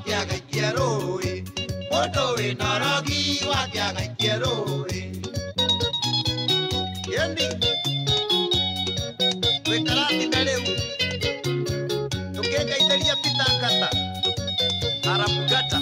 Kĩagaikie rũĩ, mũndũ wĩna ũrogi wa kĩagaikie rũĩ. Ĩni twĩ karatina rĩu tũkĩngeithĩria Peter Ngata Arabugata.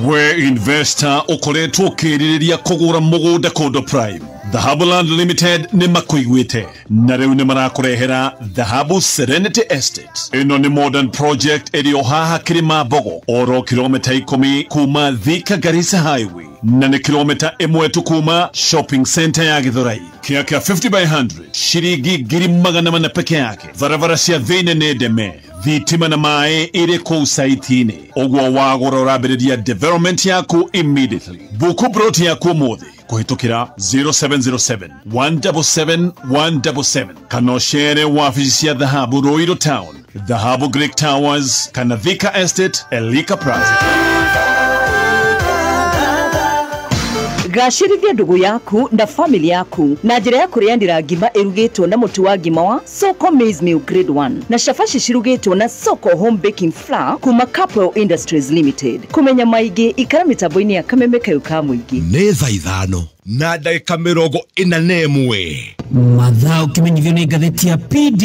We investor ukoretwo ukiririria kugura mugunda kundu prime, Dhahabu Land Limited nĩ makuiguĩte na rĩu nĩ marakũrehera Dhahabu Serenity Estate. Ĩno nĩ modern project ĩrĩ o haha Kĩrĩma Mbogo, oro kilomita 10 kuma Thika Garissa Highway, na nĩ kilomita 1 tu kuma shopping center ya Githurai. Kĩa kĩa 50 by 100 shiringi 400,000 peke yake. Barabara cia thĩinĩ nĩ ndeme, thitima na maĩ ĩrĩ kũu site-inĩ. Ũguo wagũra ũrambĩrĩria development yaku immediately. Buku broti yaku ũmũthĩ kũhĩtũkĩra 0707 177 177 kana ũcere wabici cia Dhahabu Ruiru Town, Dhahabu Greek Towers kana Thika Estate, Elika Plaza. Gacĩrithia ndũgũ yaku na family yaku na njĩra ya kũrĩanĩra ngima ĩrugĩtwo na mũtu wa ngima wa Soko Maize Meal Grade 1 na cabaci cirugĩtwo na Soko Home Baking Flour kuma Capwell Industries Limited. Kũmenya maingĩ ikara mĩtambo-inĩ ya kameme kayũ ka mũingĩ. Nĩ thaa 5 na ndagĩka 41. Mathaa ũkĩmenyithio nĩ ngathĩti ya PD.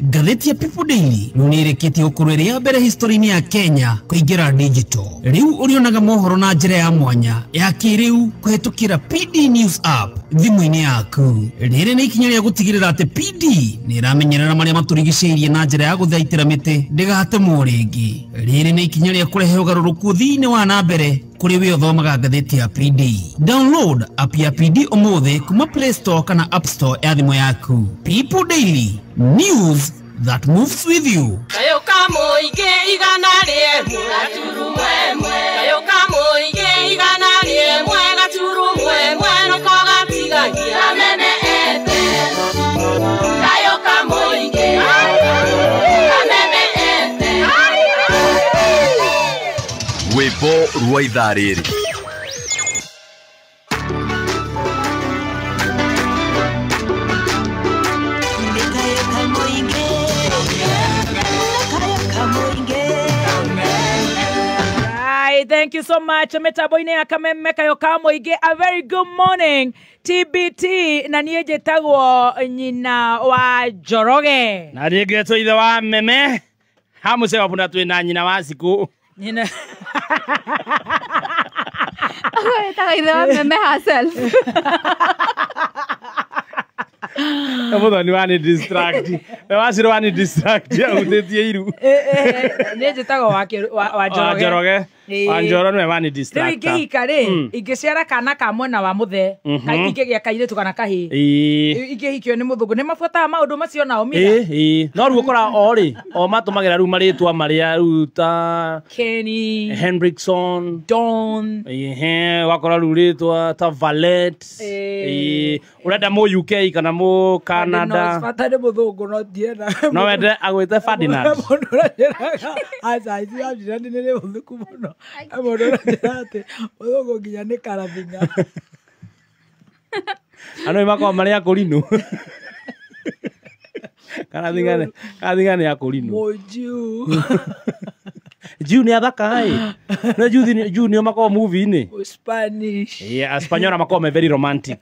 Ngathĩti ya People Daily rĩu nĩ ĩrĩkĩtie gũkorwo ĩrĩ ya mbere history-inĩ ya Kenya kũingĩra digital. Rĩu ũrĩonaga mohoro na njĩra ya mwanya ya kĩrĩu kũhĩtũkĩra PD News app thimũ-inĩ yaku. Rĩrĩ nĩ ikinya rĩa gũtigĩrĩra atĩ PD nĩ ĩramenyerera marĩa matũrigicĩirie na njĩra ya gũthaitĩra mĩtĩ ndĩgatemwo rĩngĩ. Rĩrĩ nĩ ikinya rĩa kũrehe ũgarũrũku thĩinĩ wa na mbere kũrĩ we ũthomaga ngathĩti ya PD. Download app ya PD ũmũthĩ kuma Play Store kana App Store ya thimũ yaku. People Daily, news that moves with you. Kayo ka mũingĩ igana rĩmwe gaturumo ĩmwe. Kayo ka mũingĩ igana rĩmwe gaturumo ĩmwe nĩko gatigagia kameme ete. Kayo ka mũingĩ kameme ete. Rwĩmbo rwa ithaa rĩrĩ. Thank you so much. Mĩtambo-inĩ ya kameme kayo ka mũingĩ. A very good morning TBT, na niĩ njĩtagwo nyina wa Njoroge. Na niĩ ngetwo ithe wa meme hamũce wa buna twĩ na nyina wa Cikũ. Nyina wĩtagwo ithe wa meme herself. Mũthoni wa nĩ distract. Wacirũ wa nĩ distract ahutĩtie iru. Niĩ njĩtagwo wa Njoroge. Njoroge. Wa Njoro nĩwe wa nĩ Rĩu distract. ingĩhika rĩ, ingĩciara kana ka mwena wa mũthee, ingĩgĩa kairĩtu kana kahĩĩ. Ingĩhikio nĩ mũthũngũ, nĩ mabuataga maũndũ macio nao mira. Ĩĩ. No rĩu ũkora o rĩ, o matũmagĩra rĩu marĩtwa marĩa rĩu ta Kenny, Hendrickson, Don. Ehe, wakora rĩu rĩtwa ta Valet. Ĩĩ. Ũrenda mũ UK kana mũ Canada. Bata nĩ mũthũngũ no ndienda. No wende agwĩte Ferdinand. Mũndũ ũranjĩraga aca ici wa nĩ mũthũku mũno. Mũndũ ũranjĩra atĩ mũthũngũ nginya nĩ karathinga. Andũ makoragwo marĩ akũrinũ. Karathinga nĩ akũrinũ. Mũnjiu. Jew nĩ athaka ĩ. No Jew nĩo makoragwo movie-inĩ. Spanish. Yeah, Aspanyola makoragwo me very romantic.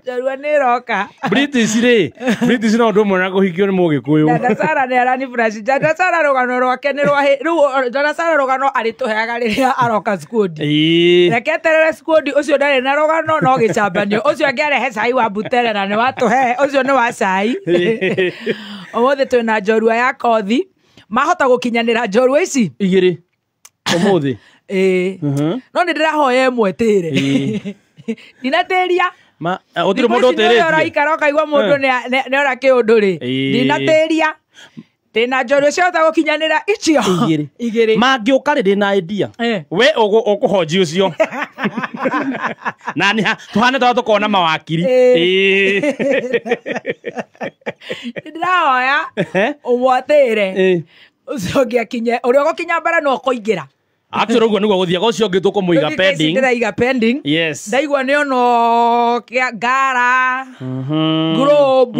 Njarua nĩ ĩroka. British rĩ, British no ũndũ ũmwe na kũhikio nĩ Mũgĩkũyũ. Dada Sara nĩ arani flash. Dada Sara rũgano rwake nĩ rwa rĩu Dada Sara rũgano arĩtũheaga rĩrĩa aroka squad. Ĩĩ. Reke eterere squad ũcio ndarĩ na rũgano no gĩcambanio. Ũcio angĩarehe cai wa butere na nĩ watũhe, ũcio nĩ wa cai. Ũmũthĩ twĩna njorua ya kothi. Mahota gũkinyanĩra njorua ici? Igĩrĩ. Ũmũthĩ. Ĩĩ. No nĩ ndĩrahoya ĩmwe tĩre. Ndinatĩria. Ma ũtirĩ mũndũ ũtĩrĩtie. Ũraikara ũkaigua mũndũ nĩ ora kĩũndũ rĩ. Ndinatĩria. Ndĩna njorua ciahota gũkinyanĩra icio. Igĩrĩ. Igĩrĩ. Mangĩũka rĩ ndĩna idea. We ũkũhonji ũcio. Na nĩ tuhane twa tukona mawakiri. Ndĩrahoya ũmwatĩre ũcio ũngĩ akinye ũrĩa ũgũkinya mbere no ũkũingĩra. Actually ũguo nĩguo gũthiaga, ũcio ũngĩ tũkũmũiga pending. Ndĩraiga pending. Yes. Ndaigua nĩ ono ngara Globe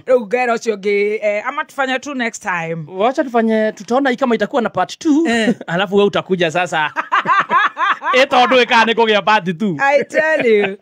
rĩu ngera ũcio ũngĩ ama tufanye tu next time. Wacha tufanye, tutaona kama itakuwa na part 2. Alafu wewe utakuja sasa. Tondu ĩkaa nĩ kũgĩa part 2. I tell you.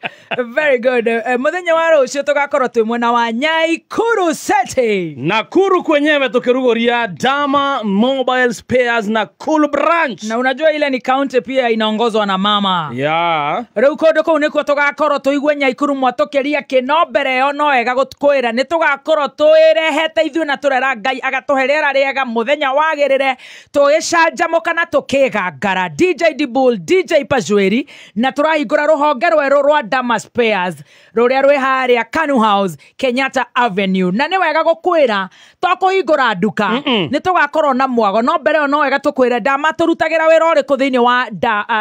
Very good. Mũthenya wa rũciũ tũgakorwo twĩ mwena wa Nyaikuru City. Nakuru kwenyewe tukiruguria Dama Mobile Spares na Cool Branch. Na unajua ile ni county pia inaongozwa na mama. Yeah. Rĩu kũndũ kũu nĩkuo tũgakorwo tũigue Nyaikuru mwatũkĩria kĩno mbere ĩyo no wega gũkwĩra nĩ tũgakorwo twĩrehete ithuĩ na tũrera Ngai agatũhe rĩera rĩega mũthenya wagĩrĩre tũgĩcanjamũka na tũkĩgangara. DJ Dibul, DJ Pajueri na tũrahingũra rũhonge rwerũ rwa Dama Spares rũrĩa rwĩ harĩa Kanu House, Kenyatta Avenue. Na nĩ wega gũkwĩra to kũhingũra nduka nĩ tũgakorwo na mwago no mbere ĩyo no wega tũkwĩre Dama tũrutagĩra wĩra ũrĩkũ thĩinĩ wa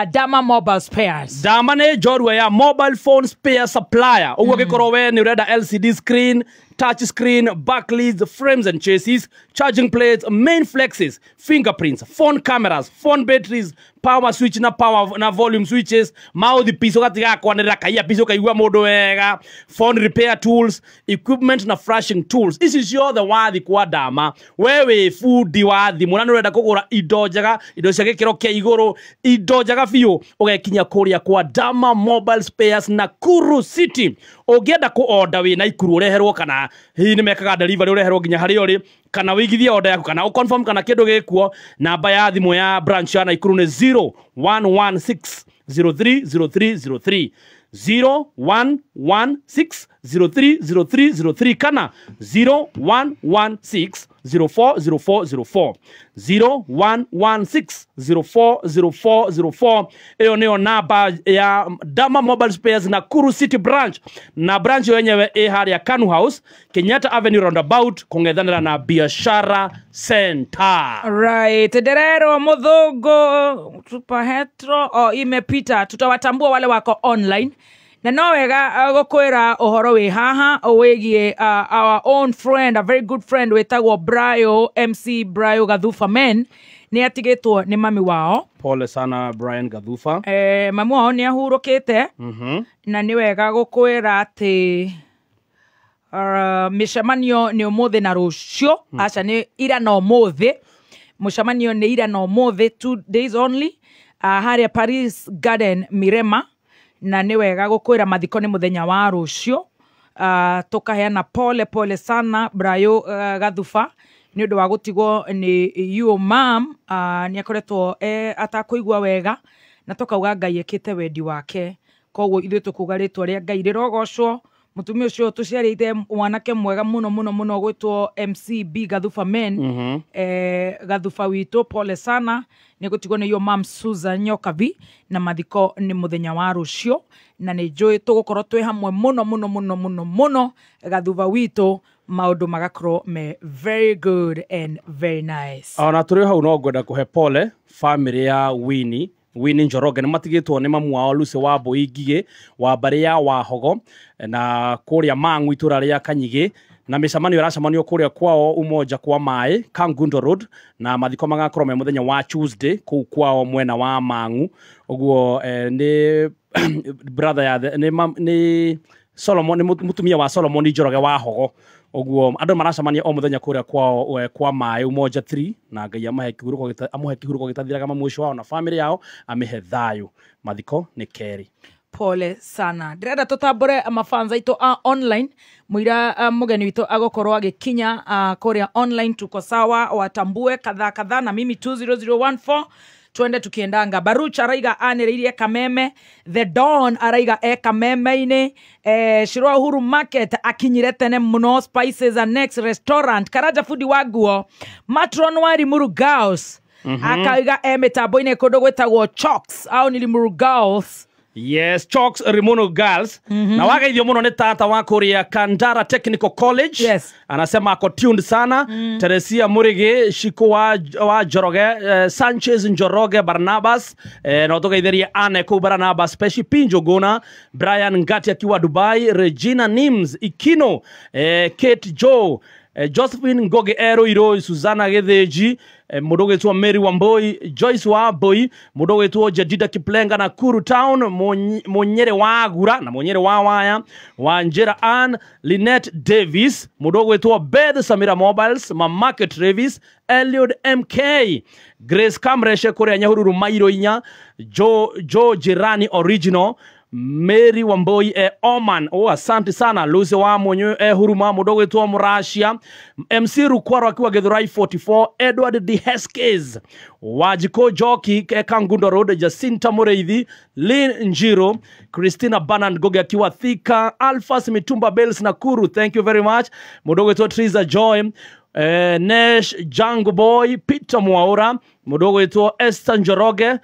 Dama Mobile Spares. Dama nĩ njorua ya mobile phone spare supplier. Ũguo gĩkorwo we nĩ ũrenda LCD screen, touch screen, backlights, frames and chassis, charging plates, main flexes, fingerprints, phone cameras, phone batteries, power switch na power na volume switches, mouthpiece ũgatiga kwanĩrĩra kaia piece ũkaigua mũndũ wega, phone repair tools, equipment na flashing tools. Ici ciothe wathi kwa Dama. We wĩ bundi wa thimũ na nĩ ũrenda kũgũra indo njega, indo cia gĩkĩro kĩa igũrũ, indo njega biũ, ũgekinya kũrĩa kwa Dama Mobile Spares Nakuru City. Ũngĩenda kũ order wĩ Naikuru ũreherwo kana hihi nĩ mekaga delivery ũreherwo nginya harĩa ũrĩ, kana wĩigithie order yaku kana ũconfirm kana kĩndũ gĩkuo, namba ya thimũ ya branch ya Naikuru nĩ 0116 030303 0116 030303 kana 0116 040404 0116 040404. Iyo niyo namba ya Dama Mobile Spares Nakuru City branch, na branch yenyewe ĩ harĩa Kanu House, Kenyatta Avenue roundabout, kũng'ethanĩra na Biashara Center. Right, nderero muthungu superhetro o imepita, tutawatambua wale wako online. Na no wega gukwira uhoro wi haha wigie our own friend, a very good friend witagwo Brayo, MC Brayo Gathufa men ni atigitwo ni mami wao. Pole sana Brian Gathufa. Mami wao ni ahurukite. Na ni wega gukwira ati micemanio ni umuthi na rucio. Aca ni ira na umuthi. Mucemanio ni ira na umuthi, 2 days only, haria Paris Garden Mirema. Na nĩ wega gũkwĩra mathiko nĩ mũthenya wa rũciũ. Tũkaheana pole pole sana Brayo Gathufa nĩ ũndũ wa gũtigwo nĩ your mom. Nĩ akoretwo atakũigua wega na tũkauga Ngai ekĩte wendi wake, koguo ithuĩ tũkuga rĩtwa rĩa Ngai rĩrogocwo. Mũtumia ũcio tũciarĩte mwanake mwega mũno mũno mũno gwĩtwo MC B Gathufa men. Gathufa witũ pole sana nĩ gũtigwo nĩ your mom Susan Nyokabi, na mathiko nĩ mũthenya wa rũciũ, na nĩ njũĩ tũgũkorwo twĩ hamwe mũno mũno mũno mũno mũno. Gathufa witũ maũndũ magakorwo me very good and very nice. Ona tũrĩ hau no ngwenda kũhe pole family ya Winnie Winnie Njoroge, nĩ matigĩtwo nĩ mamu wao Lucy wa Mbũi Ngigĩ wa mbarĩ ya Wahogo na kũrĩa Mang'u itũra rĩa Kanyigĩ, na mĩcemanio ĩracemanio kũrĩa kwao Umoja kwa Maĩ Kangundo Road, na mathiko magakorwo me mũthenya wa Tuesday kũu kwao mwena wa Mang'u. Ũguo nĩ brother ya nĩ Solomon, nĩ mũtumia wa Solomon Njoroge wa Hogo. Ũguo andũ maracemania o mũthenya kũrĩa kwao kwa Maĩ Umoja 3, na Ngai amahe kĩhurũko, amũhe kĩhurũko gĩtathiraga mamu ũcio wao na family yao, amĩhe thayũ. Mathiko nĩ kerĩ. Pole sana. Ndĩrenda tũtambũre mafans aitũ a online. Mũira mũgeni witũ agũkorwo agĩkinya kũrĩa online, tuko sawa, watambue kadhaa kadhaa na mimi 20014 twende tukiendanga. Baruch araiga anĩrĩirie Kameme, The Don araiga e Kameme-inĩ, Shirwa Uhuru Market akinyire tene mũno, Spices and Next Restaurant, Karaja Food wa nguo, Matron wa Limuru Girls akaiga e mĩtambo-inĩ kũndũ gwĩtagwo Chocks au ni Limuru Girls. Yes, Chalks Rimono Girls. Na wageithio muno ni tata wa kuria Kandara Technical College. Yes. Anasema ako tuned sana. Teresia Murigi, Shiko wa Njoroge, Sanchez Njoroge Barnabas, na tugeithirie Anne kuu Barnabas, Peshi Pinjo Gona, Brian Ngati akiwa Dubai, Regina Nims Ikino, Kate Joe, Josephine Ngoge Ero Iro, Susanna Getheji, mundu gwitwo Mary Wambui, Joyce Wambui, mundu gwitwo Jedida Kiplenga na Kuru Town, Munyere wa Gura na Munyere wa Waya, Wanjira Ann, Lynette Davis, mundu gwitwo Beth Samira Mobiles, Mamake Travis, Eliud MK, Grace Kamreshe kuria Nyahururu Mairo inya, Joe Jirani Original, Mary Wamboi Oman. Oh, asante sana. Lucy wa Munyu Huruma, mundu gwitwo Murashia, MC Rukwaro akiwa Githurai 44, Edward D Heskes, Wajiko Joki Kangundo Road, Jacinta Mureithi, Lynn Njiro, Christina Bernard Goge akiwa Thika, Alphas Mitumba Bells Nakuru, thank you very much. Mundu gwitwo Triza Joy, Nesh Jango Boy, Peter Mwaura, mundu gwitwo Esther Njoroge,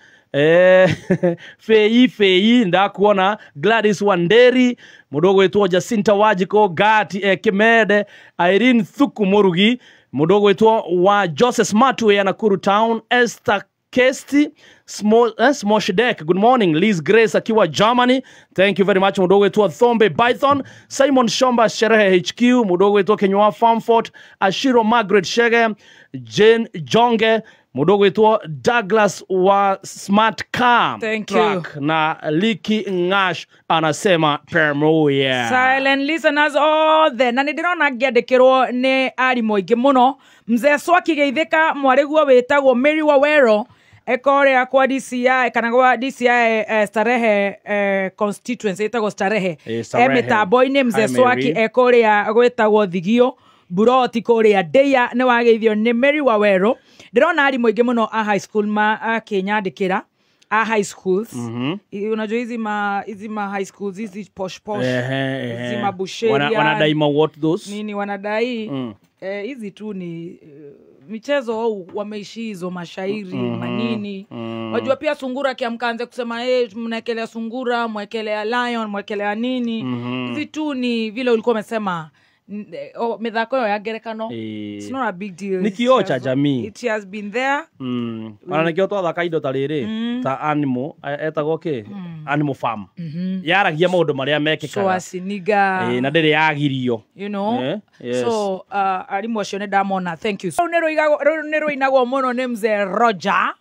Fei ndakuona, Gladys Wanderi, mundu gwitwo Jacinta Wajiko Gati, Kimede, Irene Thuku Murugi, mundu gwitwo wa Joseph Smartway Nakuru Town, Esther Kesti, Smoshdek, good morning. Liz Grace akiwa Germany, thank you very much. Mundu gwitwo Thombe Python, Simon Shomba Sherehe HQ, mundu gwitwo Kenywa Farmfort, Ashiro Margaret Shege, Jane Jonge, mundu gwitwo Douglas wa Smart Car Thank Truck you. Na Liki Ngash anasema pamoja. Silent listeners othe, na nĩ ndĩrona ngĩandĩkĩrwo nĩ arimũ aingĩ mũno. Mzee Swaki geithĩka mwarĩguo wĩtagwo Mary Wawero ekoria kwa DCI kana kwa DCI Starehe constituency ĩtagwo Starehe. Starehe. Mĩtambo-inĩ Mzee Hi, Mary. Swaki ekoria gwĩtagwo Thigio Buroti kuria Ndeia nĩ wageithio nĩ Mary Wawero. Ndĩrona arimũ aingĩ mũno a high school makĩnyandĩkĩra a high schools. Unajua hizi ma high schools hizi posh posh, hizi mabusheria wanadai ma what those nini wanadai hizi tu ni michezo au wameishi hizo mashairi manini. Wajua pia sungura akiamka anze kusema mnaekelea sungura, mwekelea lion, mwekelea nini. Hizi tu ni vile ulikuwa umesema mithako yo ya ngerekano. It's not a big deal. Ni kioo cha jamii. It has been there. Ona nikio twathaka indo ta riri ta animal etagwo ki animal farm. Yaragia maundu maria mekikaga. So asiniga. Na ndiri yagirio. You know. Yes. So arimu acio nĩ ndamona, thank you. So nĩ rũinagwo mũno nĩ mzee Roger.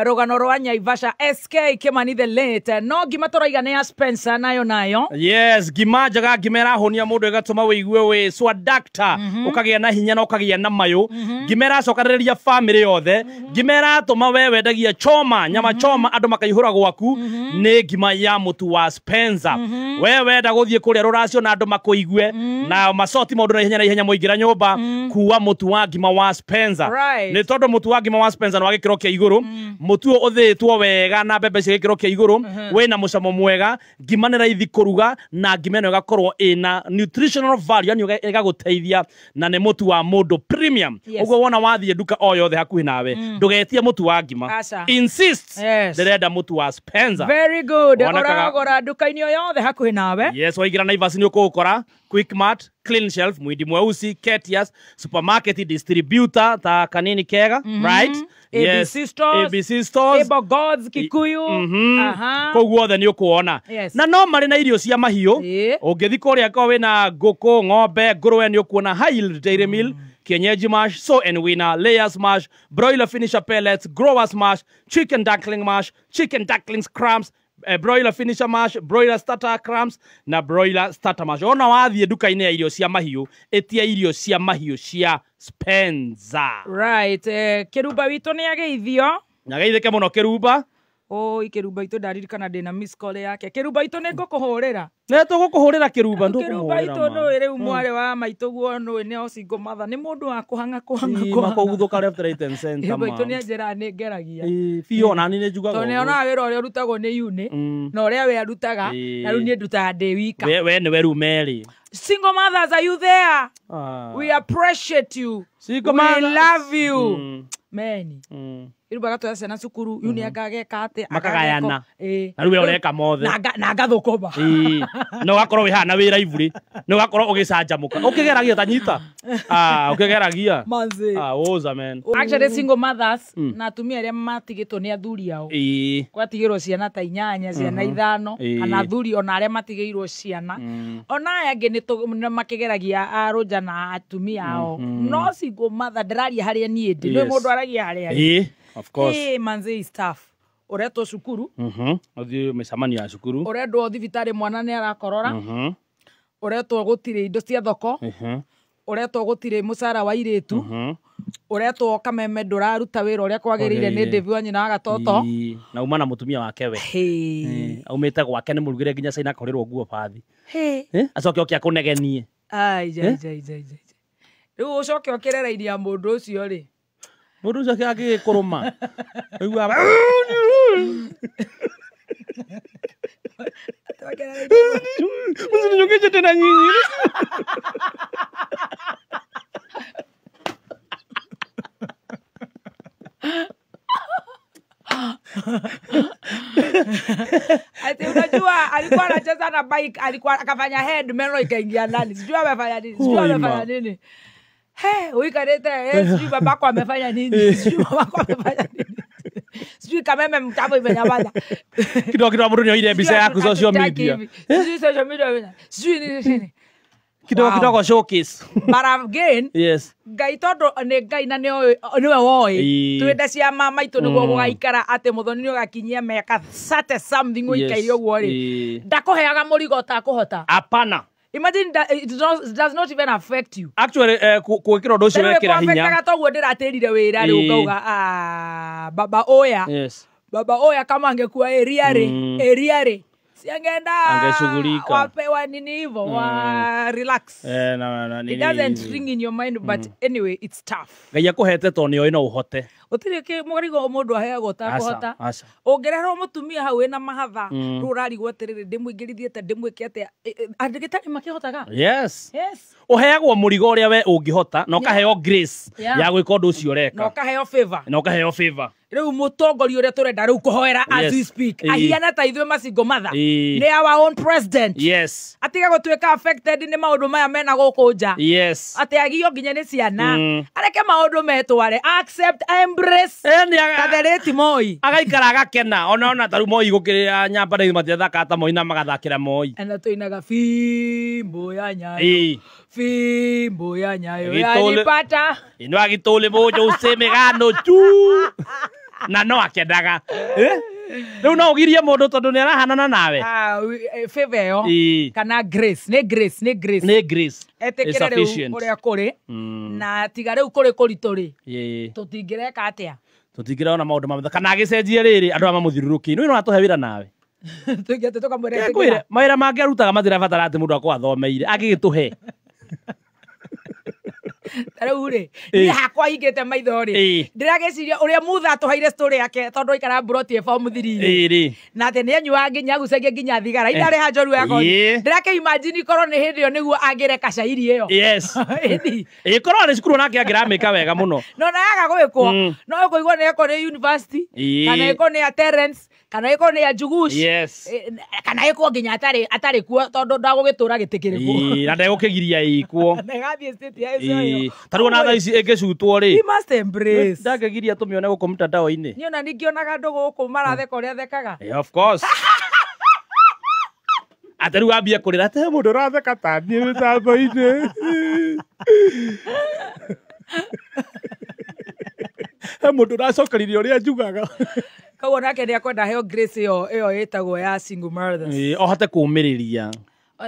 Rũgano rwa Nyaivasha SK Kimani the late. No ngima tũraiga nĩ ya Spencer nayo. Yes, ngima njega, ngima ĩrahonia mũndũ ĩgatũma wĩigue wĩ swadakta, ũkagĩa na hinya na ũkagĩa na mayũ. Ngima ĩracokanĩrĩria family yothe. Ngima ĩratũma we wendagia choma, nyama choma andũ makaihũra gwaku nĩ ngima ya mũtu wa Spencer. We wenda gũthiĩ kũrĩa rũracio na andũ makũigue na macoti maũndũ na ihenya na ihenya mũingĩra nyũmba kuua mũtu wa ngima wa Spencer. Nĩ tondũ mũtu wa ngima wa Spencer nĩ wa gĩkĩro kĩa igũrũ. Mũtu ũyũ ũthĩĩtwo wega na mbembe cia gĩkĩro kĩa igũrũ, wĩna mũcamo mwega, ngima nĩ raithi kũruga na ngima ĩno ĩgakorwo ĩna nutritional value, yani ĩgagũteithia na nĩ mũtu wa mũndũ premium. Ũguo wona wathiĩ nduka o yothe hakuhĩ nawe ndũgetie mũtu wa ngima. Insist. Ndĩrenda mũtu wa Spencer. Very good. Ũragũra nduka-inĩ o yothe hakuhĩ nawe. Yes, waingĩra Naivas nĩ ũkũũkora, Quickmart, Clean Shelf, Mwindi Mweusi, Ketias, supermarket distributor ta Kanini Kega, right? ABC stores, ABC stores, Able Gods Kikuyu. Kũu guothe nĩ ũkuona. Na no marĩ na irio cia mahiũ. Ũngĩthiĩ kũrĩa korwo wĩna ngũkũ, ng'ombe, ngũrwe nĩ ũkuona high yield dairy meal, kienyeji mash, so and winner, layers mash, broiler finisher pellets, growers mash, chicken duckling mash, chicken ducklings crumbs, broiler finisher mash, broiler starter crumbs na broiler starter mash. Ona wathiĩ nduka-inĩ ya irio cia mahiũ, ĩtia irio cia mahiũ cia Spencer. Right. Kĩrumba witũ nĩ ageithio. Nyageithĩke mũno Kĩrumba. Oi, Kĩrumba itũ ndaririkana ndĩna miss call yake. Kĩrumba itũ nĩ ngũkũhũrĩra. Nĩ tũgũkũhũrĩra Kĩrumba, ndũkũhũrĩra. Kĩrumba itũ nũĩ rĩu mwarĩ wa maitũ guo nũĩ nĩ ocingo matha nĩ mũndũ wa kũhang'a kũhang'a kũhang'a. Makũguthũka left right and center. Kĩrumba itũ nĩ anjĩraga nĩ ngeragia. Biũ ona niĩ nĩ njugaga. Tondũ nĩ onaga wĩra ũrĩa ũrutagwo nĩ uni na ũrĩa we arutaga na rĩu niĩ ndutaga ndĩ wika. We nĩwe rĩu merĩ. Single mothers, are you there? We appreciate you. Single we mothers. Love you. Meni. Rĩu agatwara ciana cukuru yu nĩ anga ageka atĩa Makagayana. Ĩĩ. Na rĩu we ũreka mothe. Na ngathũkũma. Ĩĩ. Na ũgakorwo wĩ haha na wĩra iburi na ũgakorwo ũgĩcanjamũka ũkĩgeragia ta nyita. Ah, ũkĩgeragia. Manze. Ah, ũza man. Actually single mothers na atumia arĩa matigĩtwo nĩ athuri ao Ĩĩ. gwatigĩrwo ciana ta inyanya ciana ithano Ĩĩ. kana athuri ona arĩa matigĩirwo ciana ona aya angĩ nĩ makĩgeragia arũnja na atumia ao no single mother ndĩraria harĩa niĩ ndĩ nĩ Yes. mũndũ aragia harĩa arĩ. Ĩĩ, of course. Ĩĩ, manze is tough ũretwo cukuru Ũthiĩ mĩcemanio ya cukuru. ũrendwo thibitarĩ mwana nĩ arakorora ũretwo gũtirĩ indo cia thoko ũretwo gũtirĩ mũcara wa airĩtu ũretwo kameme ndũraruta wĩra ũrĩa kwagĩrĩire nĩ Kwagĩrĩire. Dave wa nyina wa gatoto. Ĩĩ, na uma na mũtumia wake we. Hĩ. Ĩĩ, aumĩte gwake nĩ mũrugĩre nginya caina akorĩrwo nguo bathi. Hĩ. Eh, acoke oke akũnegenie. Ai, jai, jai, jai, jai. Rĩu ũcoke ũkĩrera iria mũndũ ũcio rĩ Mũndũ ũcio angĩgĩkũrũma ũiguaga msininyongeshe tena nyinyi. Ati unajua alikuwa anacheza na bike, alikuwa akafanya head meno ikaingia ndani. Sijui amefanya nini, sijui Oi, ma. amefanya nini. He, uikarete, eh, sijui babako amefanya nini, sijui babako amefanya nini. Sijui kameme mtambo imenyamaza. Kidogo kidogo mũndũ nĩoire mbica Sijui yaku social hatutaki media. hivi. Sijui social media. Sijui nini nini. Kidogo Wow. kidogo showcase. But again, Yes. Ngai tondũ nĩ Ngai na nĩwe woĩ Ĩĩ. twĩnda cia mama itũ nĩguo gũgaikara atĩ mũthoni nĩ ũgakinyia mĩaka 30 something ũikaire ũguo rĩ Ĩĩ. ndakũheaga mũrigo ũtakũhota. Hapana. Imagine that it does not even affect you. Actually, gwĩkĩra ũndũ ũcio wekĩra hinya. Tarĩu toguo ndĩratĩrire wĩra rĩu Ĩĩ. ngauga "Ah, baba oya Yes. baba oya kama angekuwa area rĩ area rĩ siangeenda Angeshughulika. wapewa nini hivyo wa relax. Eh, na It nini. doesn't ring in your mind but anyway it's tough. Ngai akũhete tondũ nĩoĩ no ũhote. Gũtirĩ mũrigo mũndũ aheagwo ũtakũhota. Aca, aca. Ũngĩreherwo mũtumia hau wĩna mahatha rĩu ũrarigwo atĩrĩrĩ ndĩmũingĩrithie atĩa ndĩmwĩke atĩa. Andĩgĩtarĩ makĩhotaga. Yes. Yes. Ũheagwo mũrigo ũrĩa we ũngĩhota na ũkaheo grace Yeah. ya gwĩka ũndũ ũcio Na ũreka. ũkaheo favor. Na ũkaheo favor. Rĩu mũtongoria ũrĩa tũrenda rĩu kũhoera as Yes. we speak Ĩĩ. ahiana ta ithuĩ macingo matha Ĩĩ. nĩ our own president. Yes. Atiga gũtuĩka affected nĩ maũndũ maya mena gũkũ nja. Yes. Atĩ agio nginya nĩ ciana areke maũndũ metware accept embrace Eh, nĩ kathereti Moi. Agaikara agakena ona ta rĩu Moi gũkĩrĩa nyamba na matiathakaga ta Moi na magathakĩra Moi. Na tũinaga fimbo ya nyayo Ĩĩ. fimbo ya nyayo Gĩtũlĩ- yanipata. Ĩno agĩtũlĩ mũnjũ ucemegano tu na no akendaga. Eh? Rĩu no ũgirie mũndũ tondũ nĩ arahanana nawe. Ah, favor ĩyo Ĩĩ. kana grace nĩ grace nĩ grace Nĩ grace. Etĩkĩre It's rĩu sufficient. ũrĩa kũrĩ na tiga rĩu kũrĩ kũritũ rĩ Ĩĩ. tũtingĩreka atĩa. Tũtingĩrona maũndũ ma kana agĩcenjie rĩrĩ andũ aya mamũthiũrũrũkĩirie nĩ no atũhe wĩra nawe. Tũingĩ atĩ tũkamwĩra Ngwĩre etĩkĩra. mawĩra mangĩ arutaga matirabatara atĩ mũndũ akorwo athomeire angĩgĩtũhe. Ta rĩu rĩ Ĩĩ. niĩ hakwa hingĩte maitho rĩ Ĩĩ. ndĩragĩciria ũrĩa mutha atũheire story yake tondũ aikara mburoti ĩ form 3 rĩ Ĩĩ rĩ. na atĩ nĩ anyuaga nginya agucagia nginya thigara itarĩ ha njorua yakwa Ĩĩ. ndĩrakĩ imagine korwo nĩ hĩndĩ ĩyo nĩguo angĩreka cairi ĩyo. Yes. Ĩni. Ĩĩ korwo arĩ cukuru onake angĩramĩka wega mũno. No na yaga gwĩkwo no ĩkũigua nĩ ĩko nĩ university Ĩĩ. kana ĩko nĩ ya Terence kana ĩko nĩ ya Njugush. Yes. Kana ĩkwo nginya atarĩ kuo tondũ ndagũgĩtũra gĩtĩ kĩrĩkũ. Ĩĩ, na ndegũkĩgiria ĩkwo. Na ĩgathiĩ state ya ĩcio ĩyo. Ĩĩ. Ta rĩu ona thaa ici ĩngĩcutwo rĩ We must embrace. ndangĩgiria tũmĩone gũkũ mtandao-inĩ. Niĩ ona ningĩonaga andũ gũkũ maratheka ũrĩa thekaga. Yeah, of course. Atĩ rĩu ambie kũrĩra atĩ he mũndũ ũratheka ta niĩ mĩtambo-inĩ. He mũndũ ũracokeririe ũrĩa njugaga. Koguo nake nĩ akwenda heo grace ĩyo ĩyo ĩtagwo ya single mothers. Ĩĩ, ohote kũũmĩrĩria.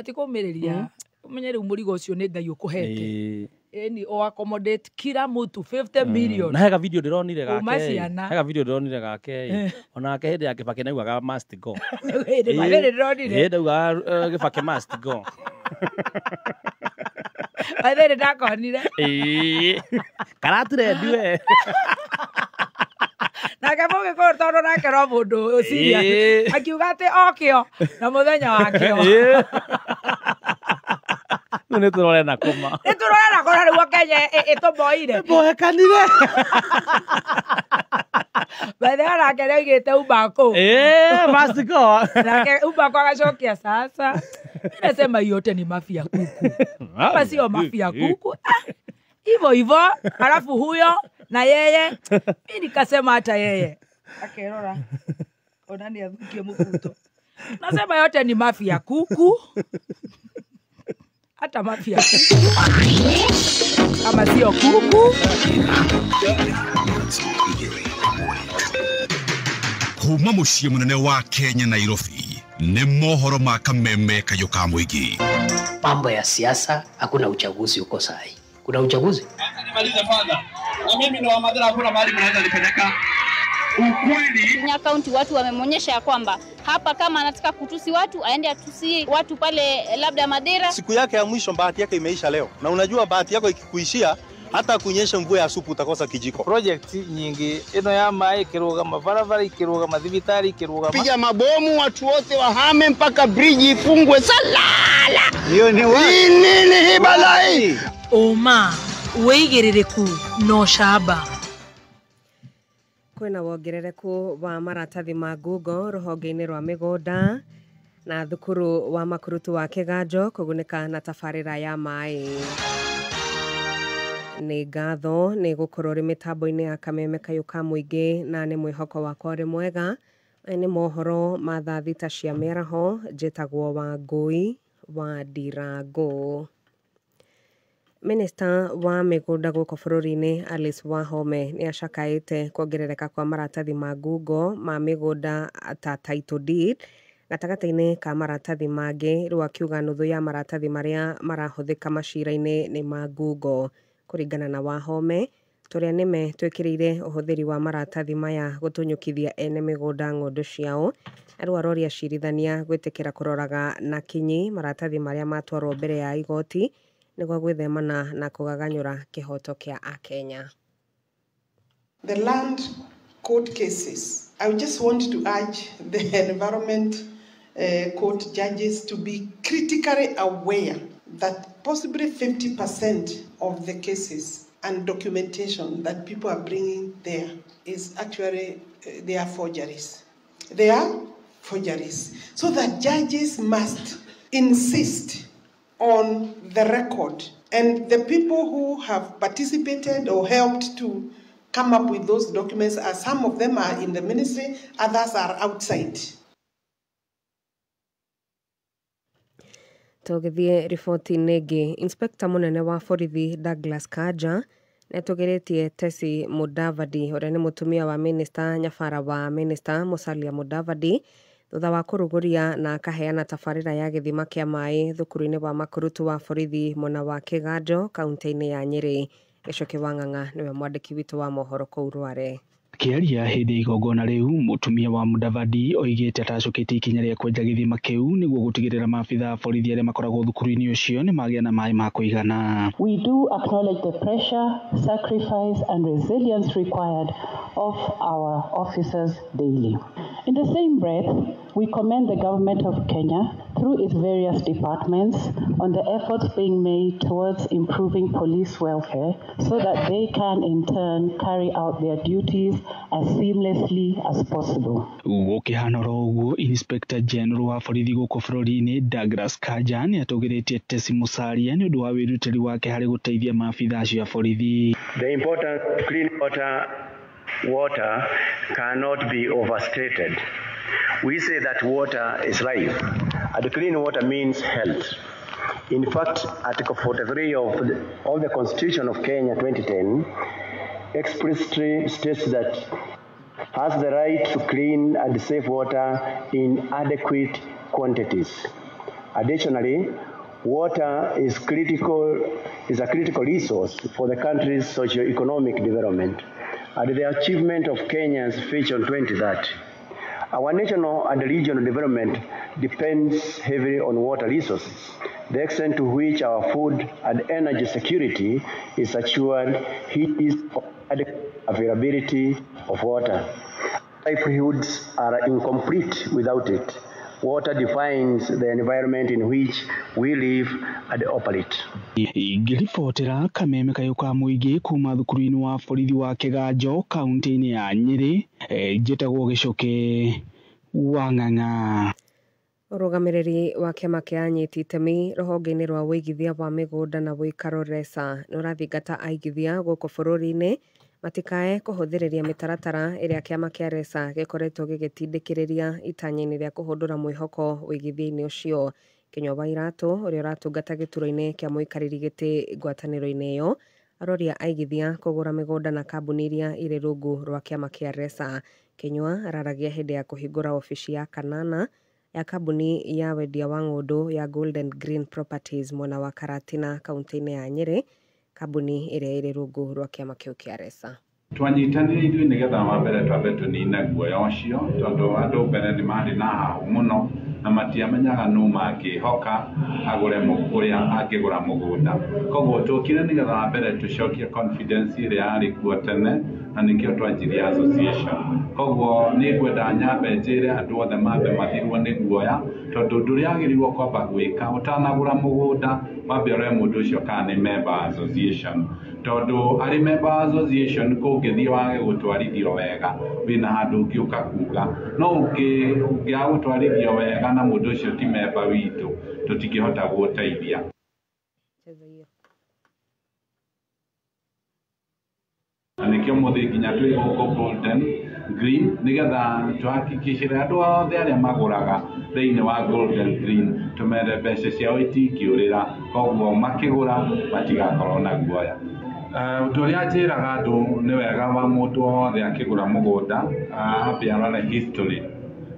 Ti kũũmĩrĩria ũmenye rĩu mũrigo ũcio nĩ Ngai ũkũhete. Ĩĩ. Ĩni o accommodate kila mũtu 50 million. Na hega video ndĩronire Kuma gake. ciana. Hega video ndĩronire gake. Onake hĩndĩ ya Kibaki nĩaugaga must go. Hĩndĩ ĩrĩa ndĩronire. Ĩĩ, ndaugaga Kibaki must go. By the way, ndakonire. Ĩĩ. Karatirendi we. Nake mũgĩkũyũ tondũ nake no mũndũ serious. Ĩĩ. Akiuga atĩ okĩo na mũthenya wakĩo. Ĩĩ. Rĩu nĩ tũrore na kũma. Nĩ tũrore na kũra rĩu Kenya ĩtũmoire. Boekanire. By the way, nake nĩoigĩte umbako. Eh, must go. Nake umbako agacokia sasa. Mimi nasema yote ni mafia kuku. Kama sio mafia kuku. Hivyo hivyo, alafu huyo na yeye, mimi nikasema hata yeye. Akerora. Onani athukie mukuto. Nasema yote ni mafia kuku. Hata mafia kuku. Kama sio kuku. Kuma muciĩ mũnene wa Kenya Nairobi nĩ mohoro ma kameme kayũ ka mũingĩ. Mambo ya siasa, hakuna uchaguzi uko sahi. Kuna uchaguzi? Nimalize kwanza. Na mimi ni wa madhara, hakuna mahali mnaweza nipeleka. Ukweli. Kenya County watu wamemonyesha ya kwamba hapa kama anataka kutusi watu aende atusi watu pale labda Madera. Siku yake ya mwisho bahati yake imeisha leo. Na unajua bahati yako ikikuishia hata kunyesha mvua ya supu utakosa kijiko. Project nyingi ino ya maĩ ikirugama, barabara ikirugama, thibitari ikirugama. Piga mabomu watu wote wahame mpaka bridge ifungwe salala. Hiyo ni wapi? Nini hii balaa hii? Oma wĩigĩrĩrĩku na ũcamba. Kwĩna wongerereku wa maratathi ma Google rũhonge-inĩ rwa mĩgũnda na thukuru wa Makurutu wa Kĩganjo kũgunĩka na tabarĩra ya maĩ. Nĩ ngatho nĩ gũkorwo rĩ mĩtambo-inĩ ya kameme kayũ ka mũingĩ na nĩ mwĩhoko wakwa ũrĩ mwega. Maya nĩ mohoro ma thaa thita cia mĩaraho. Njĩtagwo Wangũi wa Ndirangũ. Minista wa mĩgũnda gũkũ bũrũri-inĩ Alice Wahome nĩ acakaĩte kuongerereka kwa maratathi ma Google ma mĩgũnda ta title deed gatagatĩ-inĩ ka maratathi mangĩ, rĩu akiuga nuthu ya maratathi marĩa marahũthĩka macira-inĩ nĩ ma Google. Kũringana na Wahome, tũrĩa nĩme twĩkĩrĩire ũhũthĩri wa maratathi maya gũtũnyũkithia ene mĩgũnda ng'ũndũ ciao. Rĩu aroria acirithania gwĩtĩkĩra kũroraga na kinyi maratathi marĩa matwarwo mbere ya igoti nĩguo gwĩthemana na kũgaganyũra kĩhoto kĩa akenya. The land court cases. I just want to urge the environment court judges to be critically aware that possibly 50% of the cases and documentation that people are bringing there is actually they are forgeries. They are forgeries. So that judges must insist on the record, and the people who have participated or helped to come up with those documents, as some of them are in the ministry, others are outside. Tũgĩthiĩ riboti-inĩ ĩngĩ, Inspector mũnene wa borithi Douglas Kanja nĩatũgĩrĩtie Tesi Mudavadi ũrĩa nĩ mũtumia wa minista nyabara wa minista Musalia Mudavadi thutha wa kũrugũria na akaheana tabarĩra ya gĩthima kĩa maĩ thukuru-inĩ wa Makurutu wa borithi mwena wa Kĩganjo kaunti-inĩ ya Nyĩrĩ. Gĩcoki wa Ng'ang'a nĩwe mwandĩki witũ wa mohoro kũu Rware. Akĩaria hĩndĩ ya igongona rĩu, mũtumia wa Mudavadi oigĩte atacũkĩtie ikinya rĩa kwenja gĩthima kĩu nĩguo gũtigĩrĩra maabitha a borithi arĩa makoragwo thukuru-inĩ ũcio nĩ magĩa na maĩ ma kũigana. We do acknowledge the pressure, sacrifice and resilience required of our officers daily. In the same breath, we commend the government of Kenya through its various departments on the efforts being made towards improving police welfare so that they can in turn carry out their duties as seamlessly as possible. Gũkĩhana oro ũguo, Inspector General wa borithi gũkũ bũrũri-inĩ Douglas Kanja nĩatũgĩrĩtie Tesi Musalia nĩ ũndũ wa wĩrutĩri wake harĩ gũteithia maabitha acio a borithi. The importance of clean water cannot be overstated. We say that water is life, and clean water means health. In fact, Article 43 of the Constitution of Kenya 2010 expressly states that has the right to clean and safe water in adequate quantities. Additionally, water is a critical resource for the country's socio-economic development and the achievement of Kenya's Vision 2030. Our national and regional development depends heavily on water resources. The extent to which our food and energy security is assured is availability of water. Livelihoods are incomplete without it. Water defines the environment in which we live and operate. Ingĩribotera kameme kayũ ka mũingĩ kuma thukuru-inĩ wa borithi wa Kĩganjo kaunti-inĩ ya Nyĩrĩ, njĩtagwo Gĩcũkĩ wa Ng'ang'a. Ũrũgamĩrĩri wa kĩama kĩa anyiti itemi rũhonge-inĩ rwa ũigithia wa mĩgũnda na ũikaro RESA nĩ ũrathingata aigithia gũkũ bũrũri-inĩ matikae kũhũthĩrĩria mĩtaratara ĩrĩa kĩama kĩa RESA gĩkoretwo gĩgĩtindĩkĩrĩria itanya-inĩ rĩa kũhũndũra mwĩhoko ũigithia-inĩ ũcio. Kinyua wa Iratũ ũrĩa ũratungata gĩturwa-inĩ kĩa mũikarĩri gĩtĩ ngwatanĩro-inĩ ĩyo aroria aigithia kũgũra mĩgũnda na kambuni iria irĩ rungu rwa kĩama kĩa RESA. Kinyua araragia hĩndĩ ya kũhingũra obici ya kanana ya kambuni ya wendia wa ng'ũndũ ya Golden Green Properties mwena wa Karatina kaunti-inĩ ya Nyĩrĩ, kambuni ĩrĩa ĩrĩ rungu rwa kĩama kĩu kĩa RESA. Twanyitanire ithuĩ nĩgetha wa mbere twambe tũnine guoya ũcio, tondũ andũ mbere nĩ marĩ na hahu mũno na matiamenyaga nũ mangĩhoka agũre kũrĩa angĩgũra mũgũnda. Koguo tũkire nĩgetha wa mbere tũcokie confidence ĩrĩa yarĩ kuo tene, na nĩkĩo twanjirie association. Koguo nĩ ngwenda nyambe njĩre andũ othe mambe mathirwo nĩ guoya, tondũ ũndũ ũrĩa wagĩrĩirwo kwamba gwĩka ũtanagũra mũgũnda wambe ũrore mũndũ ũcio kana nĩ member association, tondũ arĩ member association kũngĩthiĩ wage gũtwarithio wega wĩna handũ ũngĩũka kuga, no ũngĩaga gũtwarithio wega na mũndũ ũcio ti member witũ tũtingĩhota gũgũteithia. Na nĩkĩo mũthĩ nginya twĩ gũkũ Golden Green nĩgetha tũhakikicĩre andũ othe arĩa magũraga thĩinĩ wa Golden Green tũmere mbeca ciao itingĩũrĩra, koguo makĩgũra matigakorwo na guoya. Ũndũ ũrĩa njĩraga andũ nĩ wega wa mũndũ wothe akĩgũra mũgũnda ambe arore history.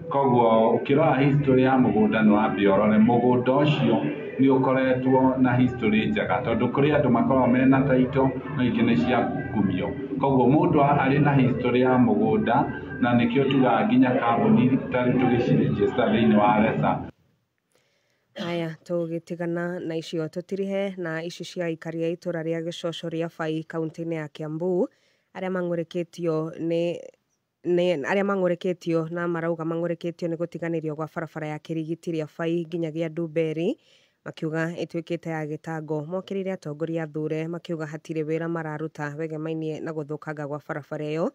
Koguo ũkĩrora history ya mũgũnda nĩ wambe ũrore mũgũnda ũcio nĩ ũkoretwo na history njega, tondũ kũrĩ andũ makoragwo mena title no ingĩ nĩ cia ngukumio. Koguo mũndũ arĩ na history ya mũgũnda, na nĩkĩo tugaga nginya kambuni ta rĩu tũgĩciregister thĩinĩ wa RESA. Haya, tũgĩtigana na icio tũtirihe na ici cia aikari a itũra rĩa Gĩcoco rĩa Bai kaunti-inĩ ya Kiambu arĩa mang'ũrĩkĩtio nĩ arĩa mang'ũrĩkĩtio na marauga mang'ũrĩkĩtio nĩ gũtiganĩrio gwa barabara ya Kĩrigiti rĩa Bai nginyagia Ndumberi, makiuga ĩtuĩkĩte ya gĩtango. Mokĩrĩire atongoria athure makiuga hatirĩ wĩra mararuta wegemainie na gũthũkanga gwa barabara ĩyo,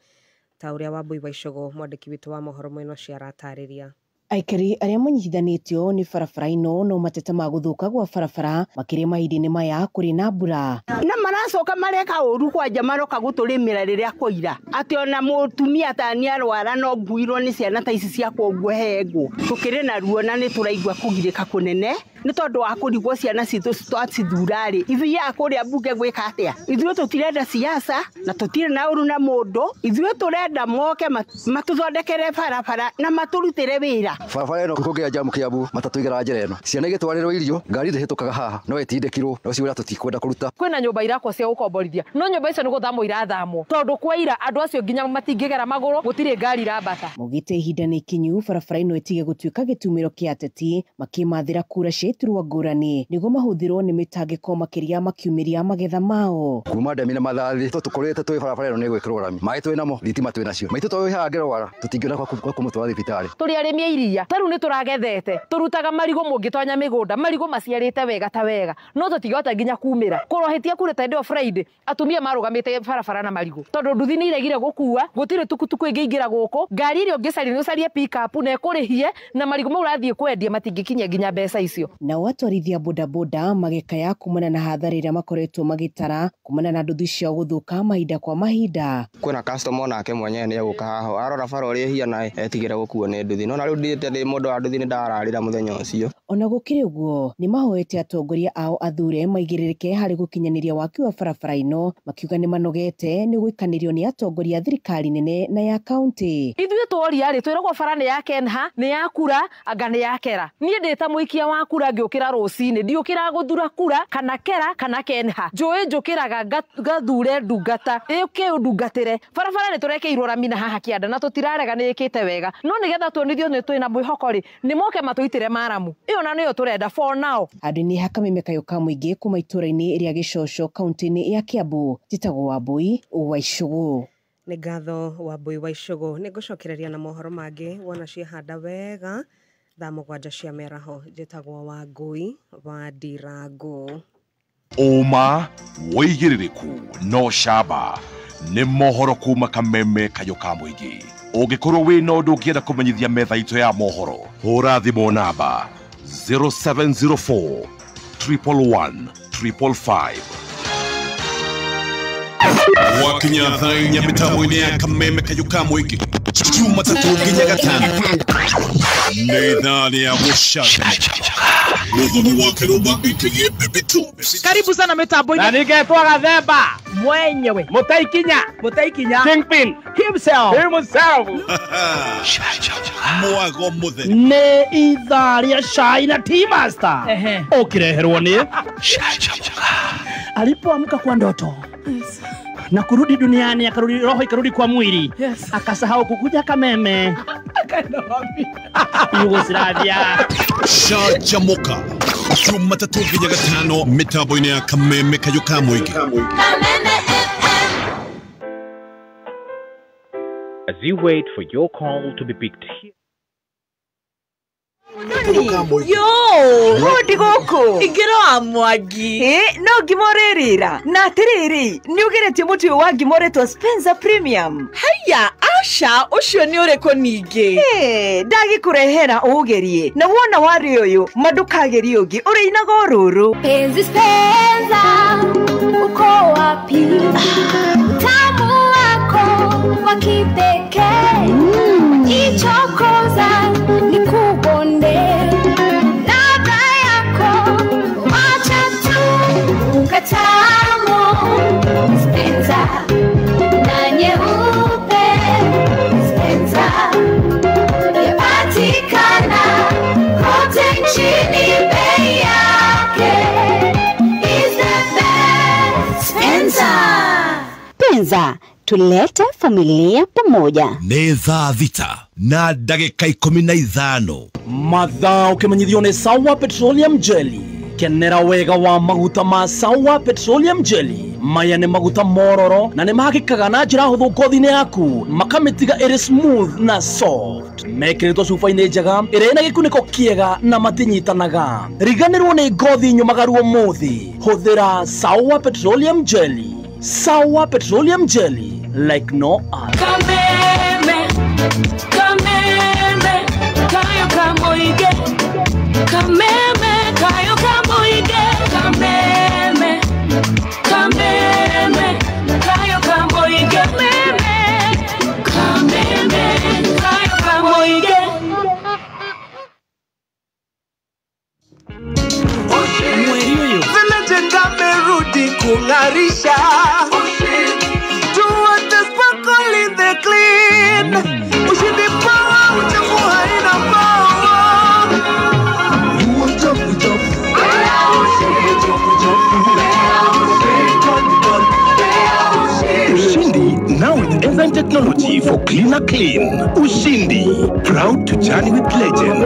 ta ũrĩa Wambui wa Icũgũ mwandĩki witũ wa mohoro mwena ũcio aratarĩria. Aikari arĩa manyitithanĩtio nĩ barabara ĩno no mateta ma gũthũka gwa barabara makĩria mahinda-inĩ maya kũrĩ na mbura. Na maracoka mareka ũru kwanja maroka gũtũrĩmĩra rĩrĩa kũira atĩ ona mũtumia ta nĩ arwara no nguirwo nĩ ciana ta ici ciakwa ũguo he ngũ. Tũkĩrĩ na ruo na nĩ tũraigua kũgirĩka kũnene nĩ tondũ wa kũrigwo ciana citũ twacithura rĩ ithiaga kũrĩa mbunge gwĩka atĩa. Ithuĩ tũtirenda siasa na tũtirĩ na ũru na mũndũ, ithuĩ tũrenda moke matũthondekere barabara na matũrutĩre wĩra. Barabara ĩno kũngĩa jamu Kiambu matatũ igera njĩra ĩno, ciana igĩtwarĩrwo irio ngari ndĩhĩtũkaga haha no ĩtindĩkirwo no ciwĩra tũtikwenda kũruta. Kwĩna nyũmba irakwo cia gũkomborithia no nyũmba icio nĩ gũthamwo irathamwo tondũ kwaira andũ acio nginya matingĩgera magũrũ, gũtirĩ ngari irambata. Maugĩte ihinda nĩ ikinyu barabara ĩno ĩtige gũtuĩka gĩtumĩro kĩa ateti makĩmathĩra kura cia iturwa ngũrani nĩguo mahũthĩrwo nĩ mĩtangĩko makĩria makiumĩria magetha mao. Kuma ndemi na mathathi tũkũrĩte twĩ barabara ĩno nĩ gwĩkĩrwo rami, maĩ twĩ namo, thitima twĩ nacio, maitũ twĩ haha ngĩrwara tũtingĩona kwa kũmũtwara thibitarĩ. Tũrĩ arĩmi a iria ta rĩu nĩ tũragethete, tũrutaga marigũ mũngĩtonya mĩgũnda marigũ maciarĩte wega ta wega no tũtingĩhota nginya kumĩra. Kũrohĩtia kurĩte hĩndĩ ĩyo Friday atumia marũgamĩte barabara na marigũ tondũ nduthi nĩ iregire gũkua, gũtirĩ tukutuku ĩngĩingĩra gũkũ, ngari ĩrĩa ũngĩcaria nĩ ũcarie pick-up na ĩkũrĩhie na marigũ mau ũrathiĩ kwendia matingĩkinyia nginya mbeca icio. Nao atwarithia bodaboda magĩkaya kumana na hathara ĩrĩa makoretwo magĩtara kumana na nduthi ciao gũthũka mahinda kwa mahinda. Kwĩna customer onake mwenyewe nĩ egũka haha arora bara ũrĩa ĩhiana etigĩra gũkuo nĩ nduthi, no na rĩu ndĩte ndĩ mũndũ wa nduthi nĩ ndararĩra mũthenya ũcio. Ona gũkĩrĩ ũguo nĩ mahoete atongoria ao athure maigĩrĩrĩke harĩ gũkinyanĩria waki wa barabara ĩno, makiuga nĩ manogete nĩ gũikanĩrio nĩ atongoria a thirikari nene na ya kaunti. Ithuĩ tworia rĩ twĩragwo bara nĩ ya Kenha, nĩ ya kura anga nĩ ya Kera. Niĩ ndĩ ta mũikia wa kura ngĩũkĩra rũcinĩ ndiũkĩra gũthura kura kana Kera kana Kenha, njũĩ njũkĩraga ngathure ndungata ĩũke ũndungatĩre. Barabara nĩ tũrekeirwo rami na haha kĩanda na tũtirarega nĩ ĩkĩte wega, no nĩgetha tuonithio nĩ twĩna mwĩhoko rĩ nĩ moke matũitĩre maramu ĩyo na nĩyo tũrenda for now. Handũ-inĩ ha kameme kayũ ka mũingĩ kuma itũra-inĩ rĩa Gĩcoco kaunti-inĩ ya Kiambu, njĩtagwo Wambui wa Icũgũ. Nĩ ngatho Wambui wa Icũgũ. Nĩ ngũcokereria na mohoro mangĩ wona ciehanda wega thaa 7 cia mĩaraho. Njĩtagwo Wangui wa Ndirangu. Ũma, wĩigĩrĩrĩku no camba nĩ mohoro kuma Kameme Kayũ ka Mũingĩ. Ũngĩkorwo wĩna ũndũ ũngĩenda kũmenyithia metha itũ ya mohoro, hũra thimũ namba 0704 111 555. Wakinya thaa inya mĩtambo-inĩ ya Kameme Kayũ ka Mũingĩ, Jumatatũ nginya Gatano nĩ ithaa rĩa gũcanjamũka. Mũthoni wa Kĩrũmba aka Baby Two. Karibu sana mitambo-inĩ. Na ningetwo Gathemba mwenyewe, Mũtaikinya, Mũtaikinya Kingpin himself, himself. Mwago mũtheri nĩ ithaa rĩa cai na tea master ũkĩreherwo nĩ alipoamka kwa ndoto na kurudi duniani, akarudi roho ikarudi kwa mwili. Akasahau kukuja Kameme. Akaenda wapi? Yugoslavia. Canjamũka Jumatatũ nginya Gatano mĩtambo-inĩ ya Kameme Kayũ ka Mũingĩ. As you wait for your call to be picked. Yo, hodi gũkũ ingĩra wa Mwangi. Ĩ, no ngima ũrĩrĩra na atĩrĩrĩ, nĩ ũgeretie mũtu ũyũ wa ngima ũretwo Spencer Premium? Haiya, aca, ũcio nĩ ũrĩkũ ningĩ? Ĩ, ndagĩkũrehera ũũgerie, na wona warĩ ũyũ ma ndũkagerie ũngĩ, ũrĩinaga o rũrũ. Penzi Spencer, uko wapi? Utamu wako wa kipekee, ichokoza nikubonde, ladha yako wacha tu ukatamu. Spencer na nyeupe, Spencer yapatikana kote nchini, bei yake is the best. Spencer. Penza, tulete familia pamoja. Nĩ thaa 6 na ndagĩka 15. Mathaa ũkĩmenyithio nĩ Sawa Petroleum Jelly. Kenera wega wa maguta ma Sawa Petroleum Jelly. Maya nĩ maguta mororo na nĩ mahakĩkaga na njĩra hũthũ ngothi-inĩ yaku, makamĩtiga ĩrĩ smooth na soft. Mekĩrĩtwo cuba-inĩ njega ĩrĩa ĩna gĩkunĩko kĩega na matinyitanaga. Riganĩrwo nĩ ngothi nyũmagaru ũmũthĩ. Hũthĩra Sawa Petroleum Jelly. Sawa Petroleum Jelly, like no other. Kameme, Kameme, kayo kamoige. Kameme, kayo kamoige. Kameme, Kameme, kayo kamoige. Kameme, Kameme, kayo kamoige. The legend amerudi kung'arisha. Tuote sparkle in the clean. Ushindi power, uchafu haina power. Uchafu, uchafu. Ushindi now with enzyme technology for cleaner clean. Ushindi, proud to journey with legends.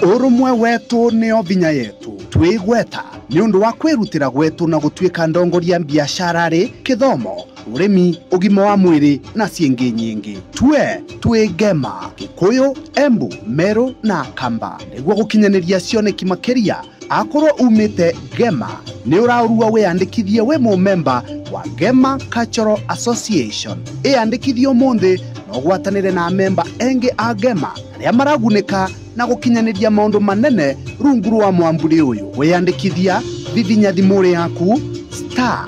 Ũrũmwe wetu nĩo vinya yetu twĩgweta nĩ ũndũ wa kwĩrutĩra gwetu na gũtuĩka ndongoria biacara rĩ kĩthomo ũrĩmi ũgima wa mwĩrĩ na ciĩngĩ nyingĩ. Tue twĩ Ngema, Gĩkũyũ, Embu, Meru na Kamba nĩguo gũkinyanĩria cioneki makĩria. Akorwo umĩte Ngema nĩ ũraũrua wĩyandĩkithie wĩ mũmemba wa Ngema Cultural Association. Ĩyandĩkithie ũmũthĩ na ũgwatanĩre na memba engĩ a Ngema arĩa maragunĩka na gũkinyanĩria maũndũ manene rungu rwa mwamburi ũyũ. Wĩyandĩkithia vivinya thimũ yaku star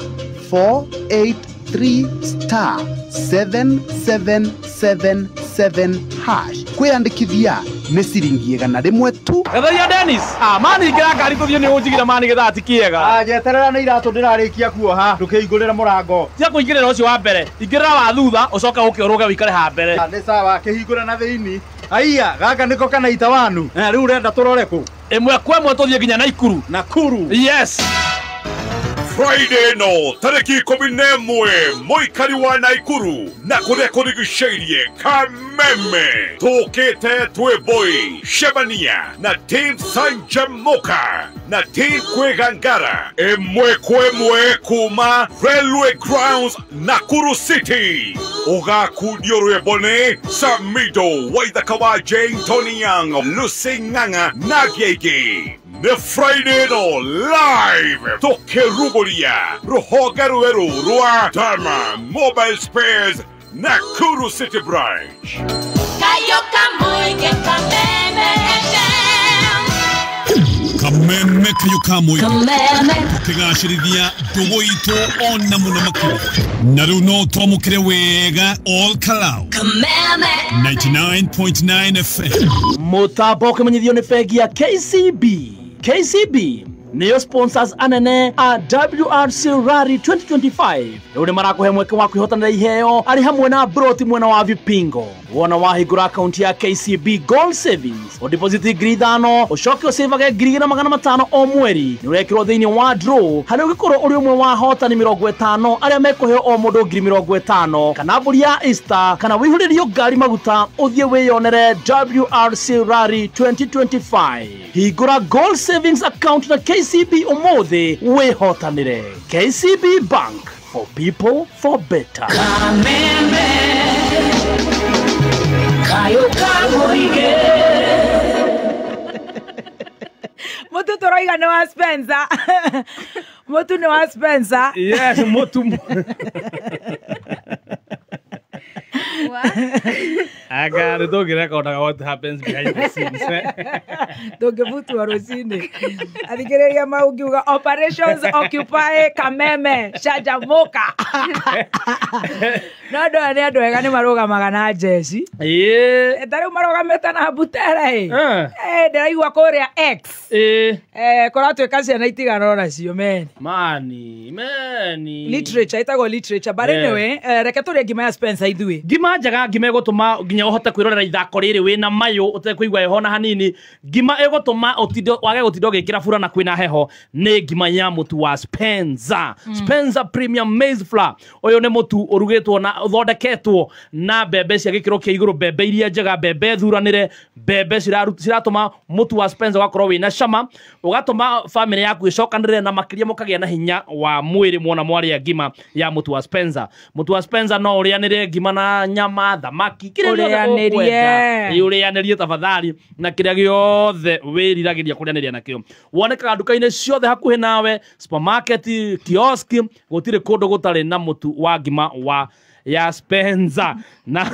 483 star 7777 hash. Kwĩyandĩkithia nĩ ciringi 100 tu. Gatharia Dennis. Ah, mani ingĩra ngari tũthiĩ nĩ ũnjigire mani gĩthaa ti kĩega. Ah, njeterera nĩ iratũ ndĩrarĩkia kuoha. Ndũkĩhingũrĩre mũrango. Tia kũingĩrĩra ũcio wa mbere. Ingĩrĩra wa thutha ũcoke ũke ũrũge ũikare ha mbere. Nĩ sawa, kĩhingũre na thĩinĩ. Aiya, gaka nĩko kana itawanu. Na rĩu ũrenda tũrore kũ? Ĩmwe kwa ĩmwe tũthiĩ nginya Naikuru. Nakuru. Yes. Friday no tariki 11 muikari wa Naikuru na kuria kurigicĩirie Kameme tũkĩte twĩ boy Shebania na team Sanjamoka na team Kwegangara ĩmwe kwa ĩmwe kuma Railway Grounds Nakuru City. Ũgakundio rwĩmbo nĩ Samido Waithaka wa Jane Tony Young Lucy Ng'ang'a na Gĩgĩ. Nĩ Friday no live tũkĩrugũria rũhonge rwerũ rwa Dama Mobile Spares Nakuru City Branch. Kameme kayo ka mũingĩ tũkĩgacĩrithia ndũgũ itũ ona mũno makĩria na rĩu no twamũkĩre wega all Kalau 99.9 FM. Mũtambo ũkĩmenyithio nĩ bengi ya KCB. KCB nĩyo sponsors anene a WRC Rally 2025. Rĩu nĩ marakũhe mweke wa kwĩhotanĩra iheo arĩ hamwe na broti mwena wa Vipingo. Wona wahingũra akaunti ya KCB Gold Savings, ũdeposit 5,000 ũcoke ũcĩvage 2,500 o mweri. Nĩ ũrekĩrwo thĩinĩ wa draw harĩa ũngĩkorwo ũrĩ ũmwe wa ahotani 50 arĩa mekũheo o mũndũ 50,000 kana mbũri ya Easter kana wĩihũrĩrio ngari maguta ũthiĩ wĩyonere WRC Rally 2025. Hingũra Gold Savings account na KCB ũmũthĩ wĩhotanĩre. KCB Bank, for people for better. Kameme kayo kamoige. Mutu toroiga nĩ wa Spencer. Mutu nĩ wa Spencer. Yes, mutu. Aga ndũngĩrekondaga what happens behind the scenes. Ndũngĩbutwo rũcinĩ. Athikĩrĩria mau ngiuga operations occupy Kameme Canjamũka. No andũ aya nĩ andũ ega nĩ marũgamaga na njeci. Ĩĩ. Ta rĩu marũgamĩte na Butere ĩ. Ndĩraigua kũrĩa X. Kũratuĩka ciana itigana onacio meni. Mani, meni. Literature, ĩtagwo literature. But anyway, reke tũrĩe ngima ya Spencer ithuĩ. Ngima njega, ngima ĩgũtũma nginya ũhote kwĩrorera ithako rĩrĩ wĩna mayũ ũtekũigua heho na hanini. Ngima ĩgũtũma ũtinde wage gũtinda ũgĩkĩra burana kwĩna heho nĩ ngima ya mũtu wa Spencer. Spencer Premium Maize Flour. Ũyũ nĩ mũtu ũrugĩtwo na ũthondeketwo na mbembe cia gĩkĩro kĩa igũrũ, mbembe iria njega, mbembe thuranĩre, mbembe ciratũma mũtu wa Spencer ũgakorwo wĩna cama, ũgatũma famĩlĩ yaku ĩcokanĩrĩre na makĩria mũkagĩa na hinya wa mwĩrĩ mwona mwarĩa ngima ya mũtu wa Spencer. Mũtu wa Spencer no ũrĩanĩre ngima na nyama, thamaki, kĩrĩa gĩothe ũkwenda. Ũrĩanĩrie tafadhali na kĩrĩa gĩothe wĩriragĩria kũrĩanĩria nakĩo. Wonekaga nduka-inĩ ciothe hakuhĩ nawe, supermarket, kiosk, gũtirĩ kũndũ gũtarĩ na mũtu wa ngima wa ya Spencer. Na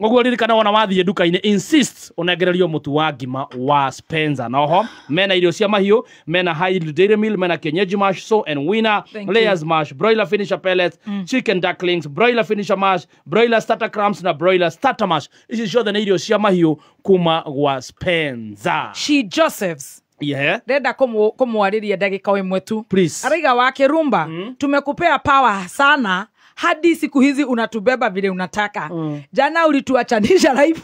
ũguo ririkana wona wathiĩ nduka-inĩ insist ũnengererio mũtu wa ngima wa Spencer. Na oho mena irio cia mahiũ, mena high yield dairy meal, mena kienyeji mash, so and winner, layers mash, broiler finisher pellets, chicken ducklings, broiler finisher mash, broiler starter crumbs na broiler starter mash. Ici ciothe nĩ irio cia mahiũ kuma gwa Spencer. She Josephs. Yeah. Ndenda kumwarĩria ndagĩka ĩmwe tu. Please. Araiga wa Kirumba, tumekupea power sana hadi siku hizi unatubeba vile unataka. Jana ulituachanisha live.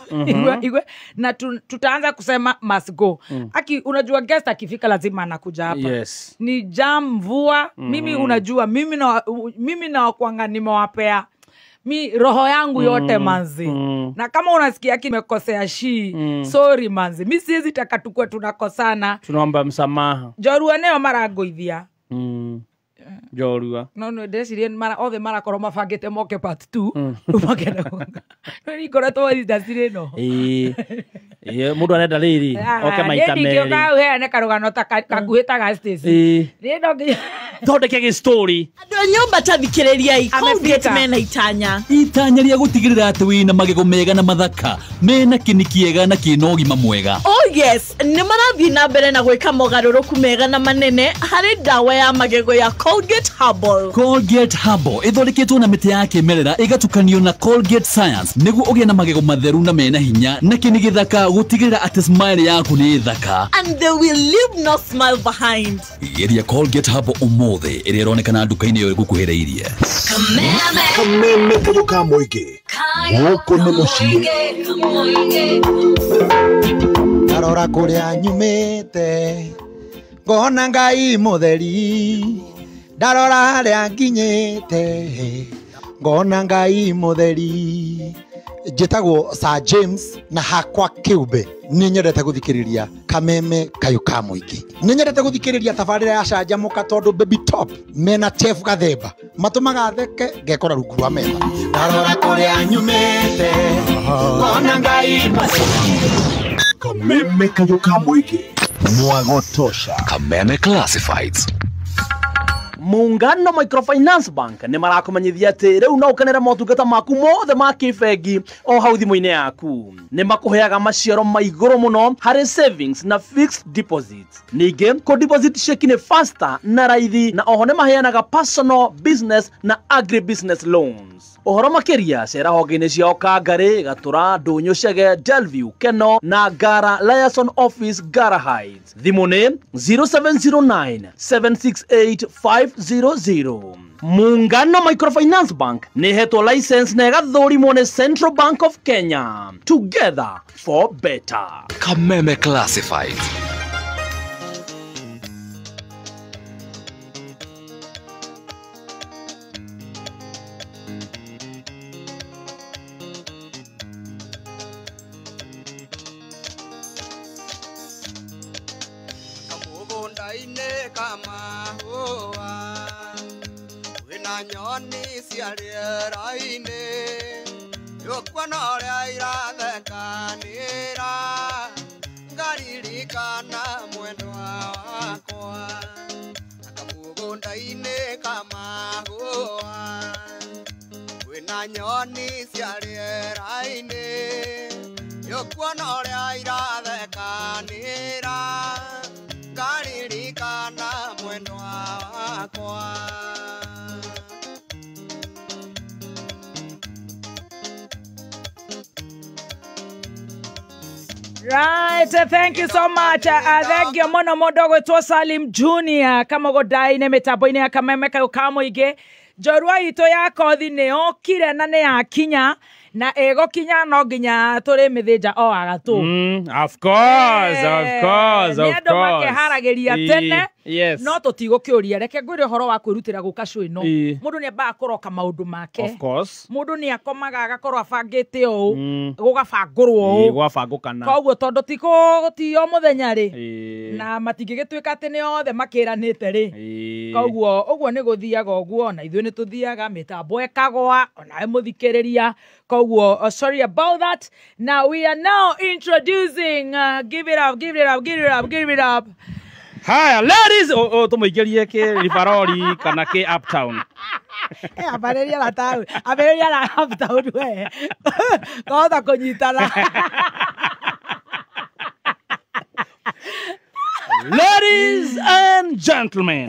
Igwe, na tutaanza kusema must go. Aki unajua guest akifika lazima anakuja hapa. Yes. Ni jam mvua. Mimi unajua mimi na wakwanga nimewapea mi roho yangu yote manzi. Na kama unasikia kimekosea shi, sorry manzi. Mi siwezi taka tukue tunakosana. Tunaomba msamaha. Njorua nĩyo marangoithia. Njorua. No ndĩreciria mara othe marakorwo mabangĩte moke part 2. Makenda gũka. No nĩngoretwo industry ĩno. Ĩĩ. Ĩĩ mũndũ arenda rĩrĩ oke maita merĩ. Niĩ ndingĩũka ũheane karũgano ta gakuhĩ ta ga Stacy. Ĩĩ. Niĩ no nginya thondeke gĩ story. Andũ a nyũmba ta thikĩrĩriai, Colgate mena itanya. Itanya rĩa gũtigĩrĩra atĩ wĩna magego mega na mathaka, mena kĩni kĩega na kĩna ũgima mwega. Oh yes, nĩ marathiĩ na mbere na gwĩka mogarũrũku mega na manene harĩ ndawa ya magego ya Colgate Herbal. Colgate Herbal ĩthondeketwo na mĩtĩ ya kĩmerera ĩgatukanio na Colgate Science nĩguo ũgĩe na magego matheru na mena hinya na kĩni gĩthaka gũtigĩrĩra atĩ smile yaku nĩ thaka. And they will leave no smile behind. Geria Colgate Herbal ũmũthĩ ĩrĩa ĩronekana nduka-inĩ ĩyo ĩgũkuhĩrĩirie. Kameme kayũ ka mũingĩ gũkũ nĩ mũciĩ. Ndarora kũrĩa nyumĩte Ngona Ngai mutheri ndarora haria nginyite ngona Ngai mutheri. Njĩtagwo Sir James na hakwa kĩũmbe nĩ nyendete gũthikĩrĩria Kameme Kayũ ka Mũingĩ. Nĩ nyendete gũthikĩrĩria tabarĩra ya Canjamũka tondũ Baby Top mena Chef Gathemba matũmaga theke ngekora rungu rwa metha. Ndarora kũrĩa nyumĩte ngona Ngai mutheri. Kameme Kayũ ka Mũingĩ, mwagotosha. Kameme Classifieds. Muungano Microfinance Bank nĩ marakumenyithia atĩ rĩu no ũkenere motungata maku mothe ma kĩbengi o hau thimũ-inĩ yaku. Nĩ makũheaga maciaro ma igũrũ mũno harĩ savings na fixed deposits. Ningĩ kũ deposit cheki nĩ faster na raithi, na oho nĩ maheanaga personal, business na agri business loans. Ũhoro makĩria cera honge-inĩ ciao Kangarĩ, Gatũra, Ndũnyũ Chege, Delview, Keno na Ngara Liaison Office, Ngara Heights. Thimũ nĩ 0709 768 500. Muungano Microfinance Bank nĩ ĩhetwo license na ĩgathũrimwo nĩ Central Bank of Kenya. Together for better. Kameme Classifieds. Kamũgũnda-inĩ ka mahũa wĩna nyoni cia rĩera-inĩ nĩũkuona ũrĩa irathekanĩra ngaririkana mwendwa wakwa. Kamũgũnda-inĩ ka mahũa wĩna nyoni cia rĩera-inĩ nĩũkuona ũrĩa irathekanĩra ngaririkana mwendwa wakwa. Right, thank you so much. Thank you mono modo gwetwo Salim Junior kama godai-inĩ mĩtambo-inĩ ya Kameme Kayũ ka Mũingĩ. Njorua itũ ya kothi nĩ yokire na nĩ yakinya na ĩgũkinya no nginya tũrĩ mĩthĩnja o agatũ. Of course, of course, of Nĩ andũ course. makeharagĩria tene. Yes. No tũtigũkĩũria reke ngwĩre ũhoro wa kwĩrutĩra gũka show ĩno. Mũndũ nĩ ambaga kũroka maũndũ make. Of course. Mũndũ nĩ akomaga agakorwo abangĩte ũũ, gũgabangũrwo ũũ. Gwabangũkana. Koguo tondũ ti o mũthenya rĩ, na matingĩgĩtuĩka atĩ nĩ othe makĩranĩte rĩ. Koguo ũguo nĩ gũthiaga ũguo, na ithuĩ nĩ tũthiaga mĩtambo ĩkagwa onawe mũthikĩrĩria. Koguo sorry about that. Now we are now introducing give it up, give it up, give it up, give it up. Haya ladies, tũmũingĩrie kĩ Rivaroli kana kĩ Uptown. Ambĩrĩria na town, ambĩrĩria na Uptown we. Twahota kũnyitana. Ladies and gentlemen,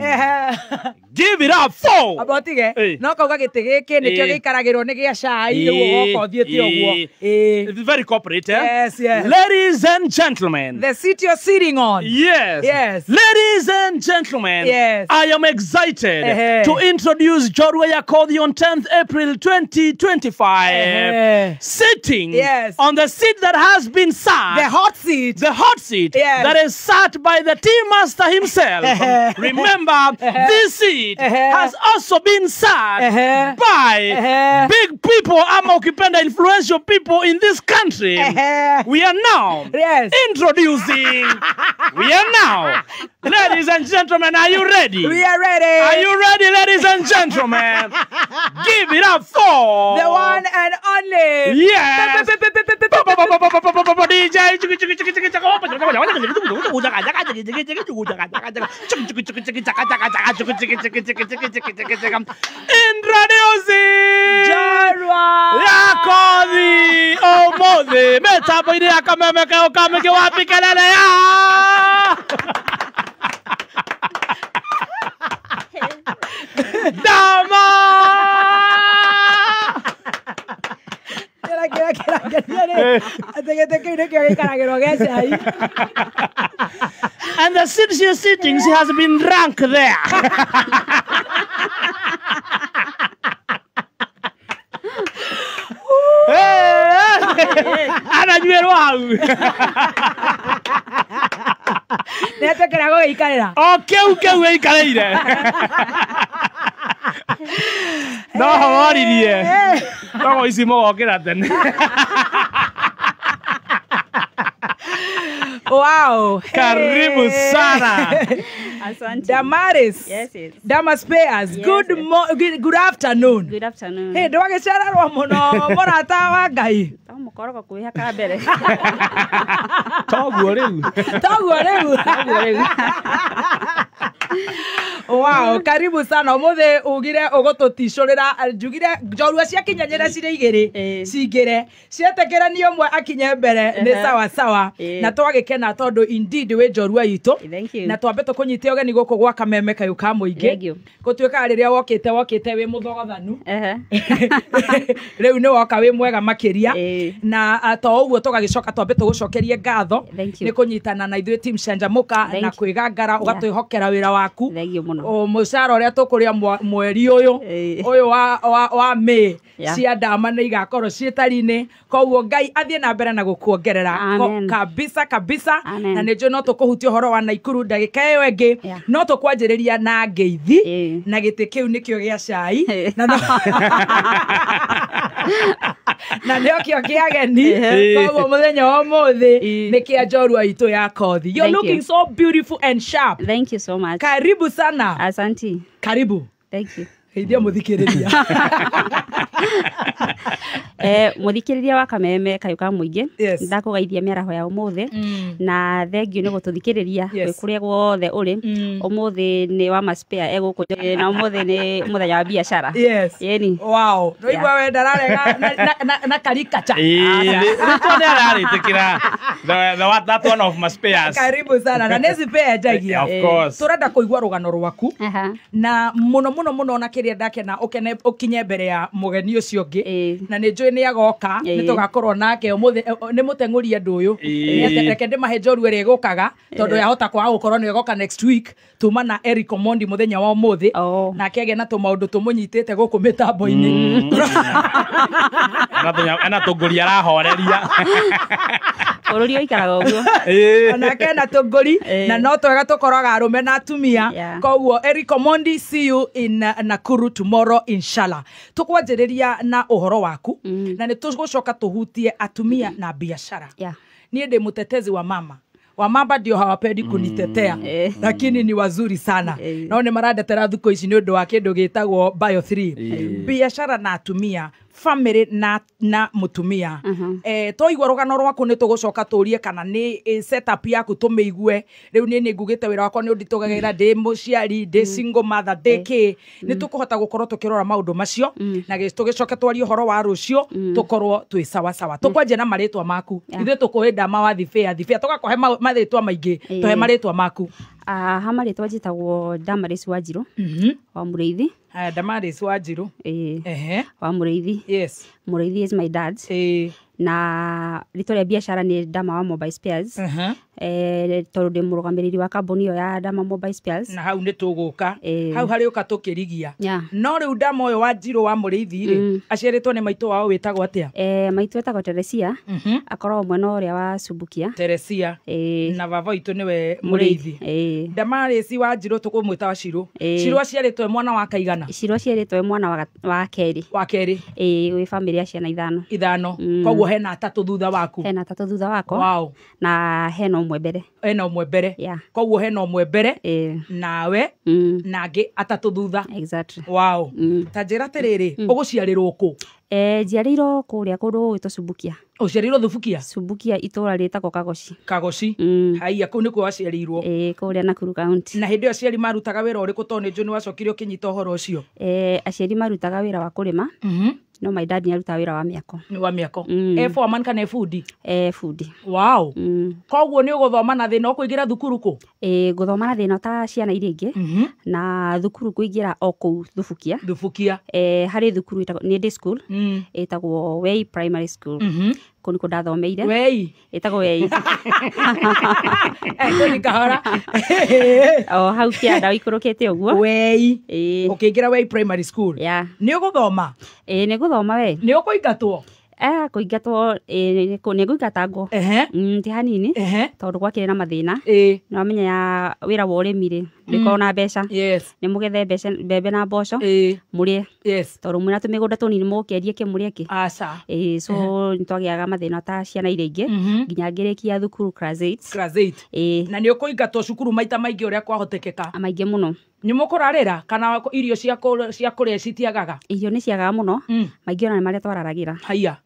give it up for Abotige. No kauga gĩtĩ gĩkĩ nĩkĩo gĩikaragĩrwo nĩ gĩa cai rĩu ũgoka ũthiĩte ũguo. It's very corporate, eh? Yes, yes. Ladies and gentlemen, the seat you're sitting on. Yes. Yes. Ladies and gentlemen, yes. I am excited to introduce Njorua ya Kothi on 10th April 2025. Sitting yes. on the seat that has been sat. The hot seat. The hot seat yes. that is sat by the team master himself. Remember, this seat has also been sat by big people, ama ukipenda influential people in this country. We are now yes. introducing, we are now, ladies and gentlemen, are you ready? We are ready. Are you ready, ladies and gentlemen? Give it up for the one and only. Yes. DJ. Introducing Njorua ya Kothi ũmũthĩ mĩtambo-inĩ ya Kameme Kayũ ka Mũingĩ wapi kelele ya Dama. And the seat she is sitting, she has been drunk there. Ananyuĩrwo hau. Nĩ Nĩetĩkĩra gũgĩikarĩra. O kĩu kĩu wĩikarĩire. No horirie. Togo ici mũgokĩra tene. Wow. Karibu sana. Asante. Damaris. Yes, yes. Damas Payers. Yes, good, yes. Good afternoon. Good afternoon. Hey, ndwagĩcererwo mũno mũrata wa Ngai. To mũkorogo kwĩhaka mbere. Toguo rĩu. Toguo rĩu. Toguo rĩu. Wow, karibu sana. Ũmũthĩ ugire ũgũtũticũrĩra, njugire njorua ciakinyanyĩra cirĩ igĩrĩ cingĩre cietĩkĩra nĩ ũmwe akinye mbere nĩ sawa sawa. Na twagĩkena tondũ indeed wĩ njorua itũ na twambe tũkũnyite ũgeni gũkũ gwa Kameme Kayũ ka Mũingĩ. Gũtuĩkaga rĩrĩa wokĩte wokĩte wĩ mũthogothanu. Rĩu nĩ woka wĩ mwega makĩria. Na to ũguo tũgagĩcoka twambe tũgũcokerie ngatho nĩ kũnyitana na ithuĩ team Canjamũka na kwĩgangara ũgatwĩhokera wĩra waku. O mũcara ũrĩa tũkũrĩa mweri ũyũ ũyũ wa May cia ndama nĩ igakorwo ciĩtari-inĩ. Koguo Ngai athiĩ na mbere na gũkuongerera kabisa kabisa. Na nĩ njũĩ no tũkũhutia ũhoro wa Naikuru ndagĩka ĩyo ĩngĩ, no tũkwanjĩrĩria na ngeithi na gĩtĩ kĩu nĩkĩo gĩa cai na nĩokĩo kĩa ageni. Koguo mũthenya wa ũmũthĩ nĩ kĩa njorua itũ ya kothi. You're looking so beautiful and sharp. Thank you so much. Karibu sana. Asante. Karibu. Thank you. Geithia mũthikĩrĩria. Mũthikĩrĩria wa Kameme Kayũ ka Mũingĩ, ndakũgeithia mĩaraho ya ũmũthĩ na thengiũ nĩ gũtũthikĩrĩria wĩ kũrĩa guothe ũrĩ. Ũmũthĩ nĩ wa Maspea egũkũ na ũmũthĩ nĩ mũthenya wa biacara. Yes. Yeni. Wow. No igua we ndararega na karikacha. Rĩtwa nĩ ararĩtĩkĩra. That one of Maspeas. Karibu sana. Na nĩ spare njagia. Of course. Tũrenda kũigua rũgano rwaku na mũno mũno mũno na kĩrĩa ndakena ũkene ũkinye mbere ya mũgeni ũcio ũngĩ na nĩ njũĩ nĩ agoka nĩ tũgakorwo nake ũmũthĩ nĩ mũteng'ũri andũ ũyũ. Reke ndĩmahe njorua ĩrĩa ĩgũkaga tondũ yahota kwaga gũkorwo nĩ ĩgoka next week. Tuma na Eric Omondi mũthenya wa ũmũthĩ nake agĩa na tũmaũndũ tũmũnyitĩte gũkũ mĩtambo-inĩ. Ena tũngũri arahoreria. Bũrũri ũikaraga ũguo. Onake ena tũngũri na no twega tũkoraga arũme na atumia. Koguo Eric Omondi, see you in Nakuru tomorrow inshallah. Tũkwanjĩrĩria na ũhoro waku na nĩ tũgũcoka tũhutie atumia na biashara. Niĩ ndĩ mũtetezi wa mama. Wamama ndio hawapendi kunitetea lakini ni wazuri sana. No nĩ marandetera thukũ ici nĩ ũndũ wa kĩndũ gĩtagwo Bio 3. Biashara na atumia, family na mutumia. Twaigua rũgano rwaku nĩ tũgũcoka tũrie kana nĩ setup yaku tũmĩigue. Rĩu niĩ nĩ ngugĩte wĩra wakwa nĩ ũnditũgagĩra, ndĩ mũciari, ndĩ single mother, ndĩ kĩ. Nĩ tũkũhota gũkorwo tũkĩrora maũndũ macio na tũgĩcoke twarie ũhoro wa rũciũ tũkorwo twĩ sawa sawa. Tũkwanjia na marĩtwa maku. Ithuĩ tũkũĩ ndama wa Thibĩa, Thibĩa tũgakũhe marĩtwa maingĩ, tũhe marĩtwa maku. Ha marĩtwa njĩtagwo Damaris Wanjirũ wa Mũrĩithi. Damaris Wanjirũ. Wa Mũrĩithi. Yes. Mũrĩithi is my dad. Na rĩtwa rĩa biacara nĩ Dama wa Mobile Spares. Tondũ ndĩ mũrũgamĩrĩri wa kambuni ĩyo ya Dama Mobile Spares. Na hau nĩ tũgũka. Hau harĩũka tũkĩrigia. No rĩu Dama ũyũ Wanjirũ wa Mũrĩithi rĩ, aciarĩtwo nĩ maitũ wao wĩtagwo atĩa? Maitũ etagwo Teresia. Akoragwo mwena ũrĩa wa Subukia. Teresia. Na baba witũ nĩwe Mũrĩithi. Damaris Wanjirũ tũkũmwĩta wa Shirũ. Shirũ aciarĩtwo e mwana wa kaigana? Shirũ aciarĩtwo e mwana wa kerĩ. Wa kerĩ. Wĩ bamĩrĩ ya ciana ithano. Ithano. Koguo hena atatũ thutha waku. Hena atatũ thutha wakwa. Wow. Na hena ũmwe mbere. Hena ũmwe mbere. Koguo hena ũmwe mbere nawe na angĩ atatũ thutha. Exactly. Wow. Ta njĩra atĩrĩrĩ, ũgũciarĩrwo kũ? Njiarĩirwo kũrĩa kũndũ gũgwĩtwo Subukia. Ũciarĩirwo Thubukia? Subukia itũra rĩtagwo Kagoci. Kagoci. Haiya, kũu nĩkuo waciarĩirwo? Kũrĩa Nakuru County. Na hĩndĩ ĩyo aciari marutaga wĩra ũrĩkũ tondũ nĩ njũĩ nĩ wacokire ũkĩnyita ũhoro ũcio? Aciari marutaga wĩra wa kũrĩma. No my dad nĩ arutaga wĩra wa mĩako. Nĩ wa mĩako. E foreman kana e bundi? Bundi. Wow. Koguo nĩ ũgũthoma na thĩna ũkũingĩra thukuru kũ? Ngũthoma na thĩna ta ciana iria ingĩ. Na thukuru ngũingĩra o kũu Thubukia. Thubukia. Harĩ thukuru ĩtagwo nĩ day school. Ĩtagwo Wei Primary School. Kũu nĩkuo ndathomeire. Wei? Ĩtagwo Wei. Kũu kahora. O hau kĩanda ũikũrũkĩte ũguo. Wei. Ũkĩingĩra Wei Primary School. Yeah. Nĩ ũgũthoma? Nĩ ngũthoma we. Nĩ ũkũingatwo? Kũingatwo nĩ ngũingatangwo ti hanini tondũ gwakĩrĩ na mathĩna. Nĩ wamenya ya wĩra wa ũrĩmi rĩ, ndũkoragwo na mbeca. Nĩ mũgethe mbeca mbembe na mboco mũrĩe, tondũ mwĩna tũmĩgũnda tũnini mũkĩendie kĩ mũrĩe kĩ. So nĩ twagĩaga mathĩna ta ciana iria ingĩ nginya ngĩrĩkia thukuru class 8. Class 8. Na nĩ ũkũingatwo cukuru maita maingĩ ũrĩa kwahotekeka? Maingĩ mũno. Nĩ mũkũrarĩra kana irio cia kũrĩa citiagaga? Irio nĩ ciagaga mũno, maingĩ ona nĩ marĩa twararagĩra. Haiya.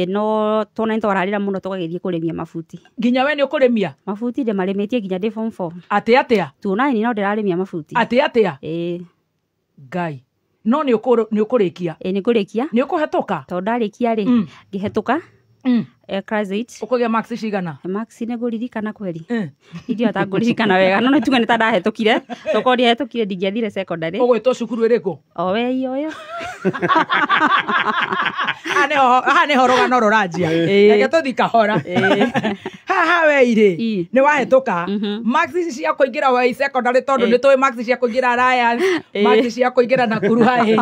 No tuona nĩ twararĩra mũno tũgagĩthiĩ kũrĩmia mabuti. Nginya we nĩ ũkũrĩmia? Mabuti ndĩmarĩmĩtie nginya ndĩ form 4. Atĩ atĩa? Tuona nĩ no ndĩrarĩmia mabuti. Atĩ atĩa? Ngai. No nĩ ũkũrĩkia? Nĩ ngũrĩkia. Nĩ ũkũhetũka? Tondũ ndarĩkia rĩ, ngĩhetũka. Class 8. Ũkũgĩa marks cigana? Marks nĩ ngũririkana kweri. Ndiĩ ngũririkana wega, no nĩ tuge nĩ ta ndahetũkire. Tokorwo ndiahetũkire ndingĩathire secondary. Ũgwĩtwo cukuru ĩrĩkũ? O we iyo. Haha nĩho rũgano rũranjia. Reke tũthiĩ kahora. Haha we irĩ nĩ wahetũka. Marks ici cia kũingĩra wei secondary tondũ nĩ tũĩ marks cia kũingĩra Alliance, marks cia kũingĩra Nakuru High.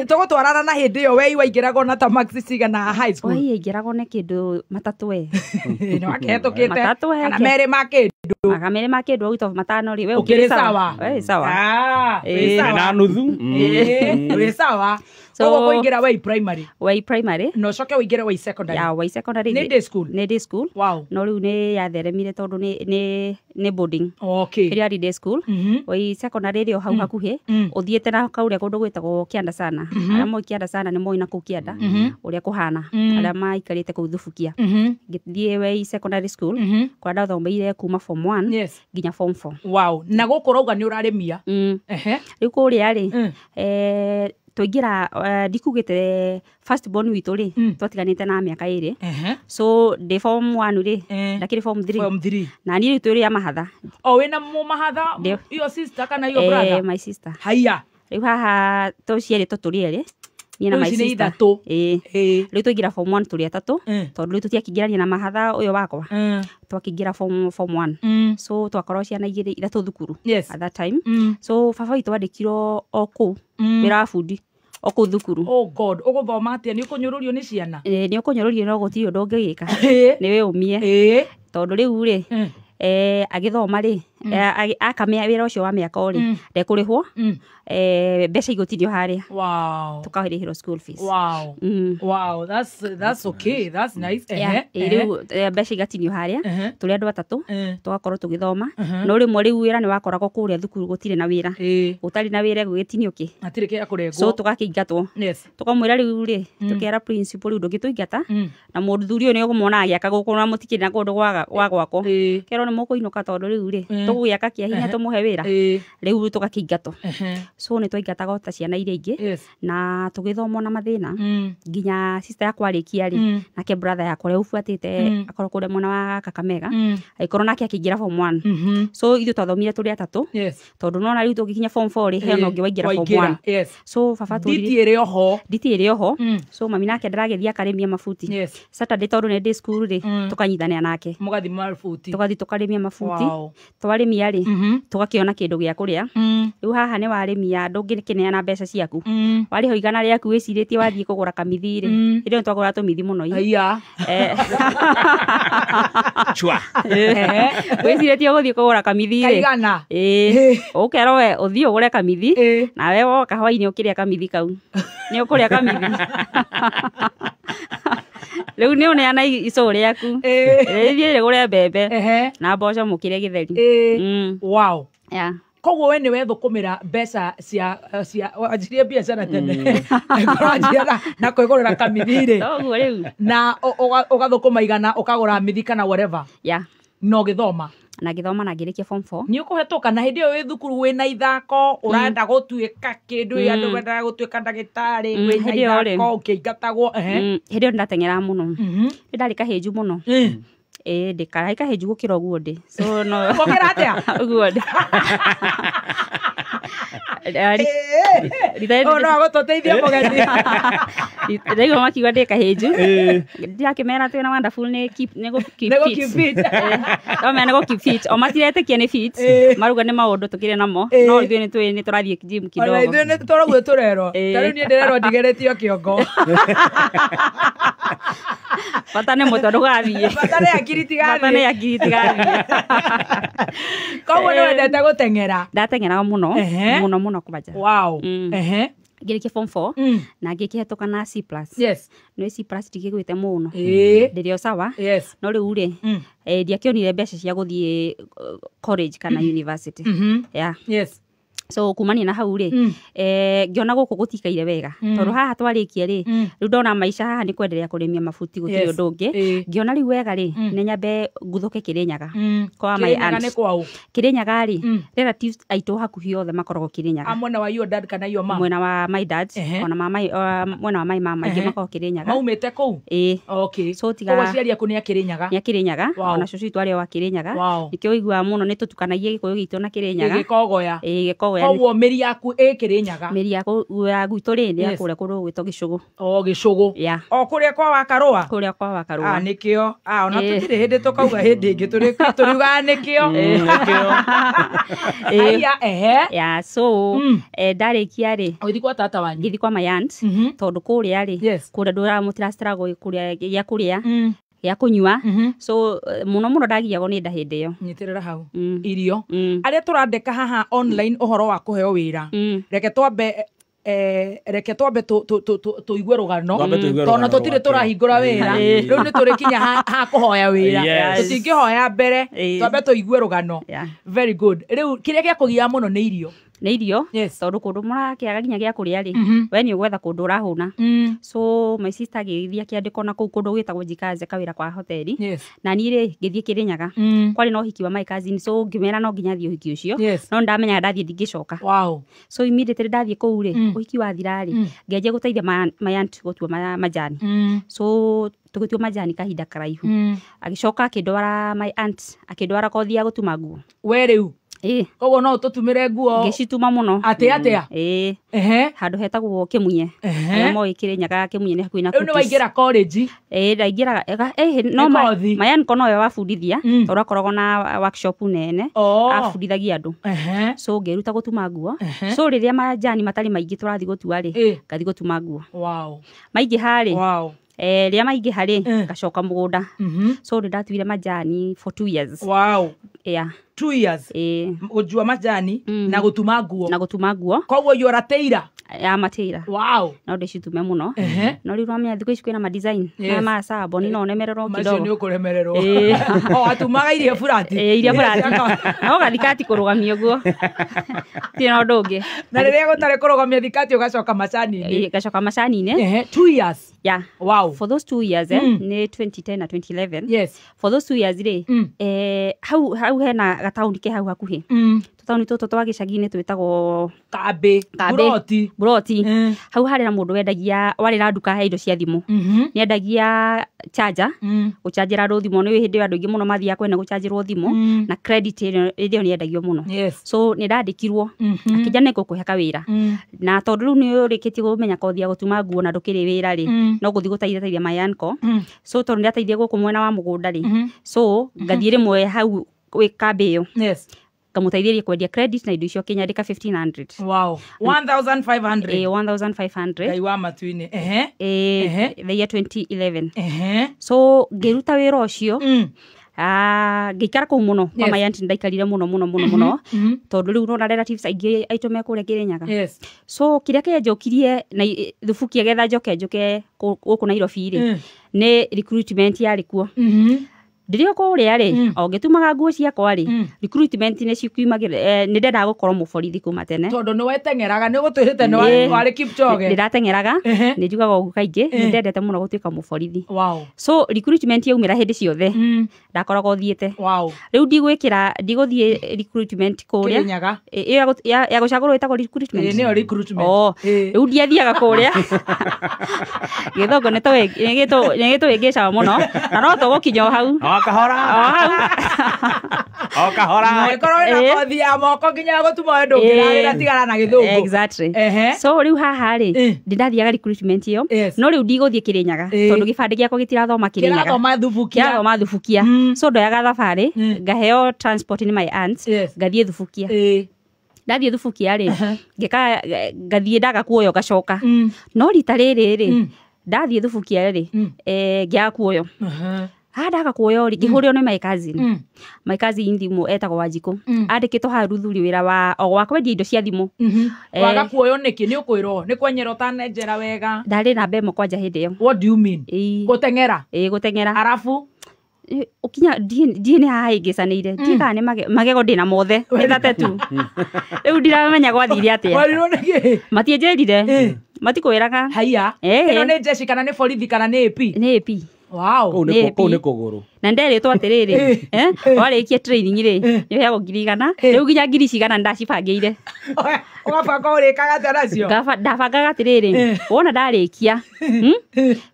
Tũgũtwarana na hĩndĩ ĩyo wei waingĩragwo na ta marks cigana high school? Wei aingĩragwo na kĩndũ matatũ we. Nĩ wakĩhetũkĩte. Kana merĩ ma kĩndũ. Maka merĩ ma kĩndũ out of matano rĩ, we ũkĩrĩ sawa. We sawa. Wĩ sawa. Na nuthu. Wĩ sawa. Koguo kũingĩra wei primary. Wei primary. Na ũcoke ũingĩre wei secondary. Ya wei secondary. Nĩ day school. Nĩ day school. Wow. No rĩu nĩ yatheremire tondũ nĩ boarding. Okay. Ĩrĩa yarĩ day school. Wei secondary ĩrĩ o hau hakuhĩ. Ũthiĩte na kaũrĩa kũndũ gwĩtagwo Kĩanda sana. Arĩa moĩ Kĩanda sana nĩ moĩ na kũu Kĩanda ũrĩa kũhana. Arĩa maikarĩte kũu Thubukia. Ngĩthiĩ wei secondary school. Kũrĩa ndathomeire kuma form 1 nginya form 4. Wow. Na gũkũ ũrauga nĩ ũrarĩmia. Rĩu kũrĩa rĩ, twaingĩra ndikugĩte first born witũ rĩ, twatiganĩte na mĩaka ĩrĩ. So ndĩ form 1 rĩ, ndakĩrĩ form 3. Form 3. Na niĩ rĩu twĩrĩ a mahatha. O wĩna mũmahatha, your sister kana your brother? My sister. Haiya. Rĩu haha tũciarĩtwo tũrĩ erĩ. Niĩ na my sister. Rĩu twaingĩra form 1 tũrĩ atatũ, tondũ rĩu tũtiakĩingĩrania na mahatha ũyũ wakwa. Twakĩingĩra form 1. So twakorwo ciana igĩrĩ ithatũ thukuru at that time. So baba witũ andĩkirwo o kũu wĩra wa bundi o kũu thukuru. Oh God, ũgũthoma atĩa? Nĩ ũkũnyũrũrio nĩ ciana? Nĩ ũkũnyũrũrio no gũtirĩ ũndũ ũngĩgĩka. Nĩ wĩũmie. Tondũ rĩu rĩ, agĩthoma rĩ, aka wĩra ũcio wa mĩaka rĩ, ndekũrĩhwo, mbeca igũtinio harĩa. Wow. Tũkarĩhĩrwo school fees. Wow. Wow, that's okay. That's nice. Rĩu mbeca igatinio harĩa, tũrĩ andũ atatũ, tũgakorwo tũgĩthoma. No rĩmwe rĩu wĩra nĩ wakoragwo kũrĩa thukuru gũtirĩ na wĩra. Gũtarĩ na wĩra gũgĩtinio kĩ? Hatirĩ kĩa kũrengwo. So tũgakĩingatwo. Tũkamwĩra rĩu rĩ, tũkera principal rĩu ndũngĩtũingata, na mũthuri ũyũ nĩ ũkũmwona agĩaka gũkũ na mũtikĩrĩ na kũndũ gwa gwakwo. Kerwo nĩ mũkũinũka tondũ rĩu rĩ, tũgũgĩaka kĩa hinya tũmũhe wĩra. Rĩu tũgakĩingatwo. So nĩ twaingataga ta ciana iria ingĩ, na tũgĩthoma na mathĩna nginya sister yakwa arĩkia rĩ, nake brother yakwa ũrĩa ũbuatĩte akorwo kũrĩa mwena wa Kakamega, agĩkorwo nake akĩingĩra form 1. So ithuĩ twathomire tũrĩ atatũ, tondũ nona rĩu tũgĩkinya form 4 rĩ, he ona ũngĩ waingĩra form 1. So baba tũrire nditi ĩrĩ oho. Nditi ĩrĩ oho. So mami nake ndĩragĩthiĩ akarĩmia mabuti. Saturday tondũ nĩ day school rĩ, tũkanyitanĩra nake. Mũgathiĩ mabuti. Tũgathiĩ tũkarĩmia mabuti. Twarĩmia rĩ, tũgakĩona kĩndũ gĩa kũrĩa. Rĩu haha nĩ warĩmia ndũngĩkĩneana mbeca ciaku. Warĩhwo igana rĩaku wĩcirĩtie wathiĩ kũgũra kamithi rĩ, hĩndĩ ĩyo twagũra tũmithi mũno. Haiya. Chua. Wĩcirĩtie ũgũthiĩ kũgũra kamithi rĩ. Kaigana. Ũkerwo we ũthiĩ ũgũre kamithi, nawe woka hwainĩ ũkĩrĩa kamithi kau. Nĩ ũkũrĩa kamithi. Rĩu nĩ ũneana icũũ rĩaku. Rĩthiĩ rĩgũre mbembe na mboco mũkĩrĩe gĩtheri. Wow. Yeah. Koguo we nĩ wethũkũmĩra mbeca cia wanjirie biacara tene. Wanjia na kwĩgũrĩra kamithi rĩ. Toguo rĩu. Na ũgathũkũma igana ũkagũra mithi kana whatever. Yeah. Na ũgĩthoma. Na ngĩthoma na ngĩrĩkia form 4. Nĩ ũkũhetũka na hĩndĩ ĩyo wĩ thukuru wĩna ithako, ũrenda gũtuĩka kĩndũ, andũ mendaga gũtuĩka ndagĩtarĩ, wĩna ithako ũkĩingatagwo. Hĩndĩ ĩyo nĩndateng'eraga mũno. Nĩ ndarĩ kahĩnju mũno. Ndĩkarĩ kahĩnju gũkĩra ũguo ndĩ. So no. Gũkĩra atĩa? Ũguo ndĩ. No agũtũteithia mũgeni. Ndaigua makiuga ndĩ kahĩnju. Ndakĩmera twĩna wonderful nĩ keep nĩ gũ keep Nĩ gũ fit. keep fit. No mena gũ keep fit. O matiretĩkia nĩ fit. Maruga nĩ maũndũ tũkĩrĩ namo. No ithuĩ nĩ tũĩ nĩ tũrathiĩ gym kidogo. Ona ithuĩ nĩ tũraguo tũrerwo. Ta rĩu niĩ ndĩrerwo ndigeretio kĩongo. Bata nĩ mũtwe ndũgathiĩ. Bata nĩ hakiri tigathiĩ. Bata nĩ hakiri tigathiĩ. Koguo nĩ wendete gũteng'era? Ndateng'eraga mũno. Mũno mũno kwanja. Wow. Ngĩrĩkia form 4 na ngĩkĩhetũka na C+. Yes. Nĩ C+ ndingĩgwĩte mũno. Ndĩrĩ o sawa. Yes. No rĩu rĩ, ndiakĩonire mbeca cia gũthiĩ college kana university. Yeah. Yes. So kumania na hau rĩ, ngĩona gũkũ gũtikaire wega. Tondũ haha twarĩkia rĩ, rĩu ndona maica haha nĩ kwenderea kũrĩmia mabuti gũtirĩ ũndũ ũngĩ. Ngĩona rĩu wega rĩ, nĩ nyambe nguthũke Kĩrĩnyaga. Kwa my Kĩrĩnyaga aunt. nĩ kwa ũ? Kĩrĩnyaga rĩ, relatives aitũ hakuhĩ othe makoragwo Kĩrĩnyaga. A mwena wa your dad kana your mom? Mwena wa my dad, ona mama, mwena wa my mama aingĩ makoragwo Kĩrĩnyaga. Maumĩte kũu? Ĩĩ. Okay. So tiga Koguo aciari aku nĩ a Kĩrĩnyaga? Nĩ a Kĩrĩnyaga. Wow. Ona cũcũ witũ arĩ o wa Kĩrĩnyaga. Wow. Nĩkĩo ũiguaga mũno nĩ tũtukanagia Gĩkũyũ gitũ na Kĩrĩnyaga. Gĩkogoya. Ĩĩ, gĩkogoya. Koguo mĩri yaku ĩ Kĩrĩnyaga? Mĩri ya gwitũ rĩ, nĩ ya Yes. kũrĩa kũndũ gwĩtwo Gĩcũgũ. O Gĩcũgũ. Yeah. O kũrĩa kwa Wakarũa? Kũrĩa kwa Wakarũa. Ah, nĩkĩo. Ah, ona tũtirĩ hĩndĩ tũkauga hĩndĩ ĩngĩ tũriugaga nĩkĩo. Aya, ehe. Yeah, so ndarĩkia rĩ, ũgĩthiĩ kwa tata wanyu? Ngĩthiĩ kwa my aunt, tondũ kũrĩa rĩ, kũrĩa ndũra mũtira struggle kũrĩa gĩa kũrĩa, gĩa kũnyua. So mũno mũno ndagiagwo nĩ nda hĩndĩ ĩyo. Nyitĩrĩra hau. Irio. Arĩa tũrandĩka haha online ũhoro wa kũheo wĩra. Reke twambe reke twambe tũigue rũgano. Twambe tũigue Tondũ rũgano tũtirĩ rwake. tũrahingũra wĩra. Rĩu nĩ tũrĩkinya ha kũhoya wĩra. Tũtingĩhoya mbere, twambe tũigue rũgano. Very good. Rĩu kĩrĩa gĩakũgiaga mũno nĩ irio. Nĩ irio. Tondũ kũndũ mũrakĩaga nginya gĩa kũrĩa rĩ, we nĩ ũgwetha kũndũ ũrahũna. So my sister agĩthiĩ akĩandĩkwo na kũu kũndũ gwĩtagwo Jikaze kawĩra kwa hoteli. Na niĩ rĩ, ngĩthiĩ Kĩrĩnyaga. Kwarĩ na ũhiki wa my cousin, so ngĩmera no nginya thiĩ ũhiki ũcio. No nĩndamenyaga ndathiĩ ndingĩcoka. Wow. So immediately ndathiĩ kũu rĩ, ũhiki wathira rĩ, ngĩanjia gũteithia my aunt gũtua majani. So tũgĩtua majani kahinda karaihu. Agĩcoka akĩndwara my aunt, akĩndwara kothi ya gũtuma nguo. We rĩu? Ĩĩ. Koguo no ũtũtumĩre nguo? Ngĩcituma mũno. Atĩ atĩa? Ĩĩ. Handũ hetagwo Kĩmunye. Arĩa moĩ Kĩrĩnyaga Kĩmunye nĩ hakuhĩ na Rĩu nĩ Kutis. waingĩra college? Ĩĩ, ndaingĩraga, no Nĩ kothi? my uncle nowe wabundithia, tondũ akoragwo na workshop nene. Abundithagia andũ. So ngĩruta gũtuma nguo. So rĩrĩa majani matarĩ maingĩ tũrathiĩ gũtua rĩ, ngathiĩ gũtuma nguo. Wow. Maingĩha rĩ, Wow. rĩrĩa maingĩha rĩ, ngacoka mũgũnda. So nĩ ndatuire majani for 2 years. Wow. Yeah. 2 years. Gũjua majani na gũtuma nguo. Na gũtuma nguo. Koguo you are a tailor. Ya mateira. Wow. No ndĩcitume mũno. No rĩu ũramenya thikũ ici kwĩna ma design. Yes. Na ma sabo ni no nemererwo Macio kidogo. nĩ ũkũremererwo. Ĩĩ. O watumaga iria burati. Ĩĩ, iria burati. No gathikati kũrũgamia ũguo. Tirĩ na ũndũ ũngĩ. Na rĩrĩa gũtarĩ kũrũgamia thikati ũgacoka macani-inĩ. Ĩĩ, ngacoka macani-inĩ. 2 years. Yeah. Wow. For those 2 years, nĩ 2010 na 2011. Yes. For those 2 years rĩ, hau hena gataũni ke hau hakuhĩ. Tũtaũni tũtũ twa gĩcagi-inĩ twĩtagwo Kambĩ. Buroti. Buroti. Hau harĩ na mũndũ wendagia, warĩ na nduka ya indo cia thimũ. Nĩ endagia charger, gũchanjĩra andũ thimũ. Nĩ hĩndĩ ĩyo andũ aingĩ mũno mathiaga kwene gũchanjĩrwo thimũ, na credit ĩyo nĩ endagio mũno. So nĩ ndandĩkirwo, akĩnja nĩ ngũkũhe kawĩra. Na tondũ rĩu nĩ ũrĩkĩtie kũmenya kothi ya gũtuma nguo na ndũkĩrĩ wĩra rĩ, no gũthiĩ gũteithia my uncle. So tondũ nĩ ndateithia gũkũ mwena wa mũgũnda rĩ, so ngathiĩ rĩmwe hau gwĩ kambĩ ĩyo. Ngamũteithĩrĩria kwendia credit na indo icio akĩnyandĩka 1500. Wow. 1500. Ĩĩ, 1500. Ngai wa matu-inĩ. Ĩĩ, the year 2011. So ngĩruta wĩra ũcio. Ngĩikara kũu mũno. Kwa my aunt ndaikarire mũno mũno mũno mũno. Tondũ rĩu ũrona relatives aingĩ aitũ me kũrĩa Kĩrĩnyaga. So kĩrĩa kĩanjokirie na thubukia getha njoke njoke gũkũ Nairobi rĩ, nĩ recruitment yarĩ kuo. Ndĩrĩ o kũrĩa rĩ, o ngĩtumaga nguo ciakwa rĩ, recruitment nĩ cikiumagĩra, nĩ ndendaga gũkorwo mũborithi kuma tene. Tondũ nĩ weteng'eraga, nĩ ũgũtwĩrĩte nĩ warĩ Kipchoge. Nĩ ndateng'eraga, nĩ njugaga ũguo kaingĩ, nĩ ndendete mũno gũtuĩka mũborithi. Wow. So recruitment yaumĩra hĩndĩ ciothe, ndakoragwo thiĩte. Wow. Rĩu ndigwĩkĩra, ndigũthiĩ recruitment kũrĩa. Kĩrĩnyaga. Ĩyo ya gũcagũrwo ĩtagwo recruitment. Ĩĩ, nĩyo recruitment. Oh, rĩu ndiathiaga kũrĩa. Gĩthũngũ nĩ gĩtũhĩngĩcaga mũno, na no tũgũkinya o hau. O kahora. O kahora. Angĩkorwo wĩna kothi ya moko nginya gũtuma we ndũngĩrarĩra tigana na gĩthũngũ. Exactly. So rĩu haha rĩ, ndĩndathiaga recruitment ĩyo, no rĩu ndigũthiĩ Kĩrĩnyaga tondũ gĩbandĩ gĩakwa gĩtirathoma Kĩrĩnyaga. Kĩrathoma Thubukia. Kĩrathoma Thubukia. So ndoyaga thabarĩ, ngaheo transport nĩ my aunt, ngathiĩ Thubukia. Ndathiĩ Thubukia rĩ, ngĩka ngathiĩ ndaga kuoyo ngacoka. No rita rĩrĩ rĩ, ndathiĩ Thubukia rĩ, ngĩaga kuoyo. Haha ndaga kuoyo rĩ, ngĩhũrĩrwo nĩ my cousin. My cousin thimũ etagwo Wanjikũ. Andĩkĩtwo haha Ruthuri wĩra wa o wa kwendia indo cia thimũ. Waga kuoyo nĩkĩ? Nĩ ũkwĩrwo nĩ kwenyera ũtanenjera wega. Ndarĩ namba ĩmwe kwanja hĩndĩ ĩyo. What do you mean? Gũteng'era? Ĩĩ, gũteng'era. Arabu? Ũkinya ndiĩ nĩ haha hĩngĩcanĩire. Ndiĩ kana nĩ magego ndĩna mothe. Nĩ 32. Rĩu ndiramenya gwathire atĩa. Warirwo nĩkĩ? Matianjĩrire. Matikwĩraga. Haiya. Ĩno nĩ jeshi kana nĩ borithi kana nĩ AP? Nĩ AP. Wow. Kũu nĩ kũgũrũ. Na nderĩtwo atĩrĩrĩ, warĩkia training rĩ, nĩ ũheagwo 100,000. Rĩu nginya ngiri cigana ndacibangĩire. Ũgabanga ũrĩkaga atĩa nacio? Ndabangaga atĩrĩrĩ, wona ndarĩkia,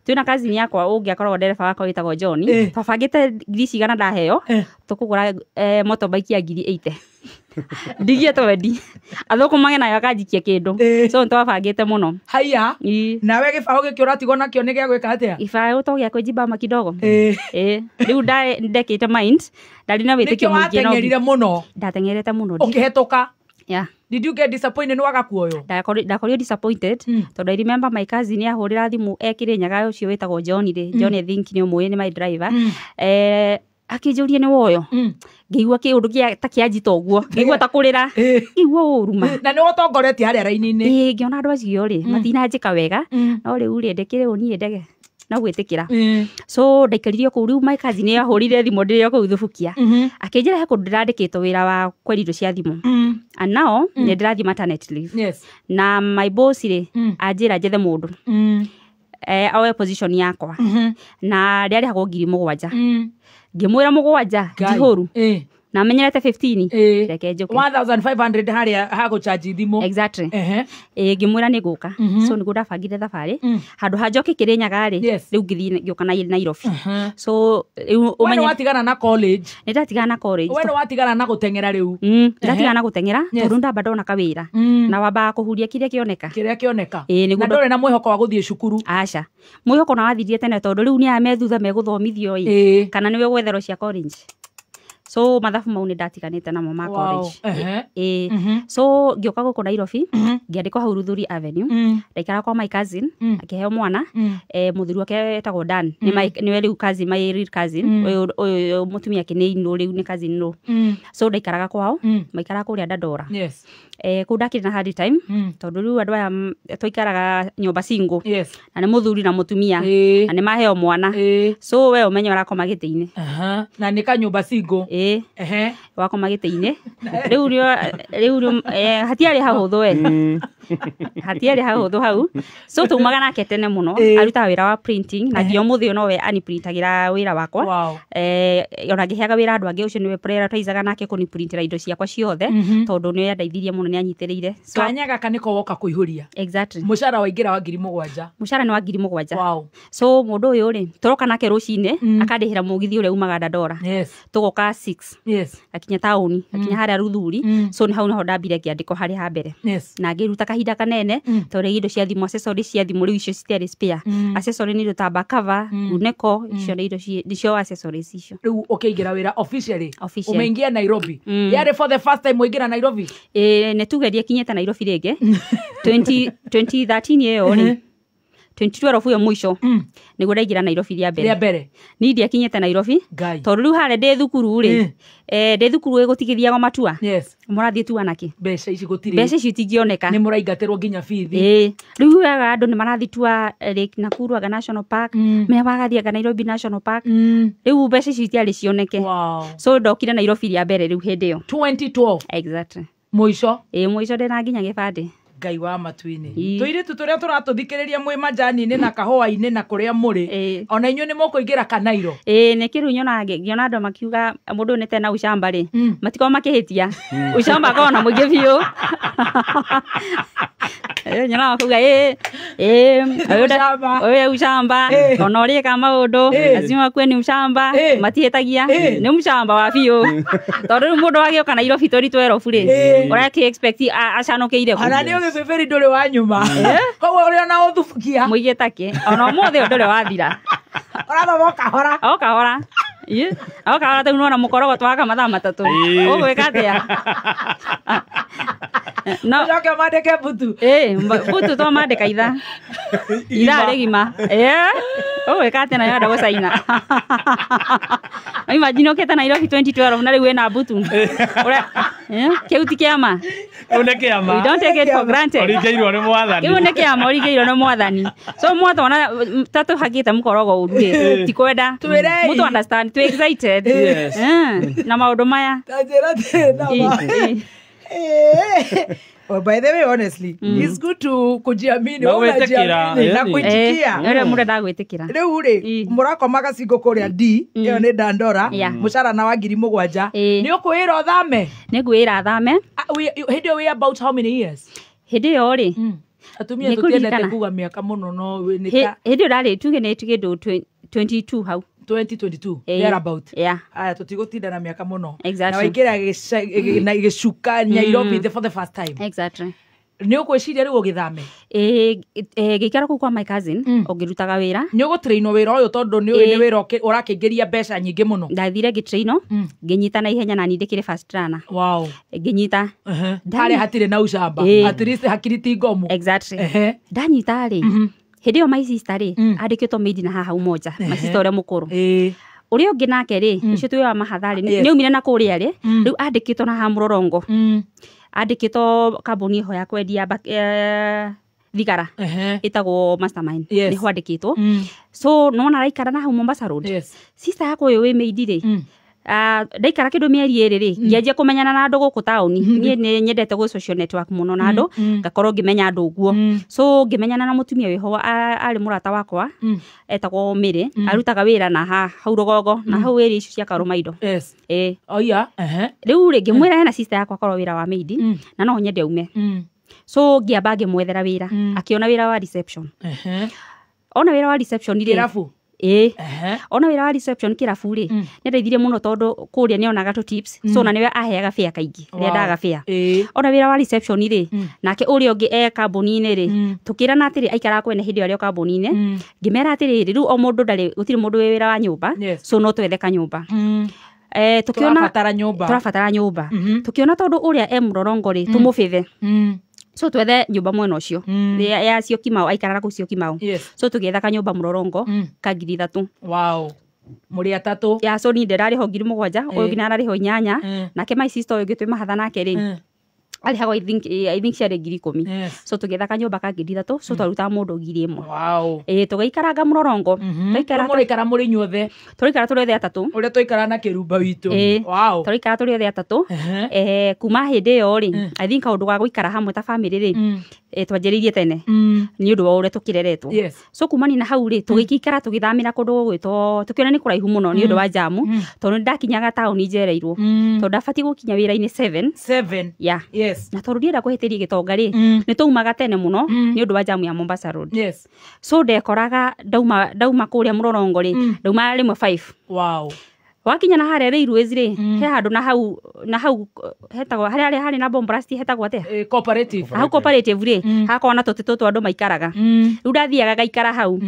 twĩna cousin yakwa ũngĩ akoragwo ndereba wakwa wĩtagwo John, twabangĩte 100,000 ndaheo, tũkũgũra motorbike ya 80,000. Ndigie twendi athũkũmage nayo akanjikia kĩndũ. So nĩtwabangĩte mũno. Haiya. Nawe gĩbaũ gĩkĩ ũratigwo nakĩo nĩ gĩa gwĩka atĩa? Gĩbaũ to gĩa kwĩjibama kidogo. Rĩu ndekĩte mind, ndarĩ na wĩtĩkio Nĩkĩo mũingĩ no wateng'erire mũno? Ndateng'erete mũno. Ũkĩhetũka? Yeah. Did you get disappointed nĩ waga kuoywo? Ndakorirwo disappointed tondũ I remember my cousin ahũrĩra thimũ e Kĩrĩnyaga ũcio wĩtagwo John rĩ. John I think nĩ ũmũĩ, nĩ my driver. Akĩnjũria nĩ woyo. Ngĩigua kĩũndũ kĩa ta kĩanjita ũguo, ngĩigua ta kũrĩra, ngĩigua ũru ma. Na nĩ ũtongoretie harĩa raini-inĩ. Ĩĩ, ngĩona andũ acio rĩ, matinanjĩka wega, no rĩu rĩ, ndĩkĩrĩ ũ niĩ ndege na gwĩtĩkĩra. So ndaikarire kũu, rĩu my cousin nĩ ahũrire thimũ ndĩrĩ o kũu Thubukia. Akĩnjĩra he kũndũ ndĩrandĩkĩtwo wĩra wa kwendia indo cia thimũ. And now nĩ ndĩrathiĩ maternity leave. Yes. Na my boss rĩ, anjĩra njethe mũndũ. Oe position yakwa. Na rĩarĩhagwo 7,000. Ngĩmwĩra 7 njihũru. Na menyerete 15. Reke njũke. 1500 harĩa hagũcharge thimũ. Exactly. Ngĩmwĩra nĩ ngũka. So nĩguo ndabangire thabarĩ. Handũ ha njoke Kĩrĩnyaga rĩ, rĩu ngĩthiĩ ngĩũka na Nairobi. So rĩu We nĩ watigana na college. Nĩ ndatigana na college. We nĩ watigana na gũteng'era rĩu. Ndatigana na gũteng'era tondũ ndamba ndona kawĩra. Na wambaga kũhuria kĩrĩa kĩoneka. Kĩrĩa kĩoneka. Ĩĩ, nĩguo Na ndũrĩ na mwĩhoko wa gũthiĩ cukuru. Aca. Mwĩhoko na wathirie tene tondũ rĩu nĩ aya me thutha megũthomithio ĩ. Kana nĩwe gwetherwo cia college. So mathabu mau nĩ ndatiganĩte namo ma college. So ngĩũka gũkũ Nairobi, ngĩandĩkwo hau Ruthuri Avenue. Ndaikara kwa my cousin, akĩheo mwana, mũthuri wake etagwo Dan. Nĩwe rĩu cousin, my real cousin. Ũyũ mũtumia ake nĩ inũ rĩu nĩ cousin nũ. So ndaikaraga kwao, maikaraga kũrĩa Dandora. Yes. Kũu ndakĩrĩ na hard time, tondũ rĩu andũ aya twaikaraga nyũmba single. Yes. Na nĩ mũthuri na mũtumia. Na nĩ maheo mwana. So we ũmenye ũrakoma gĩtĩ-inĩ. Na nĩ kanyũmba single. Wakoma gĩtĩ-inĩ. Rĩu rĩu hatiarĩ hahũthũ we. Hatiarĩ hahũthũ hau. So tumaga nake tene mũno. Arutaga wĩra wa printing na nginya ũmũthĩ ũyũ nowe aniprintagĩra wĩra wakwa. Ona ngĩheaga wĩra andũ angĩ, ũcio nĩwe prioritizaga nake kũniprintĩra indo ciakwa ciothe tondũ nĩwe andeithirie mũno, nĩ anyitĩrĩire. So kanya gaka nĩko woka kũihũria. Exactly. Mũcara waingĩra wa 7,000. Mũcara nĩ wa 7,000. Wow. So mũndũ ũyũ rĩ, tũroka nake rũcinĩ, akandĩhĩra mũgithi ũrĩa umaga Dandora. Yes. Tũgoka 6. Yes. Akinya taũni, akinya harĩa Ruthuri. So nĩ hau nĩho ndambire ngĩandĩkwo harĩ ha mbere. Yes. Na ngĩruta kahinda kanene tondũ indo cia thimũ, accessories cia thimũ rĩu icio citiarĩ spare. Accessory nĩ indo ta back cover, kuneko, icio nĩ indo nĩcio accessories icio. Rĩu ũkĩingĩra wĩra officially. Officially. Umeingia Nairobi. Yarĩ for the first time ũingĩra Nairobi? Nĩ tuge ndiakinyĩte Nairobi rĩngĩ. 2013 ĩyo rĩ. 2012 ĩyo mũico nĩguo ndaingĩra Nairobi rĩa mbere. Rĩa mbere. Niĩ ndiakinyĩte Nairobi tondũ rĩu harĩa ndĩ thukuru rĩ, ndĩ thukuru ĩgũtigithiagwo matua. Yes. Mũrathiĩ tua nakĩ? Mbeca ici gũtirĩ. Mbeca ici itingĩoneka. Nĩ mũraingatĩrwo nginya bithi. Rĩu wega andũ nĩ marathiĩ tua Lake Nakuru anga National Park, menya magathiĩ anga Nairobi National Park. Rĩu mbeca ici itiarĩ cioneke. Wow. So ndokire Nairobi rĩa mbere rĩu hĩndĩ ĩyo. 2012. Exactly. Mũico? Mũico ndĩna nginya gĩbandĩ. Ngai wa matu-inĩ. Tũirĩtu tũrĩa tũratũthikĩrĩria mwĩ majani-inĩ na kahũa-inĩ na kũrĩa mũrĩ, ona inyuĩ nĩ mũkũingĩra kanairo. Ĩĩ nĩ kĩrĩu nyonaga ngĩona andũ makiuga mũndũ nĩ tena ucamba rĩ, matikoragwo makĩhĩtia. Ucamba akoragwo na mũingĩ biũ. Nyonaga makiuga ĩĩ ũyũ ucamba, ona ũrĩka maũndũ lazima akue ni ucamba, matihĩtagia, nĩ mũcamba wa biũ. Tondũ rĩu mũndũ agĩũka Nairobi 2012 rĩ, ũrakĩ expect acanũkĩire kũ. Ona nĩ ũgĩbĩbĩri ndũrĩ wa nyuma. Koguo ũrĩ ona ũthubukia. Mũingĩ take. Ona ũmũthĩ ũyũ ndũrĩ wathira. Ũrathoma o kahora. O kahora. O kahora rĩu nĩwona mũkorogo twaka mathaa 3. Ũgwĩka atĩa? No. Ũcoke ũmandĩke mbutu. Mbutu twamandĩka ithaa. Ithaa rĩgima. Ũgwĩka atĩa na nĩũrenda gũcaina? Imagine ũkĩte Nairobi 2012 na rĩu wĩna mbutu. Kĩu ti kĩama. Kĩu nĩ kĩama. We don't take it for granted. Ũringĩirwo nĩ mwathani. Kĩu nĩ kĩama ũringĩirwo nĩ mwathani. So mwatona ta tũhakĩte mũkorogo ũru rĩ, ti kwenda. Mũtũ understand, twĩ excited. Na maũndũ maya. Ta njĩra atĩrĩ na ma. Oh, by the way, honestly, it's good to kujiamini, unajiamini na kuitikia. Ndio mũrenda gwĩtĩkĩra. Rĩu rĩ, mũrakomaga cingo kũrĩa D, ĩyo nĩ Dandora, mũcara na wa 7,000. Nĩ ũkwĩra ũthame? Nĩ ngwĩra thame. Hĩndĩ ĩyo wĩ about how many years? Hĩndĩ ĩyo rĩ, atumia tũtiendete kuga mĩaka mũno, no nĩ ta hĩndĩ ĩyo ndarĩ tuge nĩ kĩndũ 22 hau. 2022 thereabout. Aya tũtigũtinda na mĩaka mũno. Exactly. Na waingĩra na gĩcuka Nairobi for the first time. Exactly. Nĩ ũkwĩciria rĩu ũgĩthame? Ngĩikara kũu kwa my cousin, ũngĩrutaga wĩra. Nĩ ũgũtrainwo wĩra ũyũ tondũ nĩ ũĩ nĩ wĩra ũrakĩingĩria mbeca nyingĩ mũno. Ndathire ngĩtrainwo, ngĩnyita na ihenya na niĩ ndĩkĩrĩ fast runner. Wow. Ngĩnyita. Harĩa hatirĩ na ucamba. At least hakiri ti ngomu. Exactly. Ndanyita rĩ, hĩndĩ ĩyo my sister rĩ, andĩkĩtwo maid na haha Umoja, my sister ũrĩa mũkũrũ. Ũrĩa ũngĩ nake rĩ, ũcio twĩ wa mahatha rĩ, nĩ aumire na kũrĩa rĩ, rĩu andĩkĩtwo na haha Mũrorongo. Andĩkĩtwo kambuni ĩho ya kwendia thigara ĩtagwo Mastermind, nĩho andĩkĩtwo. So nĩwona araikara na hau Mombasa Road. Sister yakwa ũyũ wĩ maid rĩ, ndaikara kĩndũ mĩeri 2 rĩ, ngĩanjia kũmenyana na andũ gũkũ taũni. Niĩ nĩ nyendete gwĩ social network mũno na andũ, ngakorwo ngĩmenya andũ ũguo. So ngĩmenyana na mũtumia wĩho arĩ mũrata wakwa, etagwo Mary, arutaga wĩra na hau rũgongo, na hau ĩrĩ icio cia Karũmaindo. Rĩu rĩ, ngĩmwĩra hena sister yakwa akorwo wĩra wa maid, na no nyende aume. So ngĩamba ngĩmwethera wĩra, akĩona wĩra wa reception. Ona wĩra wa reception rĩ, kĩrabu. Ona wĩra wa reception kĩrabu rĩ, nĩandeithirie mũno tondũ kũrĩa nĩonaga tũ tips, so na nĩwe aheaga fare kaingĩ, rĩrĩa ndaga fare. Ona wĩra wa reception rĩ, nake ũrĩa ũngĩ e kambuni-inĩ rĩ, tũkĩrana atĩrĩ aikaraga kwene hĩndĩ ĩyo arĩ o kambuni-inĩ, ngĩmera atĩrĩrĩ, rĩu o mũndũ ndarĩ, gũtirĩ mũndũ wĩ wĩra wa nyũmba, so no twethe kanyũmba. Tũkĩona tũrabatara nyũmba. Tũkĩona tondũ ũrĩa e Mũrorongo rĩ, tũmũbĩthe. So twethe nyũmba mwena ũcio ya Syokimau, aikaraga kũu Syokimau. So tũgĩetha kanyũmba Mũrorongo ka 3,000. Wow. Mũrĩ atatũ. Ya, so niĩ ndĩrarĩhwo 7,000, ũyũ ũngĩ nĩararĩhwo 8, nake my sister ũyũ ũngĩ twĩ mahatha nake rĩ, arĩhagwo I think ciarĩ 10,000. So tũgĩetha kanyũmba ka 3,000, so twarutaga mũndũ 1,000. Wow. Tũgĩikaranga Mũrorongo. Mũraikara mũrĩ inyuothe? Tũraikara tũrĩ othe atatũ. Ũrĩa twaikara na kĩrumba witũ. Wow. Tũraikara tũrĩ othe atatũ. Kuma hĩndĩ ĩyo rĩ, I think kaũndũ ga gũikara hamwe ta family rĩ, twanjĩrĩirie tene nĩ ũndũ wa ũrĩa tũkĩreretwo. So kumania na hau rĩ, tũgĩikara tũgĩthamĩra kũndũ gũgwĩtwo, tũkĩona nĩ kũraihu mũno nĩ ũndũ wa jamu, tondũ nĩ ndakinyaga taũni njereirwo, tondũ ndabatiĩ gũkinya wĩra-inĩ 7. 7. Yeah. Yes. Na tondũ ndienda kũhĩtĩria gĩtonga rĩ, nĩ twaumaga tene mũno nĩ ũndũ wa jamu ya Mombasa Road. Yes. So ndekoraga ndauma kũrĩa Mũrorongo rĩ, ndauma rĩmwe 5. Wow. Wakinya na harĩa Railways rĩ, he handũ na hau hetagwo harĩa harĩ na bomb blast hetagwo atĩa? Cooperative. Hau cooperative rĩ, hakoragwo na tũtĩ tũtũ andũ maikaraga. Rĩu ndathiaga ngaikara hau.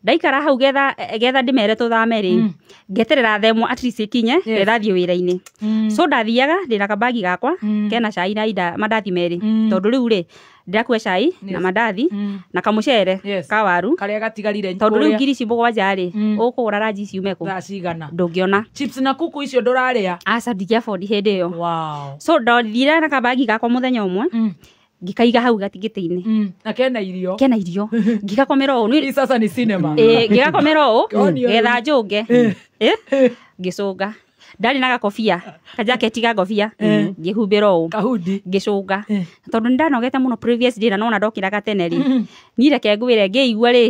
Ndaikara hau getha ndĩmere tũthame rĩ, ngeterera themwa at least ĩkinye, getha thiĩ wĩra-inĩ. So ndathiaga ndĩna kabagi gakwa kena cai na ida mandathi merĩ, tondũ rĩu rĩ ndĩrakua cai na mandathi na kamũcere ka waru karĩa gatigarire, tondũ rĩu 7,000 rĩ, ũkũgũra ranji ciume kũ? Thaa cigana? Ndũngĩona. Chips na kuku icio ndũrarĩa? Aca, ndingĩabondi hĩndĩ ĩyo. Wow. So ndathire na kabagi gakwa mũthenya ũmwe, ngĩkaiga hau gatigĩtĩ-inĩ. Na kena irio. Kena irio. Ngĩgakomera ũũ. Hii sasa ni cinema. Ngĩgakomera ũũ, getha njũnge. Ngĩcũnga. Ndarĩ na gakobia kajaketi ga ngobia ngĩhumbĩra ũũ kahudi ngĩcũnga tondũ nĩ ndanogete mũno previous day na nona ndokĩraga tene rĩ niĩ reke ngwĩre ngĩigua rĩ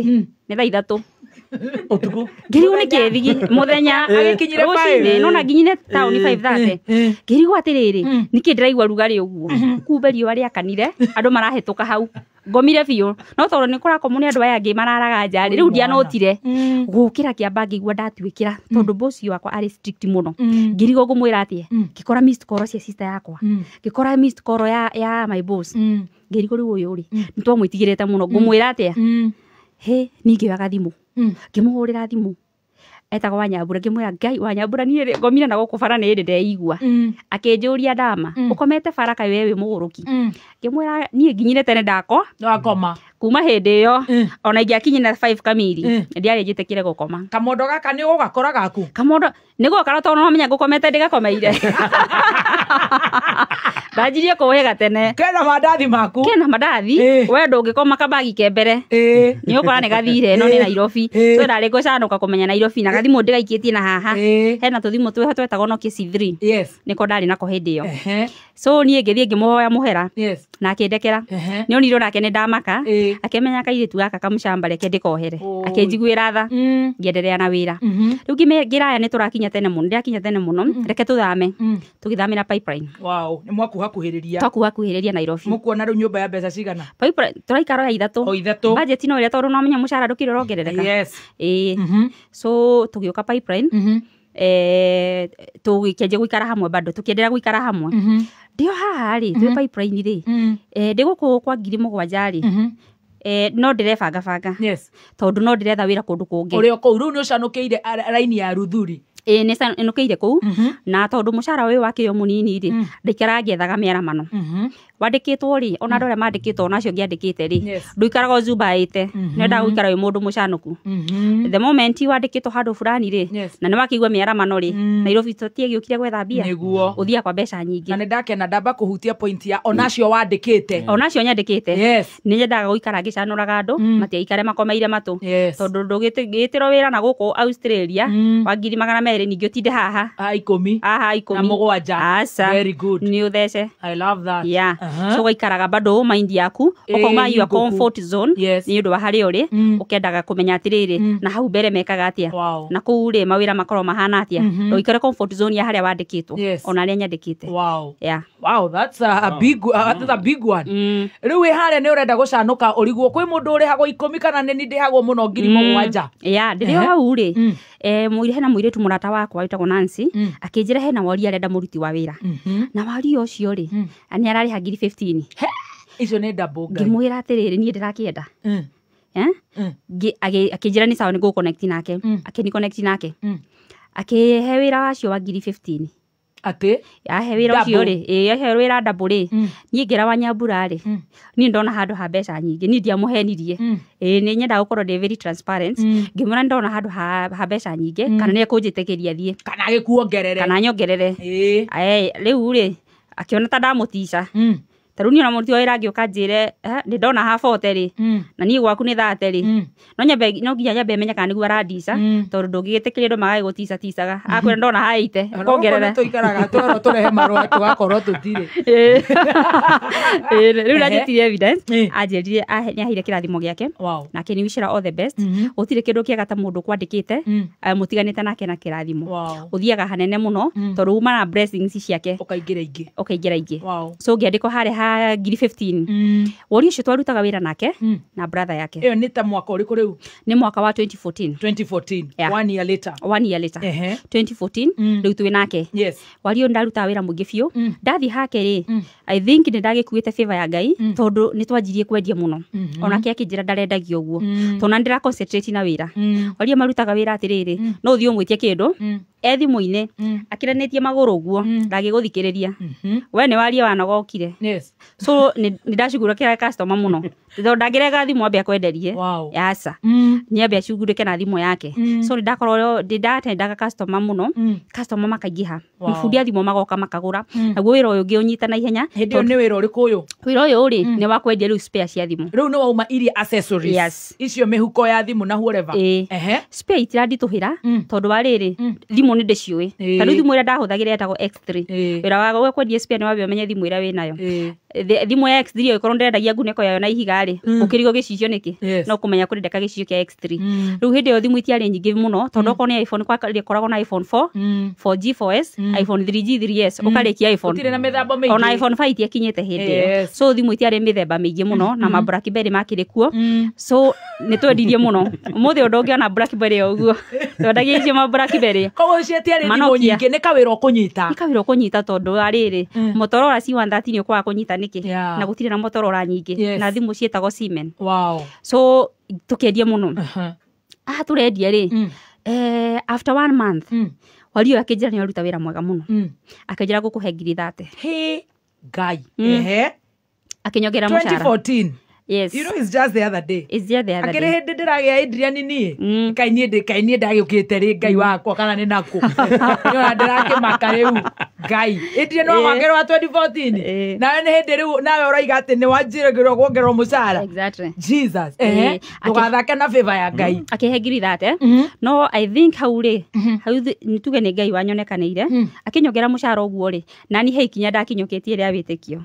nĩ thaa 3 utuku ngirigwo nĩ kĩthigi mũthenya Agĩkinyire rũcinĩ nona nginyire taũni 5:30 ngirigwo atĩrĩrĩ nĩkĩ ndĩraigua rugarĩ ũguo kumbe riũa rĩakanire andũ marahĩtũka hau ngomire biũ no tondũ nĩ kũrakomwo nĩ andũ aya angĩ mararaga nja rĩ rĩu ndianotire gũkĩra kĩamba ngĩigua ndatuĩkĩra tondũ boss wakwa arĩ strict mũno ngirigwo ngũmwĩra atĩa ngĩkora missed call cia sister yakwa ngĩkora missed call ya my boss ngĩrigwo rĩu ũyũ rĩ nĩ twamwĩtigĩrĩte mũno ngũmwĩra atĩa he niĩ ngĩoya thimũ ngĩmũhũrĩra thimũ etagwo Wanyambura ngĩmwĩra Ngai Wanyambura niĩ rĩ ngomire na gũkũ bara nĩ ĩrĩ ndeigua akĩnjũria ndama ũkomete bara kaĩ we wĩ mũgũrũki ngĩmwĩra niĩ nginyire tene ndako wakoma kuma hĩndĩ ĩyo ona ingĩakinyire 5 kamiri ndiarĩ njĩtĩkĩre gũkoma kamondo gaka nĩ ũgakora gaku kamondo nĩ gũkara tondũ no menya ngũkomete ndĩgakomeire ndanjirie kũhĩga tene kena mandathi maku kena mandathi we ndũngĩkoma kabagi ke mbere nĩ ũkora nĩ gathire no nĩ Nairobi so ndarĩ ngũcanũka kũmenya Nairobi na gathimũ ndĩgaikĩtie na haha hena tũthimũ twĩho twetagwo Nokia C3 nĩko ndarĩ nako hĩndĩ ĩyo so niĩ ngĩthiĩ ngĩmũhoya mũhera na akĩndekera nĩ onire onake nĩ ndamaka akĩmenya kairĩtu gaka kamũcamba reke ndĩkohere akĩnjiguĩra tha ngĩenderea na wĩra rĩu ngĩraya nĩ tũrakinya tene mũno ndĩrakinya tene mũno reke tũthame tũgĩthamĩra Pipeline. Wow, nĩ mwakuhakuhĩrĩria twakuhakuhĩrĩria Nairobi mũkuona rĩu nyũmba ya mbeca cigana Pipeline tũraikara ya ithatũ o ithatũ budget no ĩrĩa tondũ no menya mũcara ndũkĩrĩ ũrongerereka yes ĩĩ so tũgĩũka Pipeline tũgĩkĩanjia gũikara hamwe bado tũkĩenderea gũikara hamwe ndio haha rĩ twĩ Pipeline rĩ ndĩ gũkũ kwa 7,000 rĩ no ndĩrebanga banga yes tondũ no ndĩretha wĩra kũndũ kũngĩ ũrĩ o kũu rĩu nĩ ũcanũkĩire raini ya Ruthuri ĩĩ nĩ nũkĩire kũu na tondũ mũcara ũyũ wakĩo mũnini rĩ ndaikaraga ngĩethaga mĩaramano wandĩkĩtwo rĩ ona andũ arĩa mandĩkĩtwo ona acio ngĩandĩkĩte rĩ ndũikaraga ũzumbaĩte nĩwendaga gũikara wĩ mũndũ mũcanũku the moment wandĩkĩtwo handũ fulani rĩ na nĩ wakĩigua mĩaramano rĩ Nairobi tũtiagĩũkire gwetha mbia nĩguo ũthiaga kwa mbeca nyingĩ na nĩ ndakena ndamba kũhutia point ya ona acio wandĩkĩte ona acio nyandĩkĩte nĩ nyendaga gũikara ngĩcanũraga andũ matiaikare makomeire matũ tondũ ndũgĩtĩrwo wĩra na gũkũ Australia wa 200,000 ningĩ ũtinde haha ha 10 haha 10 na mũgwanja aca very good nĩ ũthece I love that yeah so gaikaraga bado mind yaku ukauma your comfort zone ni undu wa haria uri ukendaga kumenya atiriri na hau mbere mekaga atia na kuu ri mawira makorwo mahana atia nduikare comfort zone ya haria wandikitwo ona aria nyandikite. Wow. Yeah. Wow, that's a big that's a big one. Riu wi haria ni urenda gucanuka uriguo kwi mundu urihagwo 10 kana ni ndihagwo muno 7,000. Yeah, ndiri hau ri hena muiritu murata wakwa witagwo Nancy akinjira hena wari arenda muruti wa wira na wari ucio ri ni arariha 15,000. Icio ni double ngai. Ngimwira atiriri nie ndirakienda akinjira ni sawa ni go connect nake akini connect nake akihe wira wacio wa 15,000 ati ahe wira ucio ri ahe wira double ri nie ngira wa Nyambura ri nie ndona handu ha mbeca nyingi nie ndiamuhenirie ni nyendaga gukorwo ndi very transparent ngimwira ndona handu ha mbeca nyingi kana ni ekunjitikiria thie kana agikuongerere kana nyongerere riu ri akiona ta ndamutica ta riu niĩ ona mũruti wa wĩra angĩũka anjĩre nĩ ndona ha 40 rĩ na niĩ gwaku nĩ 30 rĩ no nyambe no nginya nyambe menye kana nĩguo arandica tondũ ndũngĩgĩtĩkĩria andũ magagĩgũtica ticaga akwĩra ndona ha 80 kongerera tũikaraga twerwo tũrehe marũa tũgakorwo tũtirĩ rĩu ndanjĩtirie evidence anjĩrire nĩ aheire kĩrathimo gĩake na akĩniwicĩra all the best gũtirĩ kĩndũ kĩega ta mũndũ kwandĩkĩte mũtiganĩte nake na kĩrathimo ũthiaga hanene mũno tondũ uma na blessings ciake ũkaingĩra ingĩ ũkaingĩra ingĩ so ngĩandĩkwo harĩa ha 15,000 wori ũcio twarutaga wĩra nake na brother yake ĩyo nĩ ta mwaka ũrĩkũ rĩu nĩ mwaka wa 2014 2014 yeah. 1 year later 1 year later 2014 rĩu twĩ nake yes wari ũyũ ndarutaga wĩra mũingĩ biũ ndathi hake rĩ I think nĩ ndagĩkuĩte favor ya Ngai tondũ nĩ twanjirie kwendia mũno onake akĩnjĩra ndarendagia ũguo tondũ na ndĩra concentrate na wĩra waria marutaga wĩra atĩrĩrĩ no ũthiĩ ũmwĩtie kĩndũ e thimũ-inĩ akiranĩtie magũrũ ũguo ndangĩgũthikĩrĩria we nĩ waria wanogokire yes so nĩ ndacugurĩkĩra customer mũno tondũ ndangĩrega thimũ ambe akwenderie aca nĩ ambe acugurĩke na thimũ yake so nĩ ndakorwo nĩ ndatendaga customer mũno customer makaingĩha mabundi a thimũ magoka makagũra naguo wĩra ũyũ ũngĩ ũnyita na ihenya hĩndĩ ĩyo nĩ wĩra ũrĩkũ ũyũ wĩra ũyũ rĩ nĩ wa kwendia rĩu spare cia thimũ rĩu nĩ wauma iria accessories yes icio mĩhuko ya thimũ na whatever spare itiranditũhĩra tondũ wa rĩrĩ thimũ Thimũ nĩ ndĩciũĩ. Ta rĩu thimũ ĩrĩa ndahũthagĩra yetagwo X3. Wĩra wa kwendia spare nĩ wambe ũmenye thimũ ĩrĩa wĩnayo. Thimũ ya X3 ĩkorwo ndĩrendagia ngunĩko yayo na ihiga rĩ, ũkĩrigwo gĩcicio nĩkĩ? No kũmenya kũrĩ ndeka gĩcicio kĩa X3. Rĩu hĩndĩ ĩyo thimũ itiarĩ nyingĩ mũno, tondũ okorwo nĩ iPhone ĩkoragwo na iPhone 4, 4G, 4S, iPhone 3G, 3S, ũkarĩkia iPhone. Gũtirĩ na mĩthemba mĩingĩ. Ona iPhone 5 itiakinyĩte hĩndĩ ĩyo. So thimũ itiarĩ mĩthemba mĩingĩ mũno, na ma Blackberry makĩrĩ kuo. So nĩ twendirie mũno. Ũmũthĩ ũndũ ũngĩona Blackberry o ũguo, twendagia icio ma Blackberry. Koguo icio itiarĩ Ma thimũ Nokia. nyingĩ, nĩ kawĩra ũkũnyita. Nĩ kawĩra ũkũnyita, tondũ wa rĩrĩ, Motorola C130 nĩ ũkwaga kũnyita nĩkĩ? Na gũtirĩ na Motorola nyingĩ. Na thimũ ciĩtagwo Siemens. So tũkĩendia mũno. Haha tũrendia rĩ, after one month wario akĩnjĩra nĩ aruta wĩra mwega mũno, akĩnjĩra ngũkũhe 30,000. He Ngai. Ehe. Akĩnyongerera mũcara. 2014. Yes. You know, it's just the other day. It's just the other Akĩrĩ day. hĩndĩ ndĩragĩa Adrian niĩ. Ngai niĩ ndĩ Ngai niĩ ndagĩũkĩte rĩ, Ngai wakwa, kana nĩ nakũ. Nĩona ndĩrakĩmaka rĩu. Ngai. Adrian wa mwaka wa 2014. Nawe nĩ hĩndĩ rĩu nawe ũraiga atĩ nĩ wanjĩrĩgĩrwo kuongererwo mũcara. Exactly. Jesus. Ehe. Ndũgathake na favor ya Ngai. Akĩhe 30,000. No I think hau rĩ, hau nĩ tuge nĩ Ngai wanyonekanĩire akĩnyongera mũcara ũguo rĩ, na ni he ikinya ndakinyũkĩtie rĩa wĩtĩkio.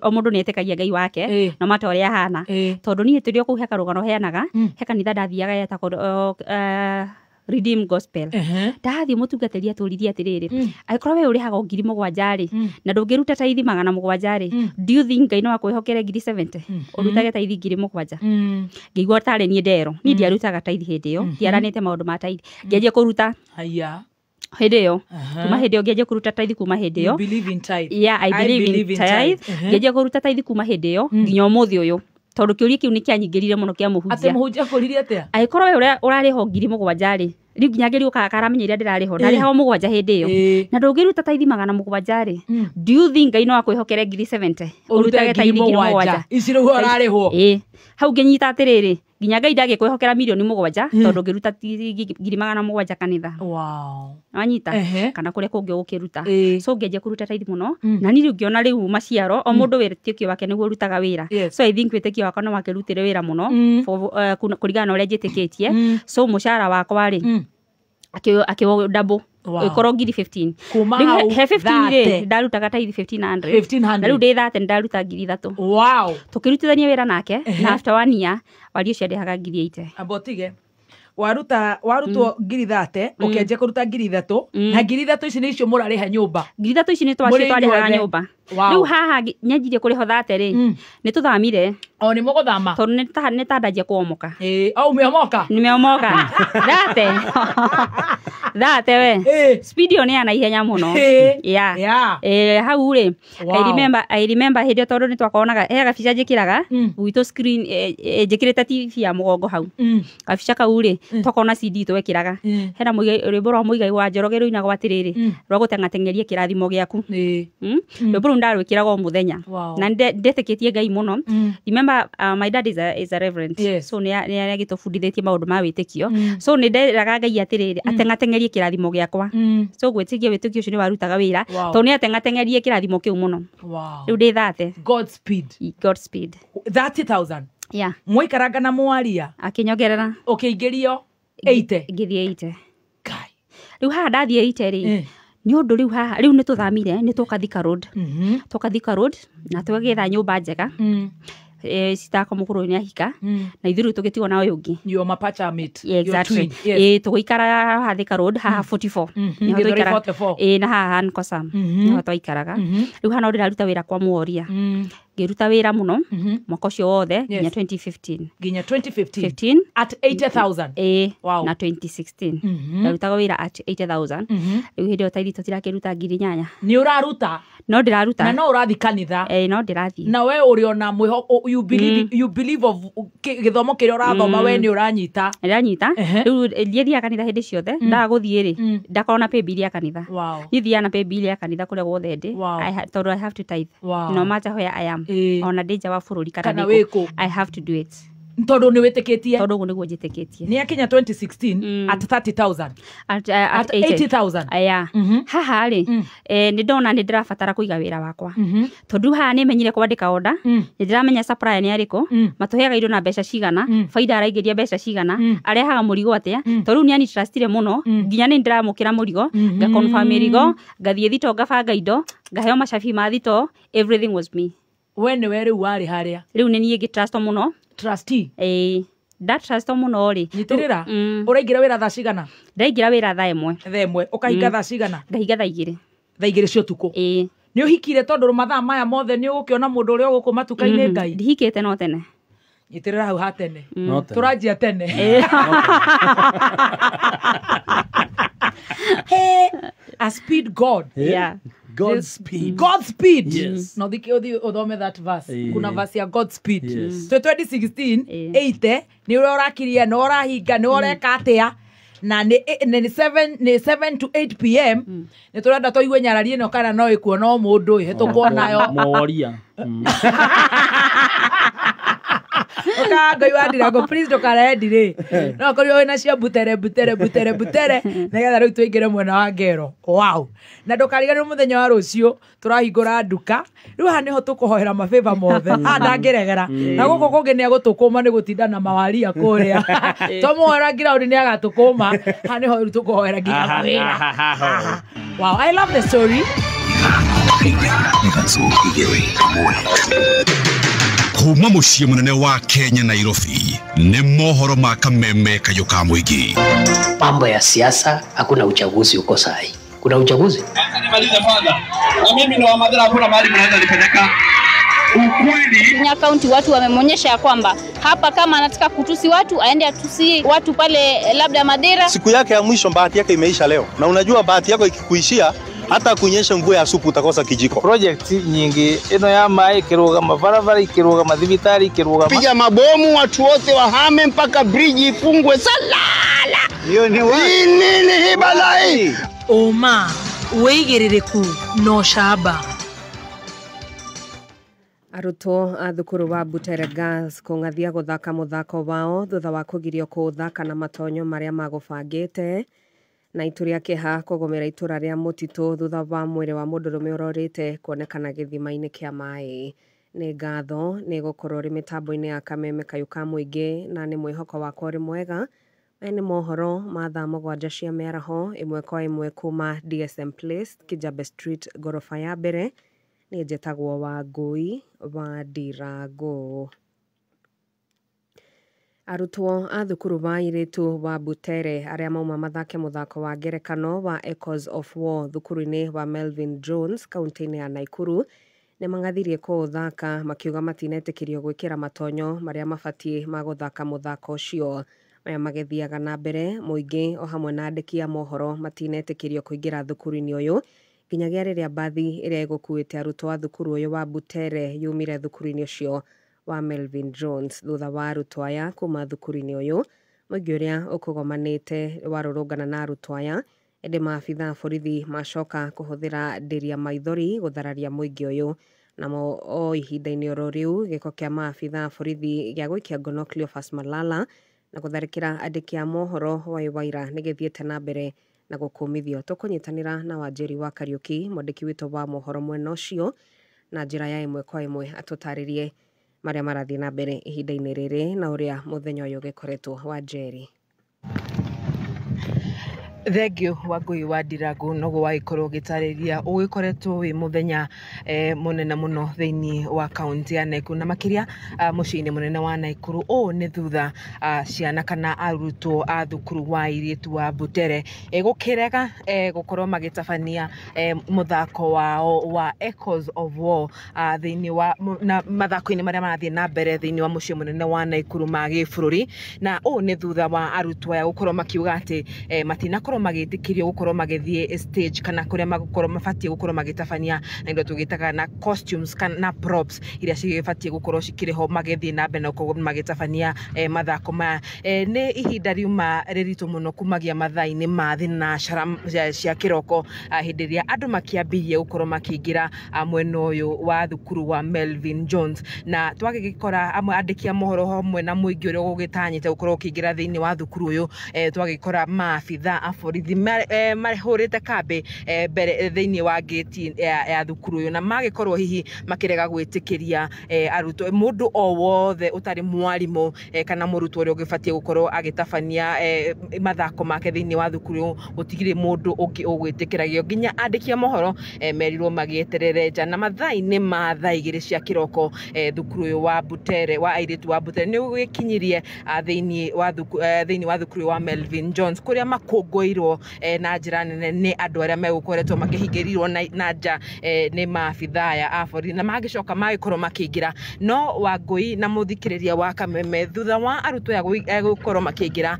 O mũndũ nĩ etĩkagia Ngai wake no mata ũrĩa ahana, tondũ niĩ tũrĩ o kũu he karũgano heanaga. He kanitha ndathiaga yetagwo Redeem Gospel. Ndathiĩ, mũtungatĩri atũririe atĩrĩrĩ, angĩkorwo we ũrĩhaga o 7,000 rĩ, na ndũngĩruta taithi 700 rĩ, do you think Ngai no akwĩhokere 70,000 ũrutage taithi 7,000? Ngĩigua tarĩ niĩ ndero. Niĩ ndiarutaga taithi hĩndĩ ĩyo, ndiaranĩte maũndũ ma taithi. Ngĩanjia kũruta Haya. hĩndĩ ĩyo. Kuma hĩndĩ ĩyo ngĩanjia kũruta taithi kuma hĩndĩ ĩyo. You believe in tithe. Yeah, I believe in tithe. Ngĩanjia kũruta taithi kuma hĩndĩ ĩyo nginya ũmũthĩ ũyũ, tondũ kĩũria kĩu nĩ kĩanyingĩrire mũno kĩa Atĩ mũhunjia. Mũhunjia akũririe atĩa? Angĩkorwo we ũrĩa ũrarĩhwo 7,000 rĩ, rĩu nginya ngĩriũkaga karamenya iria ndĩrarĩhwo, ndarĩhagwo 7 hĩndĩ ĩyo, na ndũngĩruta taithi 700 rĩ, do you think Ngai no akwĩhokere 70,000 Ũrute ũrutage ngiri taithi ngiri mũgwanja. mũgwanja? Ici rĩu ũrarĩhwo. Ĩĩ, hau ngĩnyita atĩrĩrĩ, nginya Ngai ndangĩkwĩhokera 7 million tondũ ũngĩruta 700,000 kanitha. Wanyita? Kana kũrĩa kũngĩ ũgũkĩruta. So ngĩanjia kũruta taithi mũno, na niĩ rĩu ngĩona rĩu maciaro. O mũndũ wĩtĩkio wake nĩguo ũrutaga wĩra. So I think wĩtĩkio wakwa no wakĩrutire wĩra mũno kũringana na ũrĩa njĩtĩkĩtie. So mũcara wakwa rĩ, akĩ double. Ĩkorwo 15,000. Kuma Rĩu hau he 15 rĩ, 30. ndarutaga taithi 1500. 1500. Na rĩu ndĩ 30 nĩ ndaruta 3,000. Tũkĩrutithania wĩra nake, na after one year wario ũcio andĩhaga 80,000. Amba ũtige. Waruta, warutwo 30,000, ũkĩanjia kũruta 3,000, na 3,000 ici nĩ icio mũrarĩha nyũmba? 3,000 ici nĩ twacio Mũrĩ twarĩhaga inyuothe. nyũmba. Rĩu haha nyanjirie kũrĩhwo 30 rĩ, nĩ tũthamire. O nĩ mũgũthama? Tondũ nĩ ta ndanjia kũomoka. Ĩĩ, o umeomoka? Nimeomoka. 30 we, speed ĩyo nĩ ya naihenya mũno. Yeah. Hau rĩ, I remember hĩndĩ ĩyo, tondũ nĩ twakonaga he gabica njĩkĩraga gwitũ screen, njĩkĩrĩte TV ya mũgongo hau. Gabica kau rĩ, twakorwo na CD twekĩraga hena rwĩmbo rwa Mũigai wa Njoroge rũinagwo atĩrĩrĩ, rwa gũteng'ateng'eria kĩrathimo gĩaku. Rwĩmbo rũu ndarwĩkĩraga o mũthenya. Na ndetĩkĩtie Ngai mũno. Remember, my dad is a reverend. So nĩ agĩtũbundithĩtie maũndũ ma wĩtĩkio. So nĩ nderaga Ngai atĩrĩrĩ, ateng'ateng'erie kĩrathimo gĩakwa. So gwĩtĩkia, wĩtĩkio ũcio nĩ warutaga wĩra. Tondũ nĩ ateng'ateng'erie kĩrathimo kĩu mũno. Rĩu ndĩ 30. Godspeed. Godspeed. 30,000. Yeah. Mwaikaranga na mwaria? Akĩnyongerera. Ũkĩingĩrio 80. Ngĩthiĩ 80. Rĩu haha ndathiĩ 80 rĩ, nĩ ũndũ rĩu haha rĩu nĩ tũthamire, nĩ twoka Thika Road. Twoka Thika Road na twagĩetha nyũmba njega. Citako mũkũrũ nĩ ahika, na ithuĩ rĩu tũgĩtigwo na ũyũ ũngĩ. Your mapacha mate. Yeah, Your exactly. twin. Yes. Ĩĩ, tũgĩikara haha Thika Road haha 44. Nĩho Gĩthũri twaikaraga. 44. Ĩĩ, na haha Hankosam nĩho twaikaraga. Rĩu haha no ndĩraruta wĩra kwa Mworia. Ngĩruta wĩra mũno mwaka ũcio wothe nginya 2015. Nginya 2015. 15. At 80,000. Ĩĩ. Na 2016 ndarutaga wĩra at 80,000. Rĩu hĩndĩ ĩyo taithi tũtirakĩruta 8,000. Nĩ ũraruta? No ndĩraruta. Na no ũrathiĩ kanitha? Ĩĩ, no ndĩrathiĩ. Na we ũrĩ ona mwĩhoko, you believe, you believe of gĩthomo kĩrĩa ũrathoma, we nĩ ũranyita? Ndĩranyita. Rĩu ndiathiaga kanitha hĩndĩ ciothe. Ndaga gũthiĩ rĩ, ndakorwo na pay bill ya kanitha. Niĩ thiaga na pay bill ya kanitha kũrĩa guothe ndĩ. Tondũ I have to tithe. No matter where I am, ona ndĩ nja wa bũrũri kana Kana ndĩ wĩ kũ. I have to do it. Tondũ nĩ wĩtĩkĩtie. Tondũ ũguo nĩguo njĩtĩkĩtie. Nĩ akinya 2016 at 30,000. At 80,000. Aya. Haha rĩ, nĩ ndona nĩ ndĩrabatara kũiga wĩra wakwa. Tondũ haha nĩ menyire kwandĩka order, nĩ ndĩramenya supplier nĩ arĩkũ, matũheaga indo na mbeca cigana, baida araingĩria mbeca cigana, arehaga mũrigo atĩa. Tondũ rĩu nĩ anitrustire mũno, nginya nĩ ndĩramũkĩra mũrigo, nga confirm mĩrigo, ngathiĩ thito ngabanga indo, ngaheo macabi ma thito, everything was me. We nĩwe rĩu warĩ harĩa. Rĩu nĩ niĩ ngĩtrustwo mũno. Trustee. Nda trust mũno rĩ. Nyitĩrĩra. Ũraingĩra wĩra thaa cigana? Ndaingĩra wĩra thaa 1. Thaa 1. Ũkahinga thaa cigana? Ngahinga thaa 2. Thaa 2 cia ũtukũ. Nĩ ũhikire tondũ mathaa maya mothe nĩ ũgũkĩona mũndũ ũrĩa ũgũkũ matuka-inĩ Ngai? Ndihikĩte no tene. Nyitĩrĩra hau ha tene. Tũranjia tene. A speed God. Yeah. Godspeed. Godspeed. Yes. No thike uthi uthome that verse. Kuna verse ya Godspeed. Yes. So 2016 8 ni uria urakiria no urahinga ni ureka atia na ni 7 to 8 pm ni turenda tuigue nyarari ino kana no ikuona o mundu ihetũkwo nayo moria. Oka Ngai wa Ndirango please ndũkarehe ndirĩ no korirwo wĩna cia butere butere butere butere nĩgetha rĩu tũingĩre mwena wa ngero. Wow. Na ndũkariganĩrwo mũthenya wa rũciũ tũrahingũra nduka rĩu haha nĩho tũkũhoera mabĩba mothe haha ndangĩregera na gũkũ kũngĩ nĩ agũtũkũma nĩ gũtinda na mawaria kũrĩa twamũhoera ngiraũndi nĩ agatũkũma haha nĩho rĩu tũkũhoera nginya mawĩra. Wow, I love the story. Kuma muciĩ mũnene wa Kenya Nairobi nĩ mohoro ma kameme kayũ ka mũingĩ. Mambo ya siasa, hakuna uchaguzi uko sahi. Kuna uchaguzi? Nimalize father. Na mimi ni wa madhara, hakuna mahali mnaweza nipeleka. Ukweli Kenya County watu wamemonyesha ya kwamba hapa kama anataka kutusi watu aende atusi watu pale labda Madera. Siku yake ya mwisho bahati yake imeisha leo. Na unajua bahati yako ikikuishia hata kunyesha mvua ya supu utakosa kijiko. Project nyingi ino ya mai ikirugama, barabara ikirugama, thibitari ikirugama. Piga mabomu watu wote wahame mpaka bridge ifungwe salala. Hiyo ni wapi? Nini hii balai? Oma wĩigĩrĩrĩku no camba. Arutwo a thukuru wa Butere Girls kũng'athia gũthaka mũthako wao thutha wa kũgirio kũũthaka na matonyo marĩa magũbangĩte na itu rĩa kĩeha kũgũmĩra itũra rĩa mũtitũ thutha wa mwĩrĩ wa mũndũrũme ũrorĩte kuonekana gĩthima-inĩ kĩa maĩ. Nĩ ngatho nĩ gũkorwo ũrĩ mĩtambo-inĩ ya kameme kayũ ka mũingĩ na nĩ mwĩhoko wakwa ũrĩ mwega. Maya nĩ mohoro ma thaa 7 cia mĩaraho 1 kwa 1 kuma DSM Place, Kijabe Street, ngoroba ya mbere. Nĩ njĩtagwo Wangũi wa Ndirango. Arutwo a thukuru wa airĩtu wa Butere arĩa mauma mathake mũthako wa ngerekano wa Echoes of War thukuru-inĩ wa Melvin Jones kaunti-inĩ ya Naikuru nĩ mang'athirie kũũthaka makiuga matinetĩkĩrio gwĩkĩra matonyo marĩa mabatiĩ ma gũthaka mũthako ũcio. Maya magĩthiaga na mbere mũingĩ o hamwe na andĩki a mohoro matinetĩkĩrio kũingĩra thukuru-inĩ ũyũ nginyagia rĩrĩa mbathi ĩrĩa ĩgũkuĩte arutwo a thukuru ũyũ wa Butere yumire thukuru-inĩ ũcio wa Melvin Jones. Thutha wa arutwo aya kuma thukuru-inĩ ũyũ mũingĩ ũrĩa ũkũgomanĩte warũrũngana na arutwo aya ĩndĩ maabitha a borithi macoka kũhũthĩra ndĩria maithori gũthararia mũingĩ ũyũ. Namo o ihinda-inĩ oro rĩu gĩko kĩa maabitha a borithi gĩa gũikia ngono Cleophas Malala na gũtharĩkĩra andĩki a mohoro Wai Waira nĩ gĩthiĩte na mbere na gũkũmithio. Tũkũnyitanĩra na Wanjeri wa Kariũki mwandĩki witũ wa mohoro mwena ũcio na njĩra ya 1 kwa 1 atũtarĩrie marĩa marathiĩ na mbere ihinda-inĩ rĩrĩ na ũrĩa mũthenya ũyũ ũgĩkoretwo. Wanjeri. Thengio Wangũi wa Ndirango noguo wagĩkorwo ũgĩtarĩria ũgĩkoretwo wĩ mũthenya mũnene mũno thĩinĩ wa kaunti ya Naikuru na makĩria mũciĩ-inĩ mũnene wa Naikuru. Ũũ nĩ thutha ciana kana arutwo a thukuru wa airĩtu wa Butere gũkĩrega gũkorwo magĩtabania mũthako wao wa Echoes of War thĩinĩ wa na mathako-inĩ marĩa marathiĩ na mbere thĩinĩ wa mũciĩ mũnene wa Naikuru ma gĩbũrũri. Na ũũ nĩ thutha wa arutwo aya gũkorwo makiuga atĩ matinakorwo makorwo magĩtĩkĩrio gũkorwo magĩthiĩ stage kana kũrĩa magũkorwo mabatiĩ gũkorwo magĩtabania na indo tũgĩtaga na costumes kana na props iria cigĩbatiĩ gũkorwo cikĩrĩ ho magĩthiĩ na mbere na gũkorwo magĩtabania mathako maya. Nĩ ihinda riuma rĩritũ mũno kumagia mathaa-inĩ ma thinacara cia kĩroko, hĩndĩ ĩrĩa andũ makĩambirie gũkorwo makĩingĩra mwena ũyũ wa thukuru wa Melvin Jones, na twagĩgĩkora amwe andĩki a mohoro hamwe na mũingĩ ũrĩa ũgũgĩtanyĩte gũkorwo ũkĩingĩra thĩinĩ wa thukuru ũyũ. Twagĩkora maabitha a borithi mahũrĩte kambĩ mbere thĩinĩ wa gate ya thukuru ũyũ, na magĩkorwo hihi makĩrega gwĩtĩkĩria arutwo mũndũ o wothe ũtarĩ mwarimũ kana mũrutwo ũrĩa ũgĩbatiĩ gũkorwo agĩtabania mathako make thĩinĩ wa thukuru ũyũ, gũtigire mũndũ ũngĩ ũgwĩtĩkĩragio. Nginya andĩki a mohoro merirwo magĩeterere nja, na mathaa-inĩ ma thaa 2 cia kĩroko thukuru ũyũ wa Butere wa airĩtu wa Butere nĩ ũgĩkinyirie thĩinĩ wa thukuru wa Melvin Jones kũrĩa makũngũĩirwo na njĩra nene nĩ andũ arĩa megũkoretwo makĩhingĩrirwo na nja nĩ maabitha aya a borithi, na magĩcoka magĩkorwo makĩingĩra. No Wangũi na mũthikĩrĩria wa Kameme, thutha wa arutwo aya gũkorwo makĩingĩra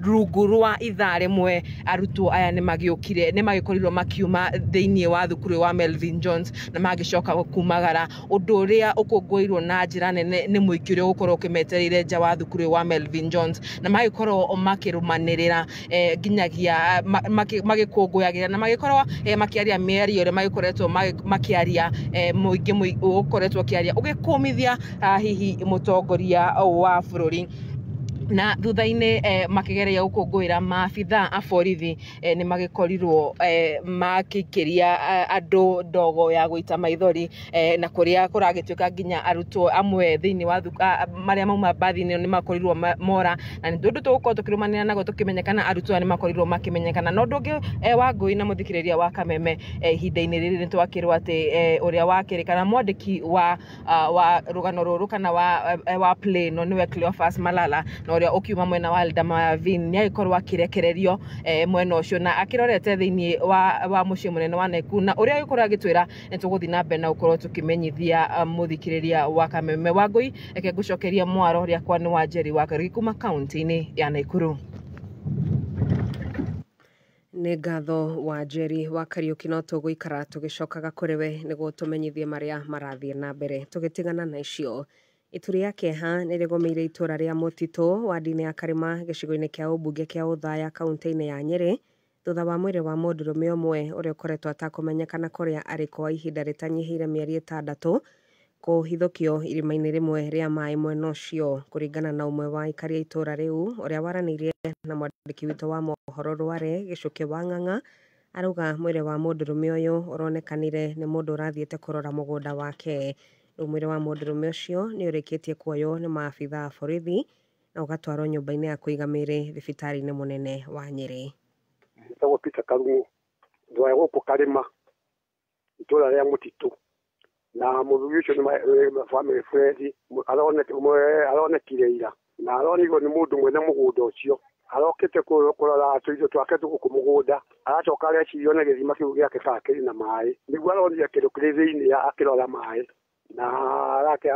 rungu rwa ithaa rĩmwe, arutwo aya nĩ magĩũkire nĩ magĩkorirwo makiuma thĩinĩ wa thukuru wa Melvin Jones na magĩcoka kumagara, ũndũ ũrĩa ũkũngũĩirwo na njĩra nene nĩ mũingĩ ũrĩa ũgũkorwo ũkĩmetereire nja wa thukuru wa Melvin Jones, na magĩkorwo makĩrũmanĩrĩra nginyagia magĩkũngũyagĩra na magĩkorwo makĩaria mĩario ĩrĩa magĩkoretwo makĩaria, mũingĩ ũkoretwo ũkĩaria ũgĩkũmithia hihi mũtongoria wa bũrũri. Na thutha-inĩ makĩgeria gũkũngũĩra maabitha a borithi nĩ magĩkorirwo makĩikĩria andũ ndogo ya gũita maithori, na kũrĩa kũragĩtuĩka nginya arutwo amwe thĩinĩ wa marĩa mauma mbathi-inĩ nĩ makorirwo mora, na nĩ ũndũ tũgũkorwo tũkĩrũmanĩra naguo tũkĩmenya kana arutwo aya nĩ makorirwo makĩmenyekana. Na ũndũ ũngĩ Wangũi na mũthikĩrĩria wa Kameme, ihinda-inĩ rĩrĩ nĩ twakĩrwo atĩ ũrĩa wakĩrĩ kana mwandĩki wa rũgano rũrũ kana wa play no nĩwe Cleophas Malala, na ũrĩa ũkiuma mwena wa Eldama Ravine nĩ agĩkorwo akĩrekererio mwena ũcio na akĩrorete thĩinĩ wa mũciĩ mũnene wa Nakuru, na ũrĩa agĩkorwo agĩtwĩra nĩ tũgũthiĩ na mbere na gũkorwo tũkĩmenyithia mũthikĩrĩria wa Kameme. Wangũi, reke ngũcokeria mwaro rĩakwa nĩ Wanjeri wa Kariuki kuma kaunti-inĩ ya Nakuru. Nĩ ngatho Wanjeri wa Kariuki, no tũgũikara tũgĩcokaga kũrĩ we nĩguo tũmenyithie marĩa marathiĩ na mbere. Tũgĩtigana na icio, itu rĩa kĩeha nĩ rĩgũmĩire itũra rĩa Mũtitũ wadi-inĩ ya Karĩma gĩcigo-inĩ kĩa ũmbunge kĩa Othaya kaunti-inĩ ya Nyĩrĩ thutha wa mwĩrĩ wa mũndũrũme ũmwe ũrĩa ũkoretwo atakũmenyekana kũrĩa arĩ kwa ihinda rĩtanyihĩire mĩeri 6 kũhithũkio irima-inĩ rĩmwe rĩa maĩ mwena ũcio. Kũringana na ũmwe wa aikari a itũra rĩu ũrĩa waranĩirie na mwandĩki witũ wa mohoro Rware Gĩcũkĩ wa Ng'ang'a, arauga mwĩrĩ wa mũndũrũme ũyũ ũronekanire nĩ mũndũ ũrathiĩte kũrora mũgũnda wake. Rĩu mwĩrĩ wa mũndũrũme ũcio nĩ ũrĩkĩtie kuoywo nĩ maabitha a borithi na ũgatwarwo nyũmba-inĩ ya kũiga mĩĩrĩ thibitarĩ-inĩ mũnene wa Nyĩrĩ. Njĩtagwo Peter Karung'u, ndwae gũkũ Karĩma itũra rĩa Mũtitũ, na mũthuri ũcio nĩ family friend, aronekire ira na aronirwo nĩ mũndũ mwene mũgũnda ũcio arokĩte kũrora tũindo twake tũgũkũ mũgũnda, aracoka areciria ona gĩthima kĩu gĩake kana kĩrĩ na maĩ, nĩguo aronire kĩndũ kĩrĩ thĩinĩ akĩrora maĩ na arake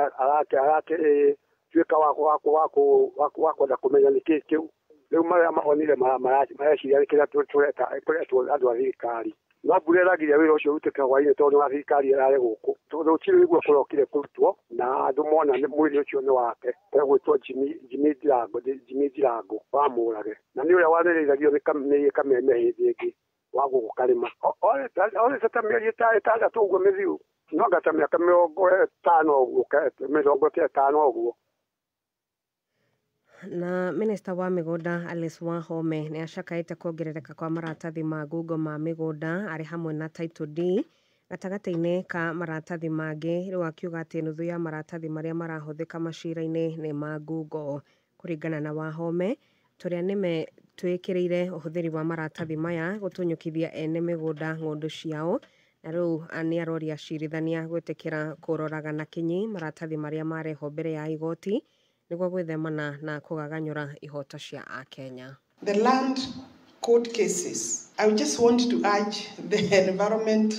tuĩka wa kwenda kũmenya nĩkĩĩ kĩu. Rĩu marĩa maonire mareciria kĩrĩa tũretwo andũ a thirikari, no mbura ĩragiria wĩra ũcio ũrutĩke hwaĩ-inĩ tondũ wa thirikari ĩrarĩ gũkũ. Rũciũ nĩguo kũrokire kũrutwo na andũ mona mwĩrĩ ũcio nĩ wake, egwĩtwo Jimmy Ndirango wa Mũrage, na nĩ ũrĩa wanĩrĩithagio nĩ Kameme hĩndĩ ĩngĩ wa gũkũ Karĩma. Orĩte ta mĩeri 6 ũguo mĩthiru, no anga ta mĩaka 50 ũguo, 50 ũguo. Na minista wa mĩgũnda Alice Wahome nĩ acakaĩte kuongerereka kwa maratathi ma ngungo ma mĩgũnda arĩ hamwe na Title D gatagatĩ-inĩ ka maratathi mangĩ, rĩu akiuga atĩ nuthu ya maratathi marĩa marahũthĩka macira-inĩ nĩ ma ngungo. Kũringana na Wahome, tũrĩa nĩme twĩkĩrĩire ũhũthĩri wa maratathi maya gũtunyũkithia ene mĩgũnda ng'ũndũ ciao, na rĩu nĩ aroria acirithania gwĩtĩkĩra kũroraga na kinyi maratathi marĩa marehwo mbere ya igoti nĩguo gwĩthemana na kũgaganyũra ihoto cia Akenya. The land court cases, I just want to urge the environment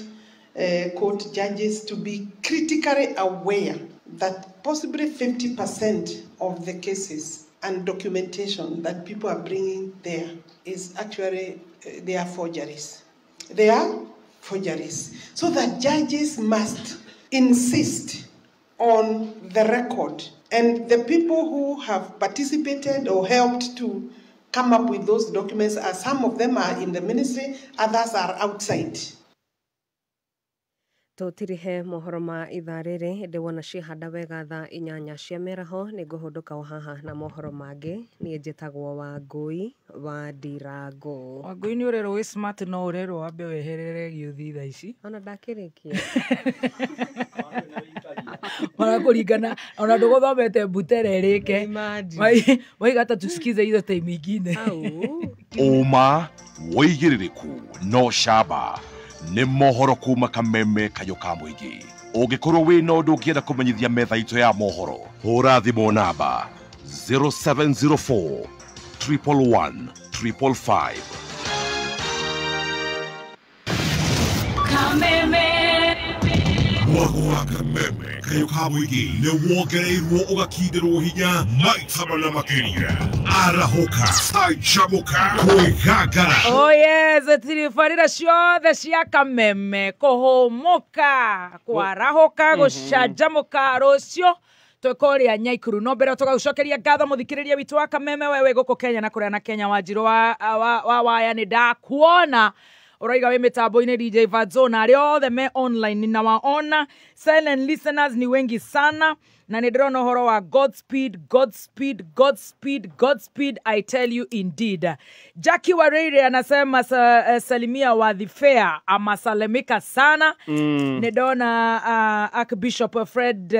court judges to be critically aware that possibly 50% of the cases and documentation that people are bringing there is actually they are forgeries. They are forgeries. So that judges must insist on the record. And the people who have participated or helped to come up with those documents, are some of them are in the ministry, others are outside. Tũtirihe mohoro ma ithaa rĩrĩ ndĩ wona ciehanda wega thaa 8 cia mĩaraho nĩ ngũhũndũka o haha na mohoro mangĩ. Niĩ njĩtagwo Wangũi wa Ndirango. Wangũi nĩ ũrerwo wĩ smart no ũrerwo wambe weherere gĩũthi thaa ici. Ona ndakĩrĩkia. Ona kũringana ona ndũgũthomete mbutere ĩrĩke. Waiga hata tusikize hizo time ingine. Ũma wĩigĩrĩrĩku no camba nĩ mohoro kuma Kameme Kayũ ka Mũingĩ. Ũngĩkorwo wĩna ũndũ ũngĩenda kũmenyithia metha itũ ya mohoro, hũra thimũ namba 0704 111 555. Kameme Mwago wa Kameme Kayũ ka Mũingĩ nĩ wongereirwo ũgakindĩrwo hinya maita mana makĩria. Arahũka, canjamũka, kwĩgangara. Oh yes, tiribarĩra ciothe cia Kameme kũhũmũka, kwarahũka, gũcanjamũka rũciũ twĩkũrĩa Nyaikuru. No mbere tũgagũcokeria ngatho mũthikĩrĩria witũ wa Kameme, wewe gũkũ Kenya na kũrĩa na Kenya Wanjirũ wa waya nĩ ndakuona ũraiga wĩ mĩtambo-inĩ DJ Vadzona, arĩa othe me online ninawaona. Silent listeners ni wengi sana na nĩ ndĩrona ũhoro wa Godspeed, Godspeed, Godspeed, Godspeed, I tell you indeed. Jackie Wareire anasema salimia wadhifea amasalimika sana. Nĩ ndona Archbishop Fred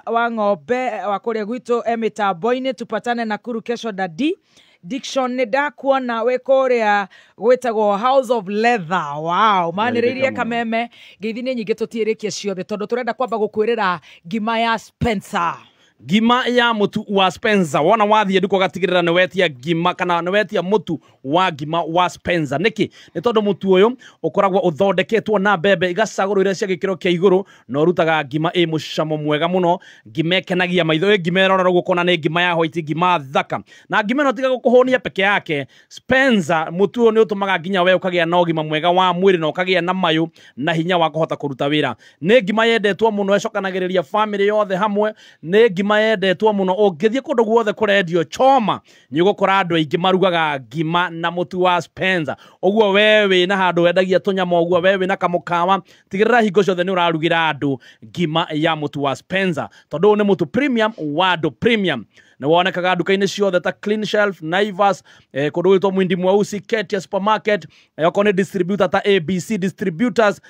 wa Ng'ombe wa kũrĩa gwitũ e mĩtambo-inĩ. Tupatane Nakuru kesho dadi. Diction nĩ ndakuona wĩ kũrĩa gwĩtagwo House of Leather. Wow, manĩrĩirie Kameme ngeithi nĩ nyingĩ tũtiĩrĩkie ciothe tondũ tũrenda kwamba gũkwĩrĩra ngima ya Spencer. Ngima ya mũtu wa Spencer. Wona wathiĩ nduka ũgatigĩrĩra nĩ wetia ngima kana nĩ wetia mũtu wa ngima wa Spencer. Nĩkĩ? Nĩ tondũ mũtu ũyũ ũkoragwo ũthondeketwo na mbembe igacagũrwo iria cia gĩkĩro kĩa igũrũ na ũrutaga ngima ĩ mũcamo mwega mũno, ngima ĩkenagia maitho, ĩ ngima ĩrora ũguo ũkona nĩ ngima ya white, ngima thaka. Na ngima ĩno tiga gũkũhũnia peke yake, Spencer mũtu ũyũ nĩ ũtũmaga nginya we ũkagĩa na ũgima mwega wa mwĩrĩ na ũkagĩa na mayũ na hinya wa kũhota kũruta wĩra. Nĩ ngima yendetwo mũno, ĩcokanagĩrĩria famĩlĩ yothe hamwe. Nĩ ngima yendetwo mũno, ũngĩthiĩ kũndũ guothe kũrendio choma nĩ ũgũkora andũ aingĩ marugaga ngima na mũtu wa Spencer. Ũguo we wĩna handũ wendagia tũnyama, ũguo we wĩna kamũkawa, tigĩrĩra hingo ciothe nĩ ũrarugĩra andũ ngima ya mũtu wa Spencer tondũ ũyũ nĩ mũtu premium wa andũ premium. Nĩ wonekaga nduka-inĩ ciothe ta Clean Shelf, Naivas, kũndũ gwĩtwo Mwindi Mweusi, Ketia Supermarket, okorwo nĩ distributor ta ABC Distributors,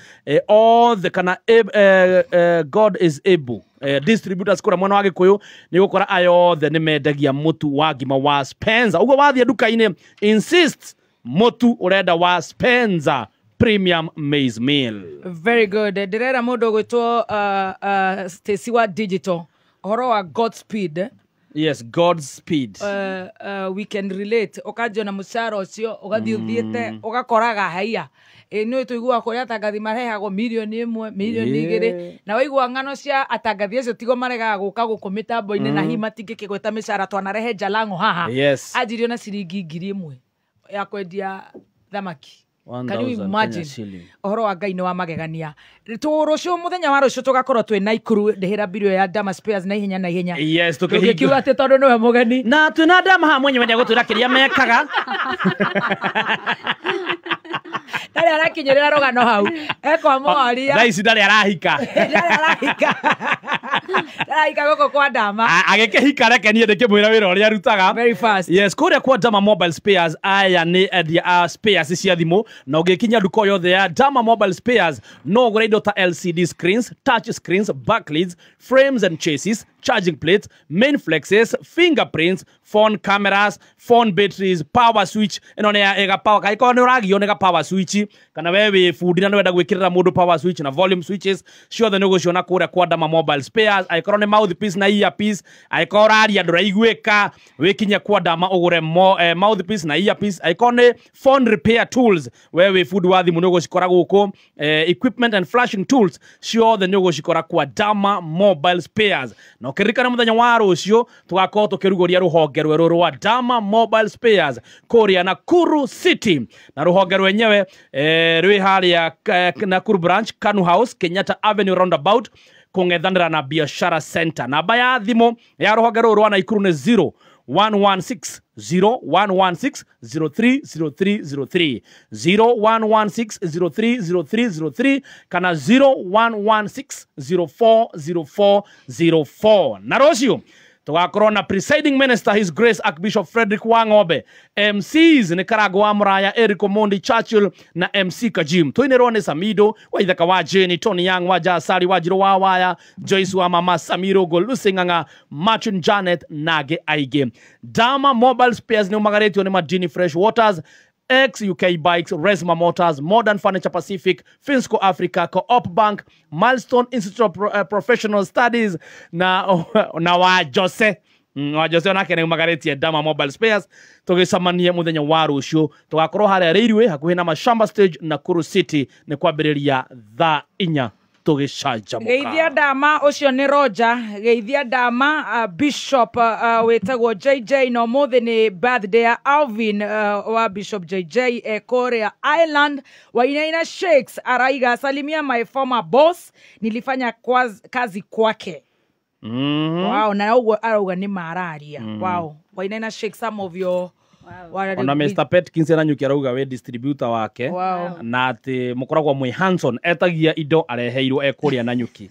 othe kana God is able distributors kũrĩa mwena wa Gĩkũyũ nĩ ũgũkora aya othe nĩ mendagia mũtu wa ngima wa Spencer. Ũguo wathiĩ nduka-inĩ insist mũtu ũrenda wa Spencer Premium Maize Meal. Very good. Ndĩrera mũndũ ũgwĩtwo Stacy wa Digital ũhoro wa Godspeed. Yes, Godspeed. We can relate. Ũkanjia na mũcara ũcio ũgathiĩ ũthiĩte ũgakoraga haiya. Nĩ tũiguaga kũrĩa atangathi marehagwo mirioni 1, mirioni 2, na waigua ng'ano cia atangathi acio tigo maregaga gũka gũkũ mĩtambo-inĩ na hihi matingĩkĩgweta mĩcara twanarehe Jalango haha. Yes. Anjirio na ciringi 1000 ya kwendia thamaki. Can you imagine? Ũhoro wa Ngai nĩ wa magegania. Rũciũ mũthenya wa rũciũ tũgakorwo twĩ Naikuru ndĩhĩra birio ya Dama Spares na ihenya na ihenya. Yes, tũkĩkiuga atĩ tondũ nĩwe mũgeni. Na twĩna Dama haha mwenyewe nĩegũtwĩra kĩrĩa mekaga. Ndarĩ arakinyĩrĩra rũgano hau. Ekwamoria. Thaa ici ndarĩ arahika. Ndarĩ arahika. Ndarahika gũkũ kwa Dama. Agĩkĩhika reke niĩ ndĩkĩmwĩra wĩra ũrĩa arutaga. Very fast. Yes, kũrĩa kwa Dama Mobile Spares aya nĩ endia a spares cia thimũ na ũngĩkinya nduka yothe ya Dama Mobile Spares no ũgũre indo ta LCD screens, touch screens, backlights, frames and chassis, charging plates, main flexes, fingerprints, phone cameras, phone batteries, power switch. Ĩno nĩ ya ĩga power kaiko nĩ ũragio nĩ ga power switch kana we wĩ fundi na nĩ wenda gwĩkĩrĩra mũndũ power switch na volume switches ciothe nĩ ũgũciona kũrĩa kwa Dama Mobile Spares. Angĩkorwo nĩ mouthpiece na earpiece, angĩkorwo ũraria ndũraiguĩka, wĩkinye kwa Dama ũgũre mouthpiece na earpiece. Angĩkorwo nĩ phone repair tools, we wĩ fundi wa thimũ nĩ ũgũcikora gũkũ. Equipment and flashing tools ciothe nĩ ũgũcikora kwa Dama Mobile Spares. Na ũkĩririkana mũthenya wa rũciũ tũgakorwo tũkĩrugũria rũhonge rwerũ rwa Dama Mobile Spares kũrĩa Nakuru City, na rũhonge rwenyewe rwĩ harĩa Nakuru branch, Kanu House, Kenyatta Avenue roundabout, kũng'ethanĩra na Biashara Center. Namba ya thimũ ya rũhonge rũrũ rwa Nakuru nĩ 0116 0116 030303 0116 030303 kana 0116 040404. Na rũciũ tugakorwo na presiding minister His Grace Archbishop Frederick Wang'ombe, MCs ni Karago wa Muraya, Eric Omondi Churchill na MC Kajim. Tũinĩrwo nĩ Samido wa Ithaka wa Jane, Tony Young wa Jasari wa Njirũ wa Waya, Joyce wa Mama Samiro, Lucy Ng'ang'a, Martin Janet nage aingĩ. Dama Mobile Spares nĩ ũmagarĩtio nĩ Madini Fresh Waters, XUK Bikes, Resma Motors, Modern Furniture Pacific, Finsco Africa, Co-op Bank, Milestone Institute of Professional Studies na wa Jose. Wa Jose onake nĩ umagarĩtie Dama Mobile Spares. Tũgĩcemanie mũthenya wa rũciũ, tũgakorwo harĩa Railway hakuhĩ na Mashamba Stage, Nakuru City, nĩ kwambĩrĩria thaa 4 tũgĩcanjamũka. Geithia Dama ũcio nĩ Roger, geithia Dama Bishop wĩtagwo JJ, na ũmũthĩ nĩ birthday ya Alvin wa Bishop JJ kũrĩa Ireland. Wainaina Shakes araiga salimia my former boss, nilifanya kazi kwake. Wow, na ũguo arauga nĩ mararia. Wow, Wainaina Shakes, some of your Ona Mr. Petkins na nyuki arauga we distributor wake. Wow. Na ati mukoragwo mwi Hanson etagia indo areheirwo ekuria na nyuki.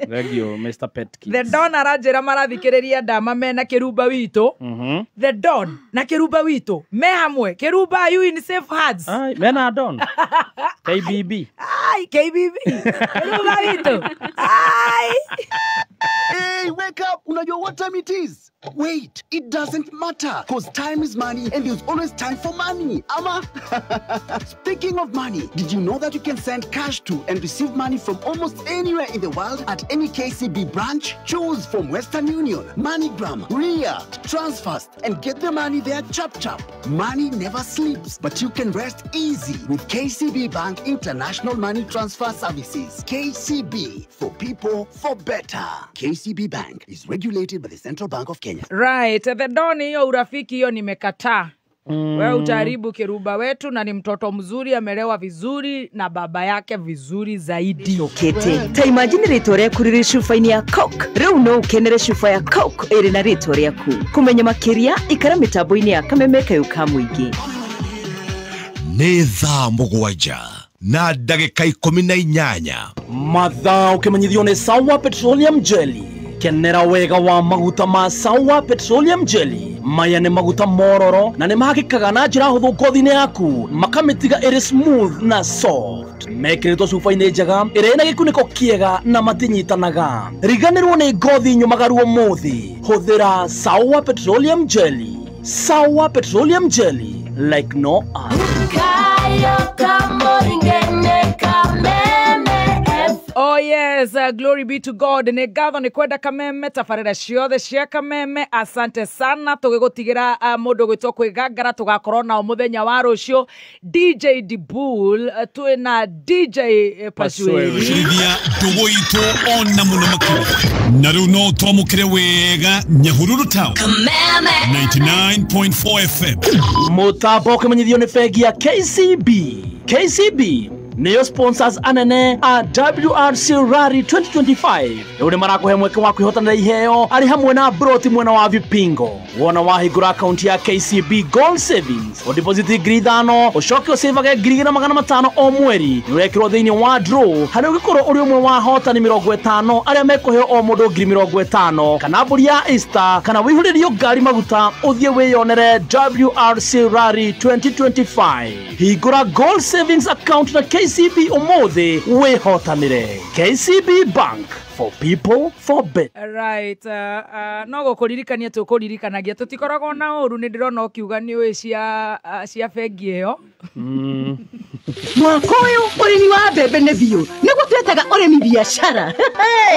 Thank you Mr. Petkins. The Don aranjira marathikiriria Dama mena Kirumba witũ. The Don na Kirumba witũ me hamwe. Kirumba, you in safe hands. Ai, mena Don. KBB. Ai, KBB. Kirumba witũ. Ai. Hey, wake up! Unajua what time it is? Wait, it doesn't matter, cause time is money and there's always time for money. Ama? Speaking of money, did you know that you can send cash to and receive money from almost anywhere in the world at any KCB branch? Choose from Western Union, MoneyGram, RIA, Transfast, and get the money there chap chap. Money never sleeps, but you can rest easy with KCB Bank International Money Transfer Services. KCB, for people, for better. KCB Bank is regulated by the Central Bank of Kenya. Right, the Don, hiyo urafiki hiyo nimekataa. Wewe utaharibu Kirumba wetu, na ni mtoto mzuri, amelewa vizuri na baba yake vizuri zaidi. Kete, ta imagine rĩtwa rĩaku rĩrĩ cuba-inĩ ya Coke. Rĩu no ũkenere cuba ya Coke ĩrĩ na rĩtwa rĩaku. Kũmenya makĩria, ikara mĩtambo-inĩ ya Kameme Kayũ ka Mũingĩ. Nĩ thaa 7:18. Mathaa ũkĩmenyithio nĩ Sawa Petroleum Jelly. Kenera wega wa maguta ma Sawa Petroleum Jelly. Maya nĩ maguta mororo na nĩ mahakĩkaga na njĩra hũthũ ngothi-inĩ yaku, makamĩtiga ĩrĩ smooth na soft. Mekĩrĩtwo cuba-inĩ njega ĩrĩa ĩna gĩkunĩko kĩega na matinyitanaga. Riganĩrwo nĩ ngothi nyũmagaru ũmũthĩ. Hũthĩra Sawa Petroleum Jelly. Sawa Petroleum Jelly, like no other. Oh yes, glory be to God. Nĩ ngatho nĩ kwenda Kameme, tabarĩra ciothe cia Kameme. Asante sana. Tũgĩgũtigĩra mũndũ gwĩtwo Kwĩgangara, tũgakorwo nao mũthenya wa rũciũ. DJ Dibul, twĩna DJ Pasueli. Shirithia ndũgũ itũ ona mũno makĩria. Na rĩu no twamũkĩre wega Nyahururu Town. Kameme 99.4 FM. Mũtambo ũkĩmenyithio nĩ bengi ya KCB. KCB niyo sponsors anene a WRC Rally 2025. Rĩu nĩ marakũhe mweke wa kwĩhotanĩra iheo arĩ hamwe na broti mwena wa Vipingo. Wona wahingũra akaunti ya KCB Gold Savings, ũdeposit 5,000, ũcoke ũcĩvage 2,500 o mweri. Nĩ ũrekĩrwo thĩinĩ wa draw harĩa ũngĩkorwo ũrĩ ũmwe wa ahotani 50 arĩa mekũheo o mũndũ 50,000, kana mbũri ya Easter, kana wĩihũrĩrio ngari maguta ũthiĩ wĩyonere WRC Rally 2025. Hingũra Gold Savings account na KCB ũmũthĩ wĩhotanĩre. KCB Bank, for people, for better. Right, no gũkũririkania tũkũririkanagia tũtikoragwo na ũru. Nĩ ndĩrona ũkiuga nĩ ũĩ cia bengi ĩyo. Mwaka ũyũ ũrĩmi wa mbembe nĩ biũ nĩguo twetaga ũrĩmi biacara.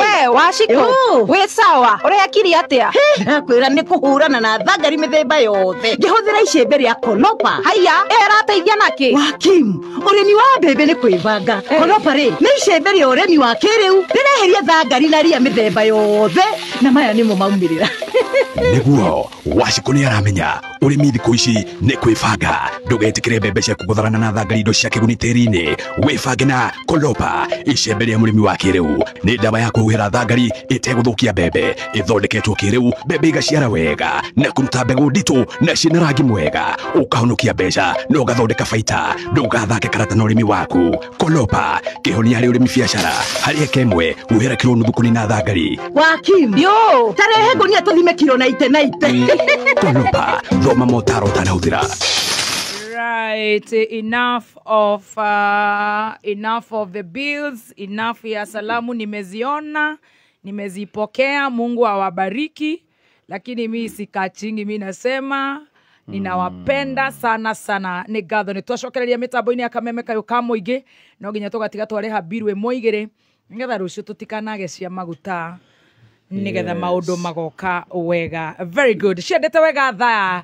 We Wacikũ, wĩ sawa? Ũrekire atĩa? Ndakwĩra nĩ kũhũrana na thangari mĩthemba yothe ngĩhũthĩra icembe rĩa Kolopa. Haiya, ĩrateithia nakĩ? Wakim, ũrĩmi wa mbembe nĩ kwĩbanga. Kolopa rĩ nĩ icembe rĩa ũrĩmi wa kĩrĩu rĩreheria thangari na ria mĩthemba yothe, na maya nĩmo maumĩrĩra. Nĩguo Wacikũ nĩ aramenya ũrĩmi thikũ ici nĩ kwĩbanga. Ndũgetĩkĩre mbembe ciaku gũtharana na thangari indo cia kĩguni tĩri-inĩ. Wĩbange na Kolopa, icembe rĩa mũrĩmi wa kĩrĩu. Nĩ ndawa ya kũhuhĩra thangari ĩtegũthũkia mbembe, ĩthondeketwo kĩrĩu, mbembe igaciara wega na kũruta mbegũ nditũ na ciĩna rangi mwega. Ũkahonokia mbeca na ũgathondeka baita. Ndũgathake karata na ũrĩmi waku. Kolopa, kĩhonia harĩ ũrĩmi biacara. Harĩ eka ĩmwe huhĩra kiro nuthu kũnina thangari. Wakim, yo tarehe ngũnia tũthime kiro na ite na ite. Kolopa, thoma motaro ũtanahũthĩra. Right, enough of the bills, enough ya salamu nimeziona, nimezipokea. Mungu awabariki, lakini mi sikachingi, mi nasema ninawapenda sana sana. Nĩ ngatho nĩ twacokereria mĩtambo-inĩ ya Kameme Kayũ ka Mũingĩ, no nginya tũgatiga twarĩha biru ĩmwe igĩrĩ nĩgetha rũciũ tũtikanage cia maguta, nĩgetha maũndũ magoka wega. Very good, ciendete wega. Thaa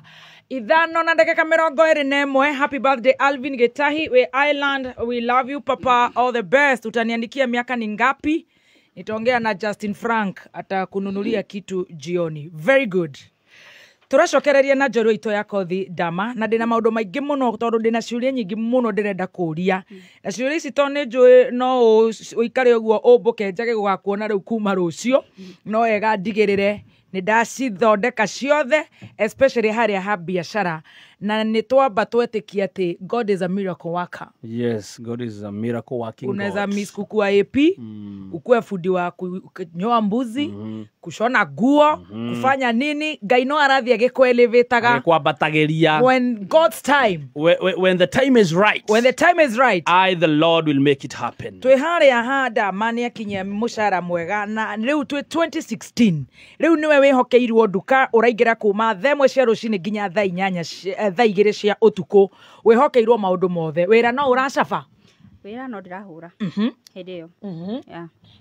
5:21. Happy birthday Alvin Getahi we Ireland, we love you papa, all the best. Utaniandikia miaka ni ngapi, nitaongea na Justin Frank atakununulia kitu jioni. Very good. Tũracokereria na njorua itũ ya Kothi Dama, na ndĩna maũndũ maingĩ mũno tondũ ndĩna ciũria nyingĩ mũno ndĩrenda kũũria. Na ciũria ici tondũ nĩ njũĩ no ũikare ũguo ũmbũke njage gũgakuona rĩu kuma rũciũ, no wega ndigĩrĩre nĩ ndacithondeka ciothe, especially harĩa ha biacara. Na nĩ twamba twetĩkia atĩ God is a miracle worker. Yes, God is a miracle working God. Unaweza miss kukua AP, ukue fundi wa kunyoa mbuzi, kushona guo, kufanya nini, Ngai no arathi agĩkũelevataga. Agĩkwambatagĩria. When God's time. When the time is right. When the time is right. I, the Lord, will make it happen. Twĩ harĩa ha Dama nĩ akinyia mũcara mwega, na rĩu twĩ 2016. Rĩu nĩwe wĩhokeirwo nduka, ũraingĩra kuma thaa 1 cia rũcinĩ nginya thaa 8 thaa 2 cia ũtukũ. Wĩhokeirwo maũndũ mothe. Wĩra no ũracaba? Wĩra no ndĩrahũra hĩndĩ ĩyo.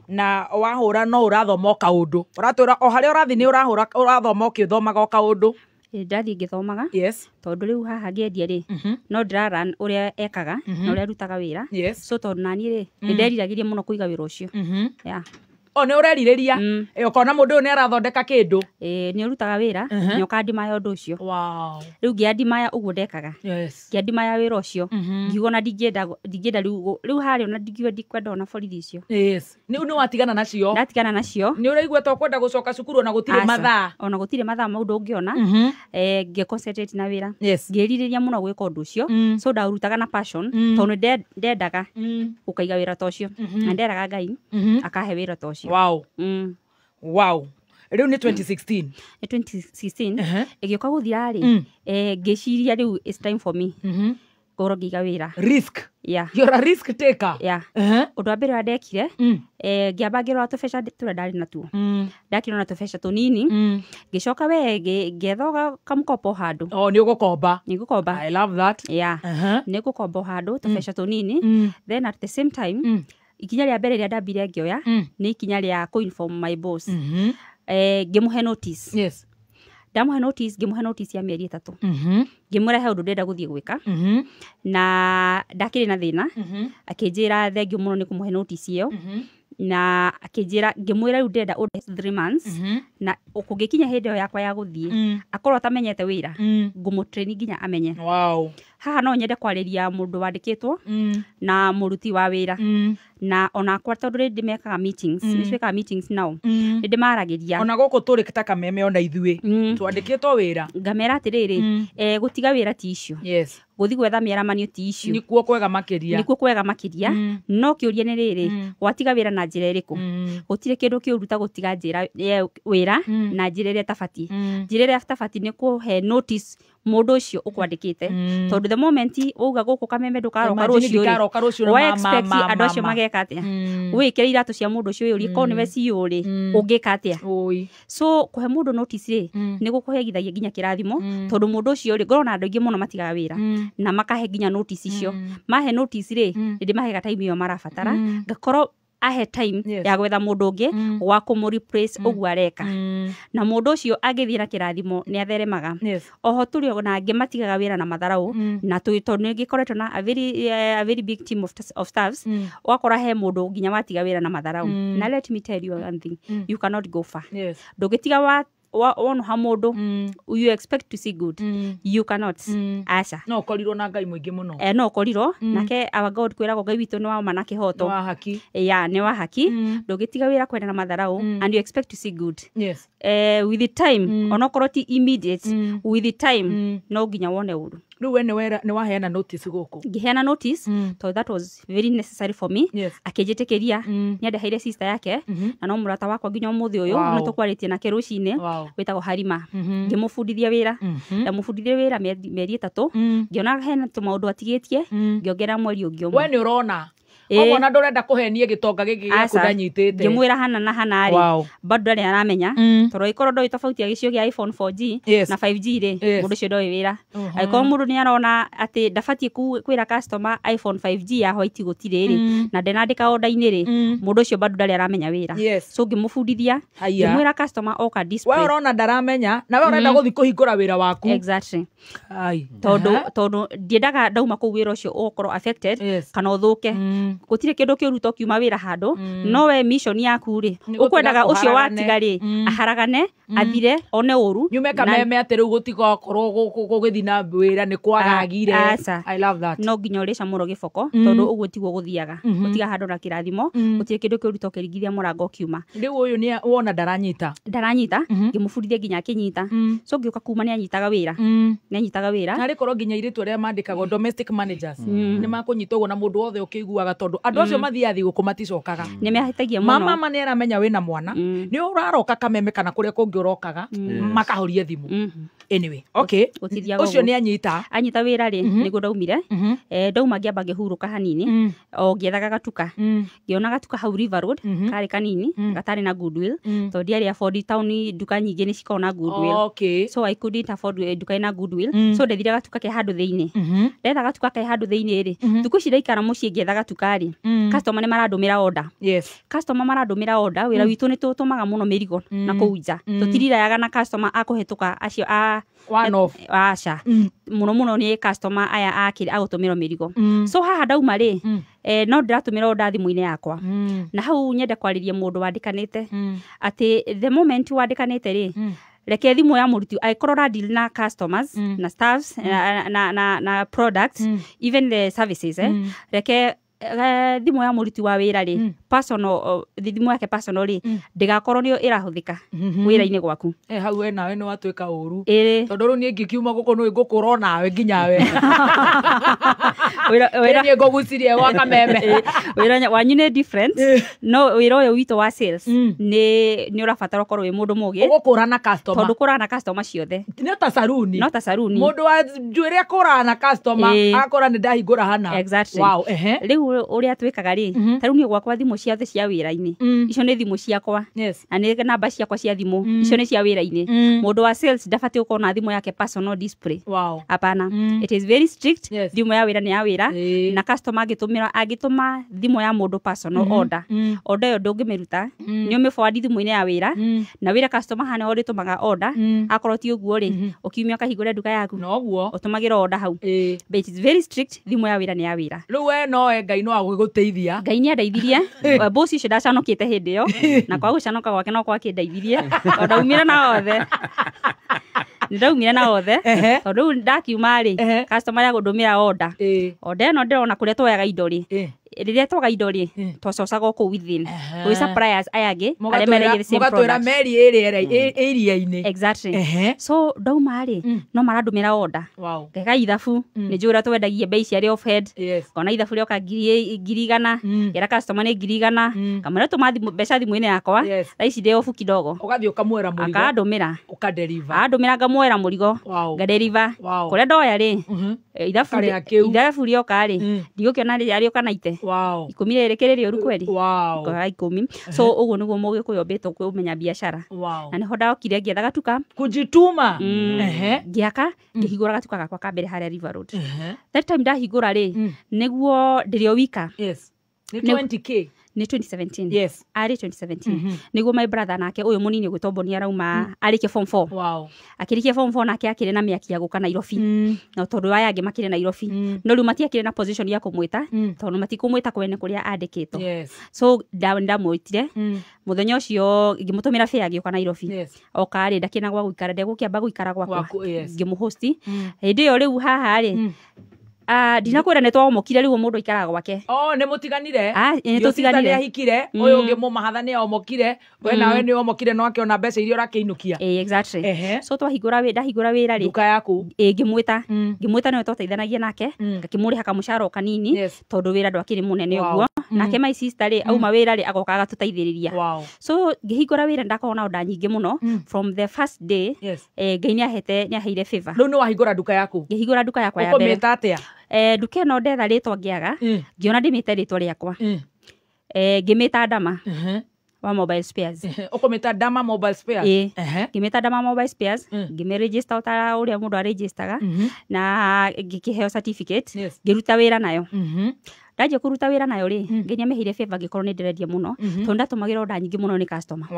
Na wahũra no ũrathoma o kaũndũ. Ũratwĩra o harĩa ũrathiĩ nĩ ũrahũra, ũrathoma ũkĩthomaga o kaũndũ. Ndathiĩ ngĩthomaga. Yes. Tondũ rĩu haha ngĩendia rĩ, no ndĩra ũrĩa ekaga na ũrĩa arutaga wĩra. Yes. So tondũ naniĩ rĩ, nĩ nderiragĩria mũno kũiga wĩra ũcio. Yeah. O nĩ ũrerirĩria. Ũkona mũndũ ũyũ nĩ arathondeka kĩndũ. Nĩ ũrutaga wĩra, nĩ ũkandimaya ũndũ ũcio. Wow. Rĩu ngĩandimaya ũguo ndekaga. Yes. Ngĩandimaya wĩra ũcio. Ngiuga ona ndingĩenda rĩu harĩa ona ndingiuga ndikwenda ona borithi icio. Yes. Nĩ watigana nacio. Ndatigana nacio. Nĩ ũraigua ta ũkwenda gũcoka cukuru ona gũtirĩ mathaa. Ona gũtirĩ mathaa maũndũ ũngĩona. Ngĩ concentrate na wĩra. Yes. Ngĩrirĩria mũno gwĩka ũndũ ũcio. So ndaũrutaga na passion tondũ ndendaga gũkaiga wĩra ta ũcio. Na nderaga Ngai akahe wĩra ta ũcio. Wow. Wow. Rĩu nĩ 2016. Nĩ 2016. Ĩgĩũka gũthira rĩ, ngĩciria rĩu it's time for me. Ngorwo ngĩiga wĩra. Risk. Yeah. You're a risk taker. Yeah. Ũndũ wa mbere ũrĩa ndekire, ngĩamba ngĩrora tũbeca tũrĩa ndarĩ natuo. Ndakĩrora na tũbeca tũnini. Ngĩcoka we ngĩetha kamũkopo handũ. Oh, nĩ ũgũkomba. Nĩ ngũkomba. I love that. Yeah. Nĩ ngũkomba handũ tũbeca tũnini. Then at the same time, ikinya rĩa mbere rĩa ndambire ngĩoya nĩ ikinya rĩa kũ-inform my boss. Ngĩmũhe notice. Yes. Ndamũhe notice, ngĩmũhe notice ya mĩeri 3. Ngĩmwĩra he ũndũ ndĩrenda gũthiĩ gwĩka. Na ndakĩrĩ na thĩna. Akĩnjĩra thengiũ mũno nĩ kũmũhe notice ĩyo. Na akĩnjĩra, ngĩmwĩra rĩu ndĩrenda ũndũ 3 months. Na kũngĩkinya hĩndĩ ĩyo yakwa ya gũthiĩ, akorwo atamenyete wĩra, ngũmũtrain nginya amenye. Wow. Haha no nyende kwarĩria mũndũ wandĩkĩtwo na mũruti wa wĩra. Na onakwa tondũ rĩ ndĩmekaga meetings, nĩ twĩkaga meetings nao, nĩ ndĩmaragĩria. Ona gũkũ tũrĩ ta Kameme ona ithuĩ twandĩkĩtwo wĩra. Ngamera atĩrĩrĩ, gũtiga wĩra ti issue. Yes. Gũthiĩ gwetha mĩaramanio ti issue. Nĩkuo kwega makĩria. Nĩkuo kwega makĩria. No kĩũria nĩ rĩrĩ, gwatiga wĩra na njĩra ĩrĩkũ? Gũtirĩ kĩndũ kĩũru ta gũtiga njĩra wĩra na njĩra ĩrĩa ĩtabatiĩ. Njĩra ĩrĩa ĩtabatiĩ nĩ kũhe notice Mũndũ ũcio ũkwandĩkĩte, tondũ the moment wauga gũkũ Kameme ndũkaroka Imagine rũciũ rĩ, ndikaroka rũciũ na wa ma, expect ma, andũ ma, acio ma. mageka atĩa? Wĩkĩre iratũ cia mũndũ ũcio, wĩyũrie korwo nĩwe CEO rĩ, ũngĩka atĩa? So kũhe mũndũ notice rĩ, nĩ gũkũhegithagia nginya kĩrathimo, tondũ mũndũ ũcio rĩ, ngorwo na andũ aingĩ mũno matigaga wĩra na makahe nginya notice icio. Mahe notice rĩ, nĩ ndĩmahega time ĩyo marabatara, ngakorwo ahe time ya gwetha mũndũ ũngĩ wa kũmũ replace ũguo areka, na mũndũ ũcio angĩthiĩ na kĩrathimo nĩ atheremaga. Oho tũrĩ ona angĩ matigaga wĩra na matharau, na tondũ nĩ ngĩkoretwo na a very big team of staffs, ũgakora he mũndũ nginya watiga wĩra na matharau. Na let me tell you one thing, you cannot go far. Ndũngĩtiga wa wonoha mũndũ you expect to see good, you cannot, aca. No ũkorirwo na Ngai mũingĩ mũno. Eh, no ũkorirwo nake our God, kwĩragwo Ngai witũ nĩ wa ma na kĩhoto. Nĩ wa haki. Ya, nĩ wa haki. Ndũngĩtiga wĩra kwenda na matharau and you expect to see good. With the time, onokorwo ti immediate, with the time no nginya wone ũru. Rĩu we nĩ waheana notice gũkũ? Ngĩheana notice tondũ that was very necessary for me. Akĩnjĩtĩkĩria, nĩ andeheire sister yake, na no mũrata wakwa nginya ũmũthĩ ũyũ. Nĩ tũkwarĩtie nake rũcinĩ. Wĩtagwo Harima. Ngĩmũbundithia wĩra, ndamũbundithia wĩra mĩeri 3, ngĩona hena tũmaũndũ atigĩtie, ngĩongerera mweri ũngĩ ũmwe. We nĩ ũrona koguo ona ndũrenda kũhenia gĩtonga gĩkĩ gĩaku ndanyitĩte. Ngĩmwĩra hana na hana rĩ, bado ndarĩ aramenya, tondũ angĩkorwo ndoĩ tofauti ya gĩcigo gĩa iPhone 4G na 5G rĩ, mũndũ ũcio ndoĩ wĩra. Angĩkorwo mũndũ nĩ arona atĩ ndabatiĩ kwĩra customer iPhone 5G ya white gũtirĩ rĩ, na ndenandĩka order-inĩ rĩ, mũndũ ũcio bado ndarĩ aramenya wĩra. So ngĩmũbundithia, Haiya. ngĩmwĩra customer oka We display. ũrona ndaramenya na we ũrenda gũthiĩ kũhingũra wĩra waku. Exactly. Ai. Tondũ ndiendaga ndauma kũu wĩra ũcio ũgũkorwo affected kana ũthũke. Gũtirĩ kĩndũ kĩũru to kiuma wĩra handũ, no we mission yaku rĩ, Nĩ gũtiga ũkwendaga ũcio kũharagane. watiga rĩ, aharagane, athire, one ũru. Nyume Kameme atĩ rĩu gũtigakorwo gũgĩthiĩ na wĩra nĩ kwagagire. Aca. I love that. No nginya ũrĩcamũrwo gĩboko, tondũ ũguo tiguo gũthiaga. Gũtiga handũ na kĩrathimo, gũtirĩ kĩndũ kĩũru to kĩringithia mũrango ũkiuma. Rĩu ũyũ nĩ wona ndaranyita. Ndaranyita, ngĩmũbundithia nginya akĩnyita. So ngĩũka kuma nĩ anyitaga wĩra, nĩ anyitaga wĩra. Narĩ korwo nginya airĩtu arĩa mandĩkagwo domestic managers nĩ makũnyita ũguo na mũndũ wothe ũkĩiguaga, tondũ andũ acio mathiaga thigũkũ maticokaga. Nĩ mehĩtagia mũno. Mama mama nĩ aramenya wĩna mwana, nĩ ũraroka Kameme kana kũrĩa kũngĩ ũrokaga, makahoria thimũ. Anyway, okay. Gũtithiaga Ũcio ũguo. nĩ anyita. Anyita wĩra rĩ, nĩguo ndaumire. Ndauma ngĩamba ngĩhurũka hanini o ngĩethaga gatuka. Ngĩona gatuka hau River Road karĩ kanini, gatarĩ na goodwill, tondũ ndiarĩ afford taũni, nduka nyingĩ nĩ cikoragwo na goodwill. So I couldn't afford nduka ĩna goodwill. So ndethire gatuka ke handũ thĩinĩ. Ndetha gatuka ke handũ thĩinĩ rĩ, thikũ ici ndaikara mũciĩ ngĩetha gatuka rĩ, customer nĩ marandũmĩra order. Customer marandũmĩra order, wĩra witũ nĩ tũtũmaga mũno mĩrigo na kũu nja. Tũtirirayaga na customer a kũhetũka acio a One off. Aca, mũno mũno nĩ customer aya agũtũmĩrwo mĩrigo. So haha ndauma rĩ, no ndĩratũmĩra order thimũ-inĩ yakwa. Na hau nyende kwarĩria mũndũ wandĩkanĩte atĩ the moment wandĩkanĩte rĩ, reke thimũ ya mũruti, angĩkorwo ũra deal na customers na staffs na products, even the services, reke thimũ ya mũruti wa wĩra rĩ, personal, thimũ yake personal rĩ, ndĩgakorwo nĩyo ĩrahũthĩka wĩra-inĩ gwaku. Eh, hau we nawe nĩ watuĩka ũru. Ĩrĩ. Tondũ rĩu niĩ ngĩkiuma gũkũ nĩ ngũkũra nawe nginya we. Wĩra Niĩ ngũgucirie gwa Kameme. Wĩra wanyu nĩ different, no wĩra ũyũ witũ wa sales nĩ ũrabatara ũkorwo wĩ mũndũ mũgĩ. Ũgũkũra na customer. Tondũ kũraga na customer ciothe. Nĩ ta saruni. No ta saruni. Mũndũ wa njuĩrĩ akũraga na customer, akora nĩ ndahingũra hana. Exactly. Wow, ehe. Rĩu ũrĩa twĩkaga rĩ, ta rĩu niĩ gwakwa thimũ ciothe cia wĩra-inĩ, icio nĩ thimũ ciakwa na nĩ namba ciakwa cia thimũ, icio nĩ cia wĩra-inĩ. Mũndũ wa sales ndabatiĩ gũkorwo na thimũ yake personal display. Hapana. It is very strict. Thimũ ya wĩra nĩ ya wĩra, na customer angĩtũmĩra, angĩtũma thimũ ya mũndũ personal order, order ĩyo ndũngĩmĩruta, nĩ ũmĩ forward thimũ-inĩ ya wĩra, na wĩra customer hana ũrĩtũmaga order. Akorwo ti ũguo rĩ, ũkiumia ũkahingũre nduka yaku. Noguo. Ũtũmagĩra order hau. But it is very strict, thimũ ya wĩra nĩ ya wĩra. Rĩu we nowe Ngai no agũgũteithia. Ngai nĩ andeithirie. Boss ũcio ndacanũkĩte hĩndĩ ĩyo, na kwa gũcanũka gwake no gwakĩndeithirie, tondũ ndaumire na othe, nĩ ndaumire na othe, tondũ rĩu ndakiuma rĩ, customer ya gũndũmĩra order, order ĩno ndĩrona kũrĩa twoyaga indo rĩ, Rĩrĩa twaga indo rĩ, twacocaga o kũu within gwĩ suppliers aya angĩ arĩa mendagia the same Mũgatwĩra product. meri ĩrĩa ĩrĩa iria-inĩ. Exactly. So ndauma rĩ, no marandũmĩra order. Ngeka ithabu, nĩ njũĩ ũrĩa twendagia bei ciarĩ off head. Ngona ithabu rĩoka 100,000, ngera customer nĩ 100,000, ngamwĩra tũma mbeca thimũ-inĩ yakwa, thaa ici ndĩ off kidogo. Ũgathiĩ ũkamuoera mũrigo. Akandũmĩra. Ũkadeliver. Andũmĩra ngamuoera mũrigo. Ngadeliver. Kũrĩa ndoya rĩ, ithabu Karĩha kĩu. Ithabu rĩoka rĩ, ndigũkĩona rĩoka naite 10 rĩrĩ kĩrĩ rĩũru kweli. Ngoya 10. So ũguo nĩguo mũgĩkũyũ ombĩtwo kũmenya biacara. Na nĩho ndokire ngĩetha gatuka. Kujituma. Ngĩaka, ngĩhingũra gatuka gakwa ka mbere harĩa River Road. That time ndahingũra rĩ, nĩguo ndĩrĩ o wika. Nĩ 20K. Nĩ 2017. Arĩ 2017 nĩguo my brother nake ũyũ mũnini ũgwĩtwo Boni arauma arĩkia form 4. Akĩrĩkia form 4 nake akĩrĩ na mĩaki ya gũka Nairobi, na tondũ aya angĩ makĩrĩ Nairobi, no rĩu matiakĩrĩ na position ya kũmwĩta, tondũ matikũmwĩta kwene kũrĩa andĩkĩtwo. So ndamwĩtire mũthenya ũcio, ngĩmũtũmĩra fare, agĩũka Nairobi. Oka rĩ, ndakĩna gwa gũikara, ndegũkĩamba gũikara gwakwa. Gwaku, yes. Ngĩmũhosti hĩndĩ ĩyo. Rĩu haha rĩ, ndinakwĩra nĩ twamũkire, rĩu mũndũ aikaraga gwake. Oh, nĩ mũtiganire. Ah, nĩ Your sister tũtiganire. nĩ ahikire, ũyũ ũngĩ mũmahatha nĩ omokire, we nawe nĩ omokire no akĩona mbeca iria ũrakĩinũkia. Eh, exactly. So twahingũra ndahingũra wĩra rĩ, Nduka yaku. Ĩ, ngĩmwĩta, ngĩmwĩta, nĩwe twateithanagia nake, ngakĩmũrĩha kamũcara o kanini, tondũ wĩra ndwakĩrĩ mũnene ũguo. Nake my sister rĩ, auma wĩra rĩ, agoka agatũteithĩrĩria. So ngĩhingũra wĩra, ndakorwo na order nyingĩ mũno from the first day. Ngai nĩahete, nĩaheire favor. Rĩu nĩ wahingũra nduka yaku. Ngĩhingũra nduka yakwa ya mbere. Ũkũmĩta atĩa? Nduka ĩno ndetha rĩtwa ngĩaga, ngĩona ndĩmĩte rĩtwa rĩakwa. Ngĩmĩta Dama wa Mobile Spares. Ũkũmĩta Dama Mobile Spares. Ĩ, ngĩmĩta Dama Mobile Spares, ngĩmĩregister o ta ũrĩa mũndũ aregistaga, na ngĩkĩheo certificate, ngĩruta wĩra nayo. Ndanjia kũruta wĩra nayo rĩ, Ngai nĩameheire favor, ngĩkorwo nĩ ndĩrendia mũno, tondũ ndatũmagĩra order nyingĩ mũno nĩ customer.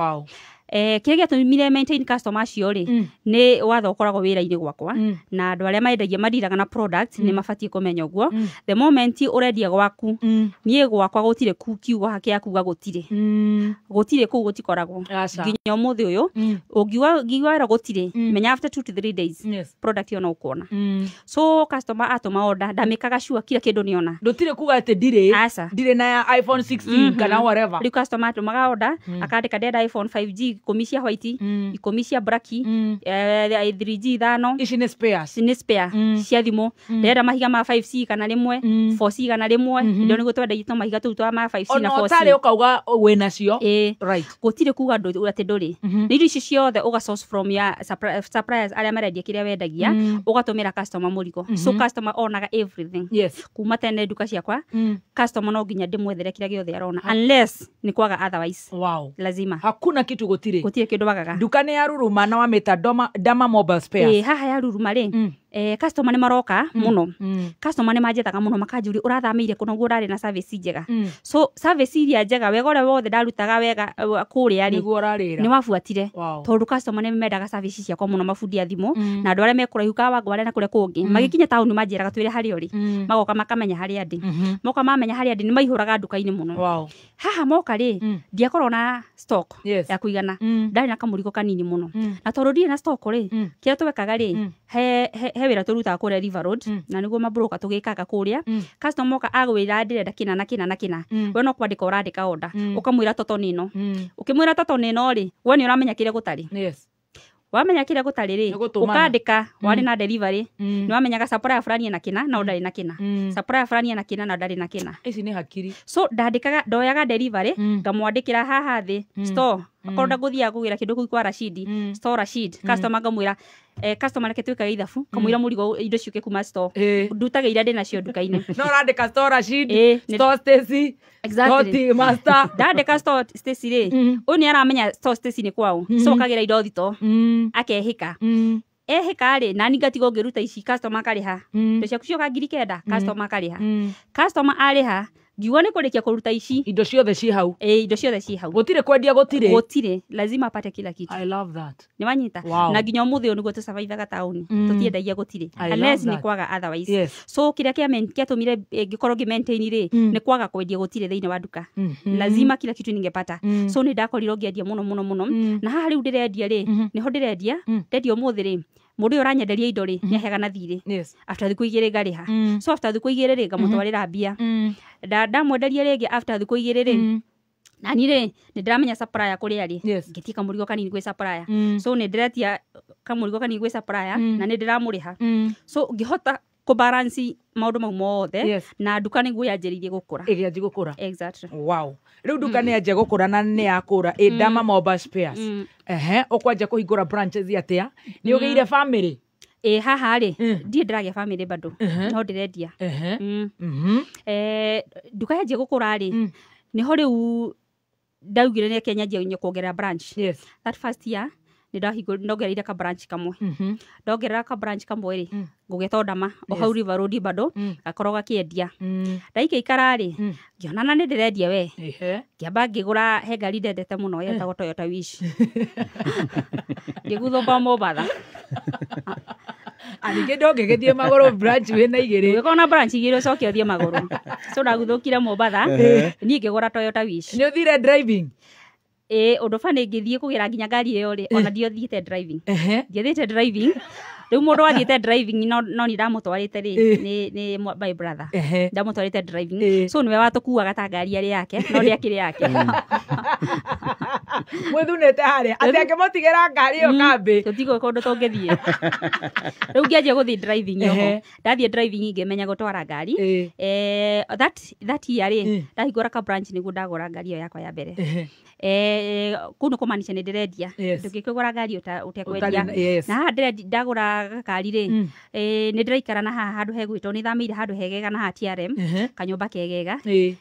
Kĩrĩa gĩatũmire maintain customer acio rĩ, nĩ watho ũkoragwo wĩra-inĩ gwakwa, na andũ arĩa mendagia mandiraga na product nĩ mabatiĩ kũmenya ũguo. The moment ũrendia gwaku, niĩ gwakwa gũtirĩ kiugo kĩa kuga gũtirĩ, gũtirĩ kũu gũtikoragwo. Aca. Nginya ũmũthĩ ũyũ ũngiuga ngiuga wĩra gũtirĩ, menya after 2 to 3 days product ĩyo no ũkuona. So customer atũma order, ndamĩkaga sure kila kĩndũ nĩona. Ndũtirĩ kuga atĩ ndirĩ. Aca. Ndirĩ na ya iPhone 16 kana whatever. Rĩu customer atũmaga order, akandĩka ndĩrenda iPhone 5G 10 cia white, 10 cia black, 3G 5. Ici nĩ spares. Nĩ spare cia thimũ. Ndĩrenda mahiga ma 5C 100, 4C 100. Ndio nĩguo twendagia tũ mahiga tũu twa ma 5C Ona na 4C. ũtarĩ ũkauga wĩna cio. Ĩ. Right. Gũtirĩ kuga atĩ ndũrĩ. Nĩ indo ici ciothe ũga source from ya suppliers arĩa marendia kĩrĩa wendagia, ũgatũmĩra customer mũrigo. So customer onaga everything. Kuma tene nduka ciakwa, customer no nginya ndĩmwethere kĩrĩa gĩothe arona, unless nĩ kwaga otherwise. Lazima. Hakuna kitu gũtirĩ. Gũtirĩ kĩndũ wagaga. Nduka nĩ ya Ruruma na wamĩta Dama Mobile Spares. Ĩ, haha ya Ruruma rĩ, customer nĩ maroka mũno. Customer nĩ manjethaga mũno, makanjũria ũrathamĩire kũ noguo ũrarĩ na service njega. So service iria njega, wega ũrĩa wothe ndarutaga wega kũrĩa rĩ, Nĩguo ũrarĩra. Nĩ wabuatire. Tondũ customer nĩ mendaga service ciakwa mũno, mabundi a thimũ, na andũ arĩa me kũraihu Kawangware na kũrĩa kũngĩ, magĩkinya taũni manjĩraga twĩre harĩa ũrĩ. Magoka makamenya harĩa ndĩ. Moka mamenya harĩa ndĩ, nĩ maihũraga nduka-inĩ mũno. Haha moka rĩ, ndiakorwo na stock ya kũigana, ndarĩ na kamũrigo kanini mũno. Na tondũ ndirĩ na stock rĩ, kĩrĩa twekaga rĩ, he wĩra tũrutaga kũrĩa River Road, na nĩguo mabroka tũgĩkaga kũrĩa. Customer oka agwĩra ndĩrenda kĩna na kĩna na kĩna, we no kwandĩka ũrandĩka order, ũkamwĩra toto nĩ ĩno. Ũkĩmwĩra toto nĩ ĩno rĩ, we nĩ ũramenya kĩrĩa gũtarĩ. Wamenya kĩrĩa gũtarĩ rĩ, Nĩgũtũmana. Ũkandĩka warĩ na delivery, nĩ wamenyaga supplier fulani ena kĩna na ndarĩ na kĩna, supplier fulani ena kĩna na ndarĩ na kĩna. Ici nĩ hakiri. So ndandĩkaga, ndoyaga delivery, ngamwandĩkĩra haha thĩ store, akorwo ndagũthiaga kũgĩra kĩndũ kũu kwa Rashidi, store Rashid. Customer ngamwĩra, customer reke twĩkage ithabu, kamwĩra mũrigo indo ciũke kuma store, ndutage iria ndĩ nacio nduka-inĩ. No ũrandĩka store Rashid, store Stacy, Exactly. store T Master. Ndandĩka store Stacy rĩ, ũyũ nĩ aramenya store Stacy nĩ kwao. So akagĩra indo thito, akehĩka ehĩka rĩ, nani ngatigwo ngĩruta ici. Customer akarĩha indo ciaku cioka 9,000, customer akarĩha. Customer arĩha, ngiuga nĩ kũrĩkia kũruta ici. Indo ciothe ci hau. Ĩ, indo ciothe ci hau. Gũtirĩ kwendia gũtirĩ. Gũtirĩ, lazima apate kila kitu. I love that. Nĩ wanyita? Na nginya ũmũthĩ ũyũ nĩguo tũsurvivaga taũni. Tũtiendagia gũtirĩ, I love unless nĩ that. kwaga otherwise. So kĩrĩa kĩatũmire ngĩkorwo ngĩ maintain rĩ, nĩ kwaga kwendia gũtirĩ thĩinĩ wa nduka. Lazima kila kitu ningepata. So nĩ ndakorirwo ngĩendia mũno mũno mũno. Na haha rĩu ndĩrendia rĩ, nĩho ndĩrendia, ndendia ũmũthĩ rĩ, Mũndũ ũyũ ũranyenderia indo rĩ, nĩ aheaga na thirĩ. After thikũ 2 ngarĩha. So after thikũ 2 rĩ, ngamũtwarĩra mbia. Ndamwenderia rĩngĩ after thikũ 2 rĩ, nani rĩ, nĩ ndĩramenya supplier kũrĩa rĩ, ngĩtie kamũrigo kanini gwĩ supplier. So nĩ ndĩretia kamũrigo kanini gwĩ supplier na nĩ ndĩramũrĩha. So ngĩhota kũbalance maũndũ mau mothe na nduka nĩguo yanjĩrĩirie gũkũra. Ĩgĩanjia gũkũra. Exactly. Wow. Rĩu nduka nĩ yanjia gũkũra na nĩ yakũra ĩ Dama Mobile Spares. Ehe, ũkwanjia kũhingũra branches atĩa? Nĩ ũgĩire family? Ĩ haha rĩ, ndirĩ ndĩragĩa family bado, no ndĩrendia. Nduka yanjia gũkũra rĩ, nĩho rĩu ndaugire nĩ reke nyanjie kuongerera branch. That first year nĩ ndongereire ka branch kamwe. Ndongerera ka branch kamwe rĩ, ngũgĩta Ndama o hau River Road bado, gakorwo gakĩendia. Ndaikaikara rĩ, ngĩona na nĩ ndĩrendia we. Ngĩamba ngĩgũra he ngari ndendete mũno yetagwo Toyota Wish. Ngĩguthũka Mombatha. Ningĩ ndũngĩgĩthiĩ magũrũ branch wĩna 2. Ũngĩkorwo na branch 2 ũcoke ũthiĩ magũrũ. So ndaguthũkire Mombatha, niĩ ngĩgũra Toyota Wish. Nĩ ũthire driving? Ĩ ũndũ bani ngĩthiĩ kũgĩra nginya ngari ĩyo rĩ, ona ndiothiĩte driving. Ndiathiĩte driving. Rĩu mũndũ wathiĩte driving no nĩ ndamũtwarĩte rĩ, nĩ my brother. Ndamũtwarĩte driving. So nĩwe watũkuaga ta ngari yarĩ yake, no ndĩakĩrĩ yake. Mwĩthunĩte harĩa, atĩ angĩmũtigĩra ngari ĩyo kambĩ. Tũtigũĩ kũndũ tũngĩthiĩ. Rĩu ngĩanjia gũthiĩ driving oho. Ndathiĩ driving ngĩmenya gũtwara ngari. That year rĩ, ndahingũra ka branch nĩguo ndagũra ngari ĩyo yakwa ya mbere. Kũu nĩ kũmaanisha nĩ ndĩrendia. Ndũngĩkĩgũra ngari ũtekwendia. Na haha ndagũra gakari rĩ, nĩ ndĩraikara na haha handũ hegwĩtwo, nĩ thamĩire handũ hegega na haha TRM, kanyũmba kegega.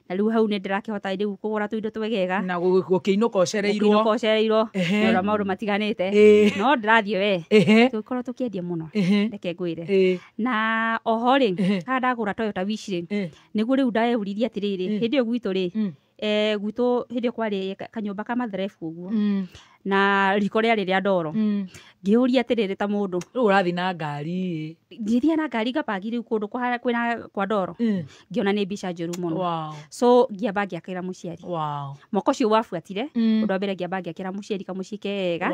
Na rĩu hau nĩ ndĩrakĩhota rĩu kũgũra tũindo twegega. Na gũkĩinũka ũcereirwo. Gũkĩinũka ũcereirwo. Nĩ ũrĩa maũndũ matiganĩte. No ndĩrathiĩ we. Tũgĩkorwo tũkĩendia mũno. Reke ngwĩre. Na oho rĩ, haha ndagũra Toyota Wish rĩ, nĩguo rĩu ndeyũririe atĩrĩrĩ, hĩndĩ ĩyo gwitũ rĩ, gwitũ hĩndĩ ĩyo kwarĩ kanyũmba ka matherebu ũguo. Na riko rĩarĩ rĩa ndoro. Ngĩũria atĩrĩrĩ ta mũndũ. Rĩu ũrathiĩ na ngari ĩ? Ngĩthiĩ na ngari ngabagi rĩu kũndũ kwĩna kwa ndoro. Ngĩona nĩ mbica njũru mũno. So ngĩamba ngĩakĩra mũciari. Mwaka ũcio wabuatire, ũndũ wa mbere ngĩamba ngĩakĩra mũciari kamũciĩ kega.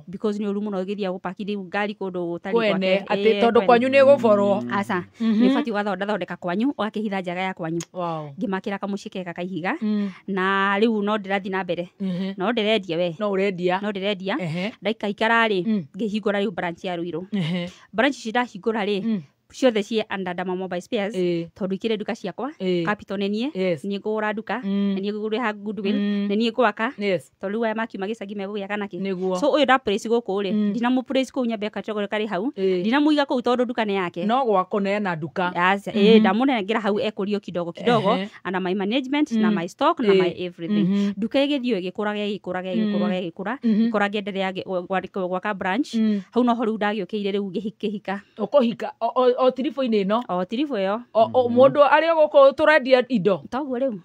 Because nĩ ũru mũno ũgĩthiĩ gũpaki rĩu ngari kũndũ gũtarĩ gwake. Atĩ tondũ kwanyu nĩ gũborwo. Aca, nĩ ũbatiĩ ũgathondeka kwanyu, ũgakĩhitha njaga ya kwanyu. Ngĩmakĩra kamũciĩ kega ka ihiga. Na rĩu no ndĩrathiĩ na mbere. No ndĩrendia we. No ũrendia. No ndĩrendia. Ndaikaikara rĩ, ngĩhingũra rĩu branch ya Ruiru. Branch ici ndahingũra rĩ, ciothe ciĩ under Dama Mobile Spares, tondũ ikĩrĩ nduka ciakwa, capital nĩ niĩ, niĩ ngũgũra nduka, nĩ niĩ ngũrĩha goodwill, nĩ niĩ ngwaka, tondũ rĩu aya makiuma gĩcagi megũgĩaka nakĩ. So ũyũ ndaplace gũkũ rĩ, ndinamũplace kũu nyambe category karĩ hau, ndinamũiga kũu tondũ nduka nĩ yake. No gwakũneana nduka. Ndamũnengera hau ekũrio kidogo kidogo, under my management, na my stock, na my everything. Nduka ĩgĩthiĩ ĩgĩkũraga ĩgĩkũraga ĩgĩkũraga ĩgĩkũra, ĩkũra ngĩenderea gwaka branch, hau noho rĩu ndagĩũkĩire rĩu ngĩhika. Ũkũhika o tiribũ-inĩ ĩno? O tiribũ ĩyo. Mũndũ arĩ o gũkũ tũrendia indo? Toguo rĩu.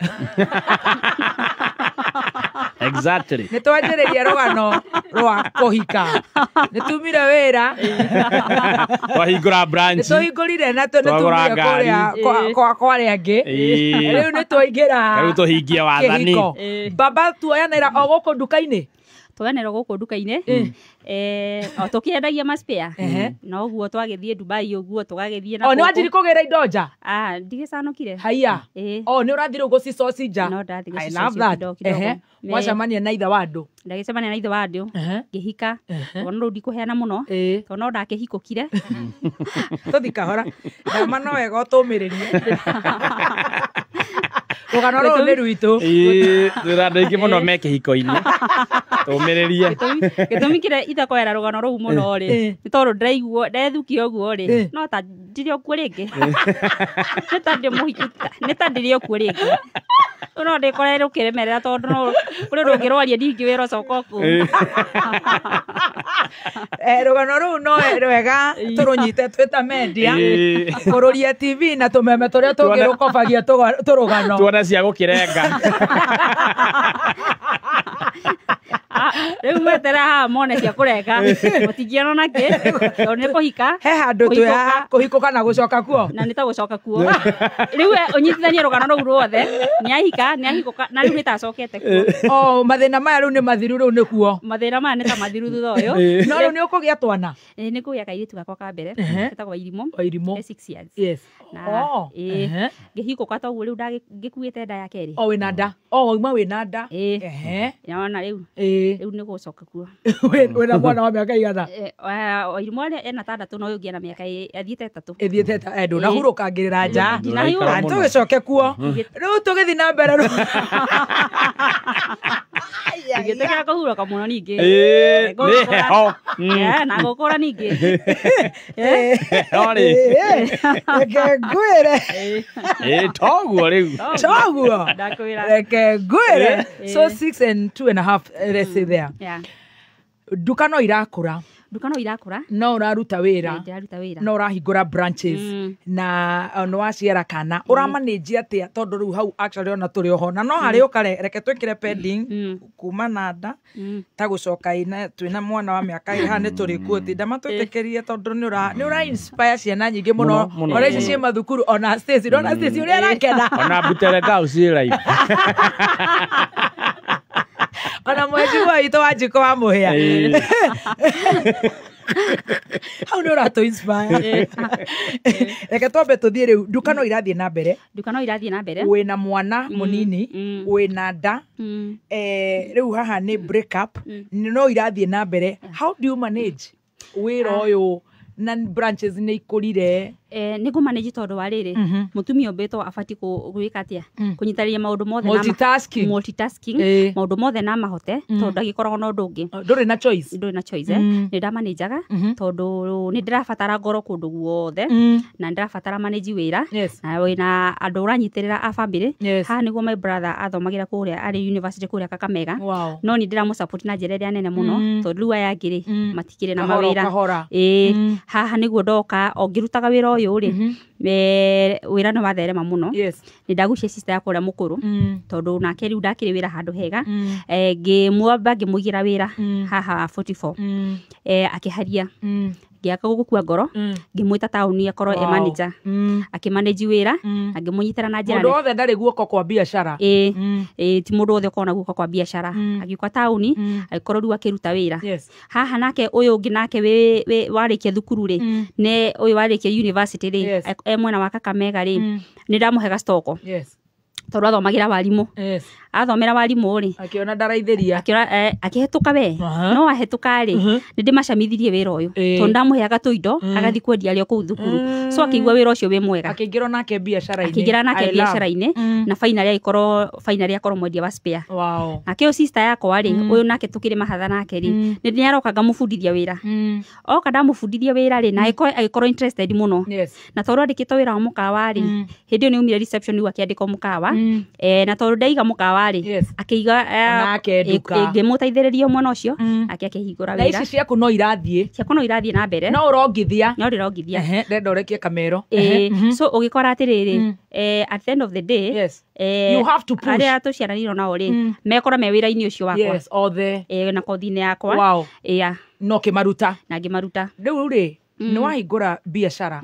Exactly. Nĩ twanjĩrĩria rũgano rwa kũhika. Nĩ tumire wĩra. Twahingũra branch. Nĩ tũhingũrire na nĩ tumire kũrĩa kwa arĩa angĩ. Rĩu nĩ twaingĩra. Rĩu tũhingie wathani. Baba tuoyanĩra o gũkũ nduka-inĩ? Tuoyanĩra gũkũ nduka-inĩ. O tũkĩendagia maspare. Na ũguo twagĩthiĩ Dubai ũguo tũgagĩthiĩ na O nĩ wanjiri kũgĩra indo nja? Ndigĩcanũkire. Haiya. O nĩ ũrathiĩ rĩu gũcicoci nja? No ndathiĩ I love that. gũcicoci kidogo. Mwacemania na ithe wa andũ? Ndagĩcemania na ithe wa andũ. Ngĩhika. Tondũ rĩu ndikũheana mũno. Tondũ no ndakĩhikũkire. Tũthi kahora. Ndama no wega ũtũmĩrĩrie. Rũgano rũrũ nĩ rwitũ. Twĩna andũ aingĩ mũno me kĩhiko-inĩ. Tũmĩrĩrie. Gĩtũmi kĩrĩa itakwera rũgano rũu mũno rĩ, nĩ tondũ ndĩraigua ndethukia ũguo rĩ, no ta ndirĩ o kuo rĩngĩ. Nĩ ta ndĩ mũhiku, nĩ ta ndĩrĩ o kuo rĩngĩ. No ndĩkore rũkĩremerera tondũ no kũrĩ rũngĩrwaria ndingĩwĩra ũcoka kũu. Rũgano rũu no rwega tũrũnyite twĩ ta media, kũrũria TV na tũmeme tũrĩa tũngĩrũkobagia tũrũgano. Tuone cia gũkĩrenga. Rĩu mweterera haha mone cia kũrenga. Mũtingĩona ona kĩ. Tondũ nĩ kũhika. He handũ twĩ haha kũhikũka na gũcoka kuo. Na nĩ ta gũcoka kuo. Rĩu we ũnyitithanie rũgano rũu ruothe. Nĩ ahika, nĩ ahikũka na rĩu nĩ ta acokete kuo. Oh, mathĩna maya rĩu nĩ mathiru rĩu nĩ kuo. Mathĩna maya nĩ ta mathiru thutha ũyũ. No rĩu nĩ ũkũgĩa twana? Ĩĩ nĩ ngũgĩa kairĩtu gakwa ka mbere. Getagwo Irimũ. Irimũ. Ke 6 years. Yes. Na Oh, ĩĩ ngĩhikũka toguo rĩu ngĩkuĩte nda ya kerĩ. O wĩna nda. O wauma wĩna nda. Ĩĩ. Nĩwona rĩu. Rĩu nĩ gũcoka kuo. Wĩna mwana wa mĩaka igana? Irimũ arĩa ena 6 no ũyũ ũngĩ ena mĩaka athiĩte 3. Ĩthiĩte ndũnahurũkangĩrĩra nja. Ndinahurũka. Tũgĩcoke kuo. Rĩu tũgĩthiĩ na mbere rĩu. Ngĩtĩkĩra kũhurũka mũno ningĩ. Ĩĩ, nĩ heho. Na gũkũra ningĩ. Heho rĩ. Reke ngwĩre. Ĩĩ, toguo rĩu. Toguo. Ndakwĩra. Reke ngwĩre. So 6 and 2.5, let's say there. Yeah. Nduka no irakũra. Nduka no irakũra. No ũraruta wĩra. Ndĩraruta wĩra. No ũrahingũra branches. Na nĩ waciara kana. Ũramanage atĩa tondũ rĩu hau actually ona tũrĩ oho. Na no harĩ ũkare reke twĩkĩre pending kuma na nda ta gũcoka ina twĩna mwana wa mĩaka ĩrĩ haha nĩ tũrĩkuo tinda matwĩtĩkĩrie tondũ nĩ ũra inspire ciana nyingĩ mũno ona ici ciĩ mathukuru ona Stacy ndona Stacy ũrĩa arakena. Ona Butere Girls ciĩ live. Ona mheshimiwa witũ wa Njiko wa Mũhĩa. Hau nĩ ũratũ inspire. Reke twambe tũthiĩ rĩu nduka no irathiĩ na mbere. Nduka no irathiĩ na mbere. Wĩna mwana mũnini, wĩna nda. Rĩu haha nĩ break up, no irathiĩ na mbere. How do you manage wĩra ũyũ na branches nĩ ikũrire? Nĩ ngũmanage tondũ wa rĩrĩ mũtumia ũmbĩtwo abatiĩ gwĩka atĩa? Kũnyitanĩria maũndũ mothe na multitasking. Multitasking maũndũ mothe na mahote tondũ ndagĩkoragwo na ũndũ ũngĩ. Ndũrĩ na choice. Ndũrĩ na choice. Nĩ ndamanajaga tondũ nĩ ndĩrabatara ngoro kũndũ guothe na ndĩrabatara manage wĩra na wĩna andũ ũranyitĩrĩra a family. Haha nĩguo my brother athomagĩra kũrĩa arĩ university kũrĩa Kakamega. No nĩ ndĩramũsupport na njĩra ĩrĩa nene mũno tondũ rĩu aya angĩ rĩ matikĩrĩ na mawĩra. Haha nĩguo ndoka o ngĩrutaga wĩra ũyũ rĩ wĩra nĩ watherema mũno. Nĩ ndagucia sister yakwa ũrĩa mũkũrũ tondũ nake rĩu ndakĩrĩ wĩra handũ hega. Ngĩmwamba ngĩmũigĩra wĩra haha 44. Akĩharia ngĩaka gũkua ngoro ngĩmwĩta taũni akorwo e manager. Akĩmanage wĩra na ngĩmũnyitĩra na njĩra Mũndũ wothe ndarĩ guoko kwa biacara. Ĩĩ, ti mũndũ wothe ũkoragwo na guoko kwa biacara. Agĩũka taũni agĩkorwo rĩu akĩruta wĩra. Haha nake ũyũ ũngĩ nake warĩkia thukuru rĩ nĩ ũyũ warĩkia university rĩ e mwena wa Kakamega rĩ nĩ ndamũhe gastoko. Tondũ athomagĩra warimũ. Athomera warimũ rĩ akĩona ndaraithĩria akĩona akĩhetũka we no ahetũka rĩ nĩ ndĩmacamithirie wĩra ũyũ tondũ ndamũheaga tũindo agathiĩ kwendia arĩ o kũu thukuru. So akĩigua wĩra ũcio wĩ mwega. Akĩingĩra nake biacara-inĩ. Akĩingĩra nake biacara-inĩ na finally agĩkorwo finally akorwo mwendia wa spare. Nake ũyũ sister yakwa rĩ ũyũ nake tũkĩrĩ mahatha nake rĩ nĩ nĩaroka ngamũbundithia wĩra. Oka ndamũbundithia wĩra rĩ na agĩkorwo interested mũno. Na tondũ andĩkĩtwo wĩra wa mũkawa rĩ hĩndĩ ĩyo nĩ aumire reception rĩu akĩandĩkwo mũkawa. Na tondũ ndaiga mũkawa rĩ akĩiga ngĩmũteithĩrĩria mwena ũcio ake akĩhingũra wĩra. Na ici ciaku no irathiĩ. Ciaku no irathiĩ na mbere. No ũrongithia. No ndĩrongithia. Ndenda ũrekie kamero. So ũgĩkora atĩrĩrĩ at the end of the day you have to push. Arĩa tũciaranirwo nao rĩ mekora me wĩra-inĩ ũcio wakwa. Yes, othe. Na kothi-inĩ yakwa. No kĩmaruta. Na ngĩmaruta. Rĩu rĩ nĩ wahingũra biacara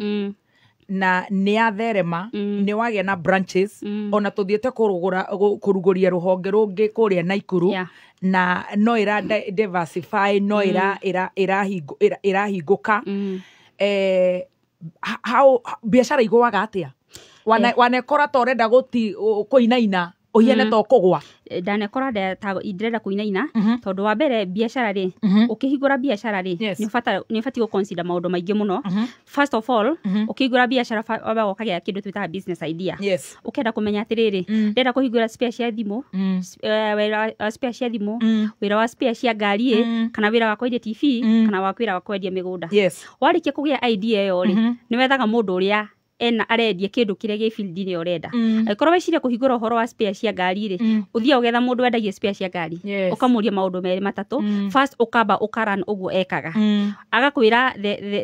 na nĩ yatherema nĩ wagĩa na branches ona tũthiĩte kũrugũria rũhonge rũngĩ kũrĩa Naikuru na no ĩra diversify no ĩrahingũka. How biacara igũaga atĩa? Wanekora ta ũrenda kũinaina ũhiane ta ũkũgwa? Ndanekora ndĩrenda kũinaina tondũ wa mbere biacara rĩ ũkĩhingũra biacara rĩ nĩ ũbatiĩ gũ consider maũndũ maingĩ mũno. First of all ũkĩhingũra biacara wambaga ũkagĩa kĩndũ twĩtaga business idea. Ũkenda kũmenya atĩrĩrĩ ndĩrenda kũhingũra spare cia thimũ, spare cia thimũ, wĩra wa spare cia ngari ĩ, kana wĩra wa kwendia TV, kana wa wĩra wa kwendia mĩgũnda. Warĩkia kũgĩa idea ĩyo rĩ nĩ wethaga mũndũ ũrĩa Ena arendia kĩndũ kĩrĩa gĩ field-inĩ ũrenda. Angĩkorwo weciria kũhingũra ũhoro wa spare cia ngari rĩ, ũthiaga ũgetha mũndũ wendagia spare cia ngari, ũkamũria maũndũ merĩ matatũ. First, ũkamba ũkaran ũguo ekaga, agakwĩra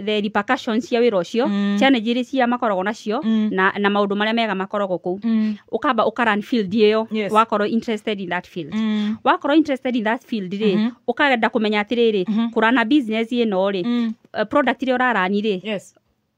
the repercussions cia wĩra ũcio, challenge iria cia makoragwo nacio, na maũndũ marĩa mega makoragwo kũu. Ũkamba ũkaran field ĩyo. Wakorwo interested in that field, wakorwo interested in that field rĩ, ũkenda kũmenya atĩrĩrĩ, kũrana business ĩno rĩ, product ĩrĩa ũrarani rĩ,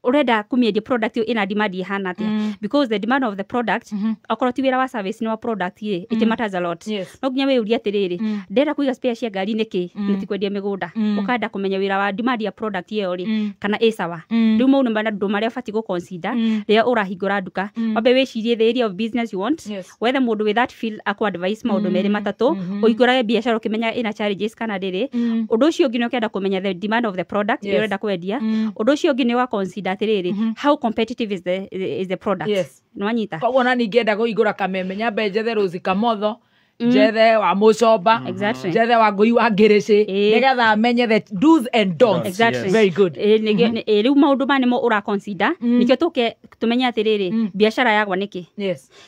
ũrenda kũmĩendia product ĩyo ĩna demand ĩhana atĩa? Because the demand of the product, okorwo ti wĩra wa service, nĩ wa product rĩ, it matters a lot. No nginya wĩyũrie atĩrĩrĩ, ndĩrenda kũiga spare cia ngari nĩkĩ na ti kwendia mĩgũnda? Ũkenda kũmenya wĩra wa demand ya product ĩyo rĩ, kana ĩ sawa. Rĩu mau nĩ maũndũ marĩa ũbatiĩ gũ consider rĩrĩa ũrahingũra nduka. Wambe wĩcirie the area of business you want, wethe mũndũ with that field akũ advice maũndũ merĩ matatũ, ũhingũrage biacara ũkĩmenya ĩna challenges kana ndĩrĩ. Ũndũ ũcio ũngĩ nĩ ũkenda kũmenya the demand of the product ĩrĩa ũrenda kwendia. Ũndũ ũcio ũngĩ nĩ wa consider atĩrĩrĩ, how competitive is the product. Nĩwanyita? Koguo na ningĩenda kũhingũra Kameme, nyambe njethe Rose Kamotho, njethe wa Mũcomba, njethe wa Ngũi wa Ngĩrĩcĩ, nĩgetha amenye the do's and don'ts. Exactly. Very good. Rĩu maũndũ maya nĩmo ũra consider nĩkĩo tũke tũmenye atĩrĩrĩ, biacara yagwa nĩkĩ.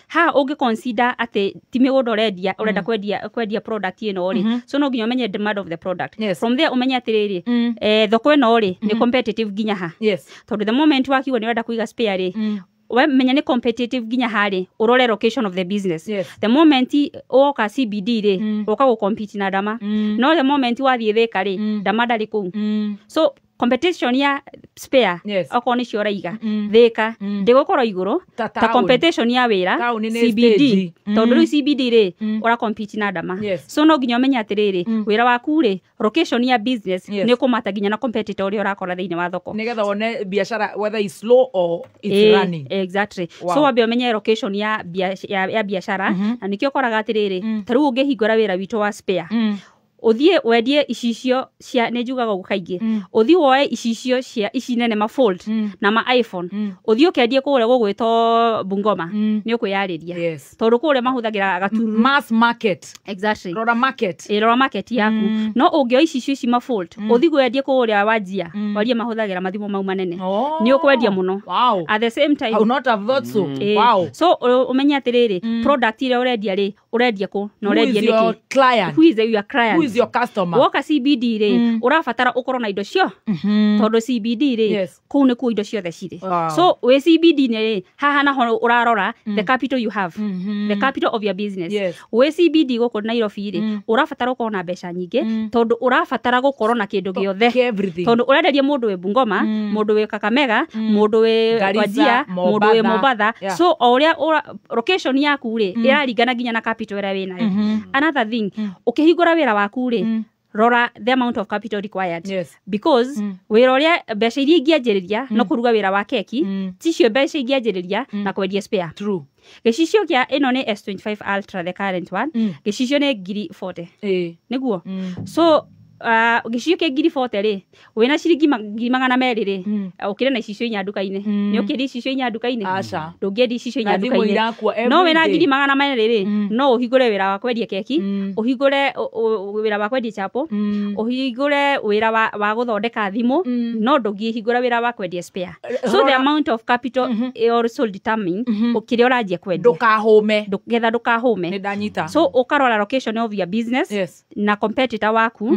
Ha ũngĩ consider atĩ ti mĩgũnda ũrendia, ũrenda kwendia product ĩno rĩ, so no nginya ũmenye demand of the product. From there ũmenye atĩrĩrĩ, thoko ĩno rĩ, nĩ competitive nginya ha. Tondũ the moment wakiuga nĩ ũrenda kũiga spare rĩ, we menya nĩ competitive nginya harĩ, ũrore location of the business. The moment woka CBD rĩ, ũka gũ compete na Dama, no the moment wathiĩ Thĩka rĩ, Dama ndarĩ kũu. So competition ya spare, okorwo nĩcio ũraiga Thĩka, ndĩgũkorwo igũrũ Ta ta taũni. competition ya wĩra Taũni nĩ CBD, stage. Tondũ rĩu CBD rĩ, ũra compete na Dama. So no nginya ũmenye atĩrĩrĩ, wĩra waku rĩ, location ya business nĩ ũkũmata nginya na competitor ũrĩa ũrakora thĩinĩ wa thoko. Nĩgetha wone biacara whether it's slow or it's running. Exactly. So wambe ũmenye location ya biacara, na nĩkĩo ũkoraga atĩrĩrĩ, ta rĩu ũngĩhingũra wĩra witũ wa spare, ũthiĩ wendie icicio cia, nĩ njugaga ũguo kaingĩ, ũthiĩ woe icicio cia ici nene, ma fold na ma iPhone, ũthiĩ ũkendie kũrĩa gũgwĩtwo Bungoma, nĩ ũkwĩyarĩria, tondũ kũrĩa mahũthagĩra gatururu. Mass market. Exactly. Rora market. Ĩ, rora market yaku. No ũngĩoya icicio ici ma fold, ũthiĩ wendie kũrĩa Wajia, waria mahũthagĩra mathimũ mau manene, nĩ ũkwendia mũno. At the same time, I would not have thought so. Ĩ, so ũmenye atĩrĩrĩ, product ĩrĩa ũrendia rĩ, ũrendia kũ na Who ũrendia is your nĩkĩ? client? Who is your client? Who is your customer? Woka CBD rĩ, ũrabatara ũkorwo na indo cio, tondũ CBD rĩ, kũu nĩkuo indo ciothe cirĩ. So wĩ CBD nĩ rĩ, haha naho ũrarora the capital you have, the capital of your business. Wĩ CBD gũkũ Nairobi rĩ, ũrabatara ũkorwo na mbeca nyingĩ, tondũ ũrabatara gũkorwo na kĩndũ gĩothe, everything. Tondũ ũrenderia mũndũ wĩ Bungoma, mũndũ wĩ Kakamega, mũndũ wĩ Garissa, Wajia, mũndũ wĩ Mombatha. Mombatha. So o ũrĩa location yaku rĩ, ĩraringana nginya na capital ĩrĩa wĩ nayo. Another thing, ũkĩhingũra wĩra waku rĩ, rora the amount of capital required, because wĩra ũrĩa mbeca iria ingĩanjĩrĩria no kũruga wĩra wa keki ticio mbeca ingĩanjĩrĩria na kwendia spare. True. Gĩcicio kĩa ĩno nĩ S25 Ultra, the current one, gĩcicio nĩ ngiri 40. Nĩguo, so gĩcicio kĩa ngiri 40 rĩ, wĩna ciringi 200,000 rĩ, ũkĩrĩ na icicio inya nduka-inĩ, nĩ ũkĩendia icicio inya nduka-inĩ? Aca. Ndũngĩendia icicio inya Na thimũ nduka-inĩ. irakua No wĩna every day. 200,000 rĩ, no ũhingũre wĩra wa kwendia keki, ũhingũre wĩra wa kwendia chapo, ũhingũre wĩra wa gũthondeka thimũ, no ndũngĩhingũra wĩra wa kwendia spare. So the amount of capital also determine kĩrĩa ũranjia kwendia. Ndũkahũme. Getha ndũkahũme. Nĩ ndanyita. So ũkarora location of your business na competitor waku,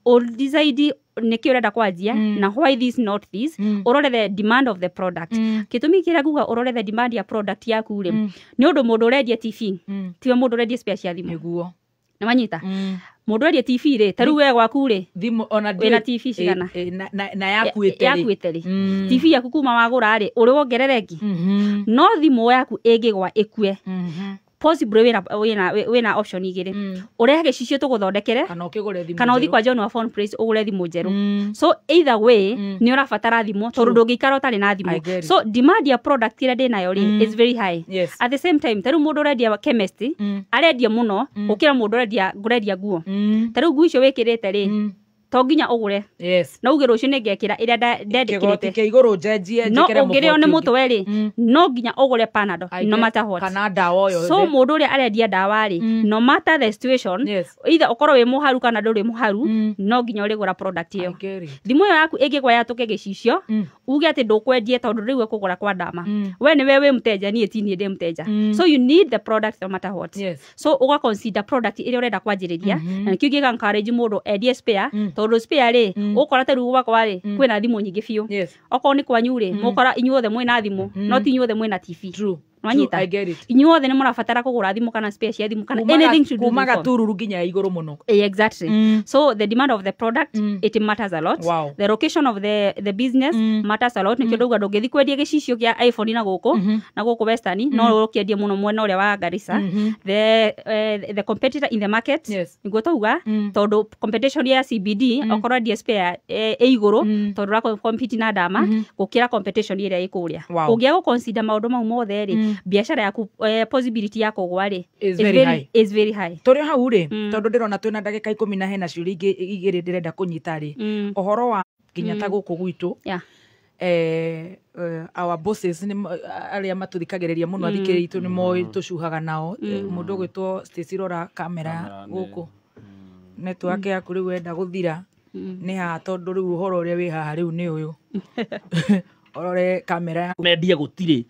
ũdecide nĩkĩ ũrenda kwanjia na why this, not this. Ũrore the demand of the product. Gĩtũmi kĩrĩa nguga ũrore the demand ya product yaku rĩ, nĩ ũndũ mũndũ ũrendia TV tiwe mũndũ ũrendia spare cia thimũ. Nĩguo. Nĩ wanyita? Mũndũ ũrendia TV rĩ, ta rĩu we gwaku rĩ, thimũ ona wĩna ndĩ- TV cigana? Na yakuĩte rĩ. Yakuĩte rĩ, TV yaku kuma wagũra rĩ, ũrĩ wongerere ĩngĩ? No thimũ yaku ĩngĩgwa ĩkue, possibly wĩna option igĩrĩ: ũrehe gĩcicio tũgũthondekere, kana ũkĩgũre thimũ kana ũthiĩ njerũ. kwa John wa Phone Place ũgũre thimũ njerũ. So either way nĩ ũrabatara thimũ, tondũ ndũngĩikara ũtarĩ na I thimũ. get it. So demand ya product ĩrĩa ndĩnayo rĩ is very high. At the same time, ta rĩu mũndũ ũrendia chemist arendia mũno gũkĩra mũndũ ũrendia ngũrendia nguo. Ta rĩu nguo icio wĩkĩrĩte rĩ, To nginya ũgũre. No uge rũciũ nĩngekĩra ĩrĩa Kĩgoti ndendĩkĩrĩte. Kĩa igũrũ njenjie No njĩkĩre ũngĩrĩo nĩ mũgoti ũngĩ. Mũtwe rĩ, no nginya ũgũre Panadol no matter what. Kana ndawa o yothe. So mũndũ ũrĩa arendia ndawa rĩ, no matter the situation, either ũkorwo wĩ mũharu kana ndũrĩ mũharu, no nginya ũrĩgũra product ĩyo. Thimũ ĩyo yaku ĩngĩgwa yatũke gĩcicio, uge atĩ ndũkwendie tondũ rĩu ĩkũgũra kwa ndama, we nĩwe wĩ mteja, niĩ ti niĩ ndĩ mteja. So you need the product no matter what. So ũga consider product ĩrĩa ũrenda kwanjĩrĩria, na nĩkĩo ingĩga encourage mũndũ endie spare, tondũ spare rĩ, ũkora ta rĩu gwakwa rĩ, kwĩna thimũ nyingĩ biũ. Okorwo nĩ kwanyu rĩ, mũkora inyuothe mwĩna thimũ, no ti inyuothe mwĩna TV. Nwanyita? I get it. Inyuothe nĩ mũrabatara kũgũra thimũ kana spare cia thimũ kana anything to do Kuma with phone. gatururu nginya igũrũ mũno. Exactly. So the demand of the product, it matters a lot. The location of the business matters a lot. Nĩkĩo ndauga ndũngĩthiĩ kwendia gĩcicio kĩa iPhone na gũkũ na gũkũ Western, no ũkĩendie mũno mwena ũrĩa wa Garissa. The competitor in the market, nĩguo tauga, tondũ competition ya CBD, okorwo endia spare ĩ igũrũ tondũ ũra compete na ndama gũkĩra competition ĩrĩa ĩ kũrĩa. Ũngĩaga gũ consider maũndũ mau mothe rĩ, biacara yaku possibility ya kũgwa rĩ is very high. Is very high. Tũrĩ hau rĩ, tondũ ndĩrona twĩna ndagĩka 10 na hena ciũria ingĩ igĩrĩ ndĩrenda kũnyita rĩ, ũhoro wa nginya ta gũkũ gwitũ, our bosses nĩ arĩa matũthikagĩrĩria mũno, athikĩrĩria itũ nĩ moĩ tũcuhaga nao. Mũndũ ũgwĩtwo Stacy, rora kamera gũkũ, network yaku rĩu wenda gũthira nĩ haha, tondũ rĩu ũhoro ũrĩa wĩ haha rĩu nĩ ũyũ, ũrore kamera yaku. Mendie gũtirĩ.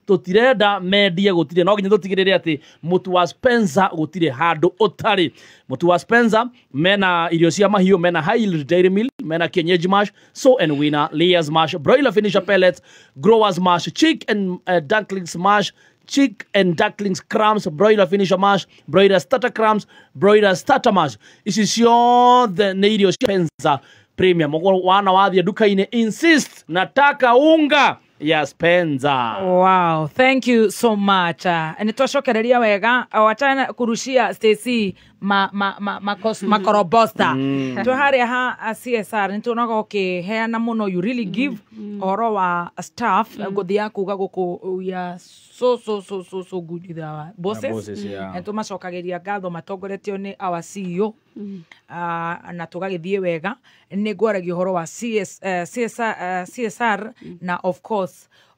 Tũtirenda mendie gũtirĩ, no nginya tũtigĩrĩre atĩ mũtu wa Spencer gũtirĩ handũ ũtarĩ. Mũtu wa Spencer mena irio cia mahiũ, mena high yield dairy meal, mena kienyeji mash, sow and winner, layers mash, broiler finisher pellets, growers mash, chick and ducklings mash, chick and ducklings crumbs, broiler finisher mash, broiler starter crumbs, broiler starter mash. Ici ciothe nĩ irio cia Spencer Premium. Ũguo wana wathiĩ nduka-inĩ, insist nataka unga ya Spencer. Wow, thank you so much. Nĩ twacokereria wega, wachana kurushia Stacy ma ma ma makorobosta. Twĩ harĩa ha CSR nĩ tuonaga ũkĩheana mũno, you really give ũhoro wa staff. Ngũthiaga kuga gũkũ we are so so so so so good with our bosses. Bosses, yeah. Nĩ tũmacokagĩria ngatho matongoretio nĩ our CEO, na tũgagĩthiĩ wega. Nĩ ngwaragia ũhoro wa CS, CSR na of course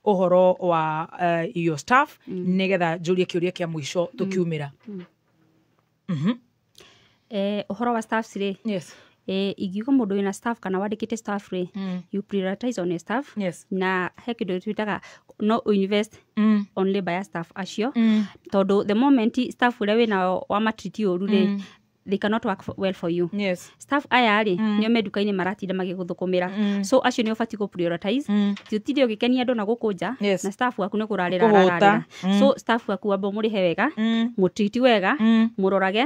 ũhoro wa your staff, nĩgetha njũrie kĩũria kĩa mũico tũkiumĩra. Ũhoro wa staffs rĩ, ingiuga mũndũ wĩna staff kana wandĩkĩte staff rĩ, you prioritize on your staff. Na he kĩndũ twĩtaga no invest on labor ya staff acio, tondũ the moment staff ũrĩa wĩnao wa matreat ũru rĩ, they cannot work well for you. Staff aya rĩ, nĩo me nduka-inĩ maratinda magĩgũthũkũmĩra. So acio nĩo ũbatiĩ gũ prioritize. Ti ũtinde ũgĩkenia andũ na gũkũ nja na staff waku nĩ kũrarĩra Kũhũta. ararĩra. So staff waku wamba ũmũrĩhe wega, mũtreat wega, mũrorage,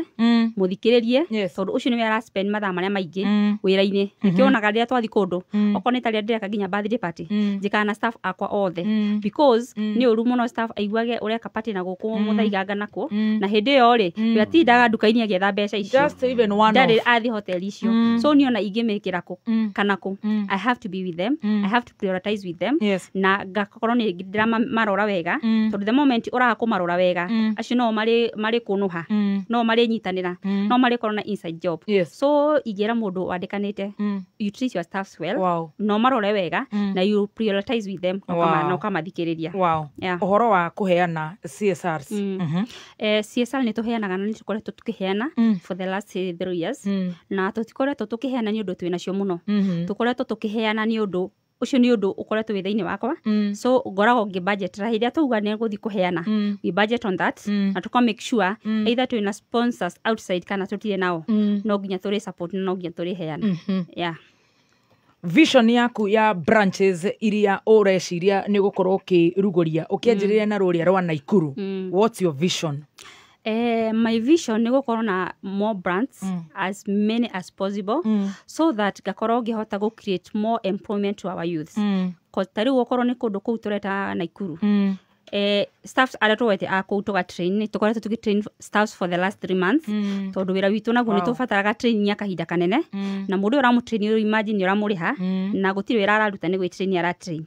mũthikĩrĩrie, tondũ ũcio nĩwe ara spend mathaa marĩa maingĩ wĩra-inĩ. Nĩkĩo wonaga rĩrĩa twathiĩ kũndũ, okorwo nĩ ta rĩrĩa ndĩreka nginya birthday party, njĩkaga na staff akwa othe, because nĩ ũru mũno staff aiguage ũreka party na gũkũ mũthaiganga nakũ, na hĩndĩ ĩyo rĩ, we atindaga nduka-inĩ agĩetha mbeca icio. Just even one Ndarĩ off. athiĩ hoteli icio. So niĩ ona ingĩmĩkĩra kũ kana kũ, I have to be with them. I have to prioritize with them. Na ngakorwo nĩ ndĩramarora wega, tondũ the moment ũraga kũmarora wega, acio no marĩ marĩ kũnũha, no marĩ nyitanĩra, no marĩ korwo na inside job. So ingĩra mũndũ wandĩkanĩte, you treat your staffs well, no marore wega, na you prioritize with them, na ũkamathikĩrĩria. Yeah. Ũhoro wa kũheana CSRs. CSR nĩ tũheanaga na nĩ tũkoretwo tũkĩheana for the last 3 years, na tũtikoretwo tũkĩheana nĩ ũndũ twĩnacio mũno. Tũkoretwo tũkĩheana nĩ ũndũ ũcio, nĩ ũndũ ũkoretwo wĩ thĩinĩ wakwa. So ngoragwo ngĩ budget ra hĩndĩ ĩrĩa twauga nĩ gũthiĩ kũheana, we budget on that, na tũka make sure either twĩna sponsors outside kana tũtirĩ nao, no nginya tũrĩ support na no nginya tũrĩheana. Yeah. Vision yaku ya branches iria ũreciria nĩ gũkorwo ũkĩrugũria, ũkĩanjĩrĩria na rũrĩa rwa Naikuru, what's your vision? My vision nĩ gũkorwo na more brands, as many as possible, so that ngakorwo ngĩhota gũ create more employment to our youths. 'Cause ta rĩu okorwo nĩ kũndũ kũu tũreta Naikuru, Staffs arĩa tũwete a kũu tũgatrain, nĩ tũkoretwo tũgĩtrain staffs for the last 3 months, tondũ wĩra witũ naguo nĩ tũbataraga training ya kahinda kanene, na mũndũ ũyũ ũramũtrain, imagine ũramũrĩha na gũtirĩ wĩra araruta, nĩ gwĩtrain aratrain.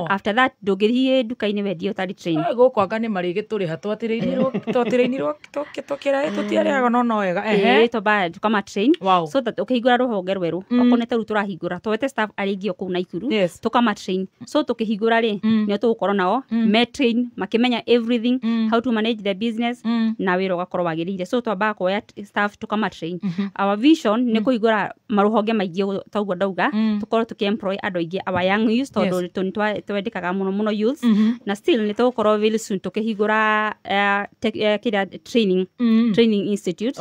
After that ndũngĩthiĩ nduka-inĩ wendie ũtarĩ train. Gũkũ anga nĩ marĩgĩtũrĩha, twatĩrĩinirwo tũkĩra tũtiarĩhaga, no wega. Ehe. Ĩĩ, twamba tukama train so that ũkĩhingũra rũhonge rwerũ, okorwo nĩ ta rĩu tũrahingũra, twete staff arĩa aingĩ o kũu Naikuru, tukama train, so tũkĩhingũra rĩ, nĩo tũgũkorwo nao me train, makĩmenya everything, how to manage the business, na wĩra ũgakorwo wagĩrĩire. So twambaga kuoya staff tukama train. Our vision nĩ kũhingũra marũhonge maingĩ ũguo, toguo ndauga, tũkorwo tũkĩ-employ andũ aingĩ, our young youth, tondũ twendekaga mũno mũno youths. Na still nĩ tũgũkorwo very soon tũkĩhingũra kĩrĩa training institute.